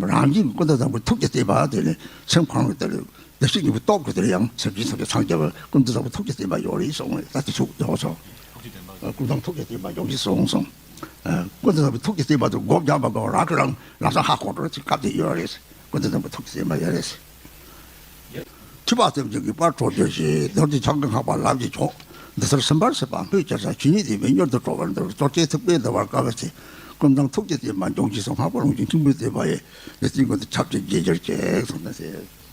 རང་བཞིན་གྱི་ཀུན་ཏུ་བཟང་པོའི་ཐུགས་ཀྱི་བསྟན་པ་དེ་ནི་སེམས་ཁོང་དེ་ལ་བདེ་གཤེགས་སྙིང་པོའི་སྟོབས་ཀྱིས་དེ་ལ་ཡང་སེམས་ཅན་ཐམས་ཅད་སངས་རྒྱས་པ་ཀུན་ཏུ་བཟང་པོའི་ཐུགས་ཀྱི་བསྟན་པ་ཡོད་རེད་གསུངས་ནས། ད་དེ་ཚུགས་ཡོད་སོང་། ཀུན་ཏུ་ཐུགས་ཀྱི་བསྟན་པ་ཡོངས་ཀྱི་གསུངས་སོང་། ཀུན་ཏུ་བཟང་པོའི་ཐུགས་ཀྱི་བསྟན་པ་དེ་སྒོ་བརྒྱབ་པ་དགོས། རང་གིས་རང་ལམ་སང་ཧ་གོ་འགྲོ་ཅིག་སྐབས་དེ་ཡོད་རེད། ཀུན་ཏུ་བཟང་པོའི་ཐུགས་ཀྱི་བསྟན་པ་ཡོད་རེད། ཐོས་པ་སེམས་ཅན་གྱི་དཔལ་འཕྲོག་བྱེད་ཅིང་། མདོར་བསྡུས་ཕྱོགས་ཀུན་སྔགས་པ་ལམ་གྱི་མཆོག། འདི་ལྟར་སེམས་དཔའ་སྲིད་པ་སྨོས་ཅི་དྲག། ཇི་སྙེད་དེ་བས་མྱུར་དུ་འགྲོ་བར་འདུལ། རྩོལ་བཅས་ཐུབ་པས་འདུལ་བར་དཀའ་བའི་ཚེ། ཀུན་བཟང་ཐུགས་ཀྱི་བསྟན་པ་འབྱུང་ཞེས་གསུངས། སྔགས་པ་ལུང་གི་སྙིང་པོའི་བསྟན་པ་ཡི། ལས་ཅན་ཀུན་ཏུ་ཁྱབ་བྱེད་རྒྱས་གྱུར་ཅིག་གསུངས་ནས།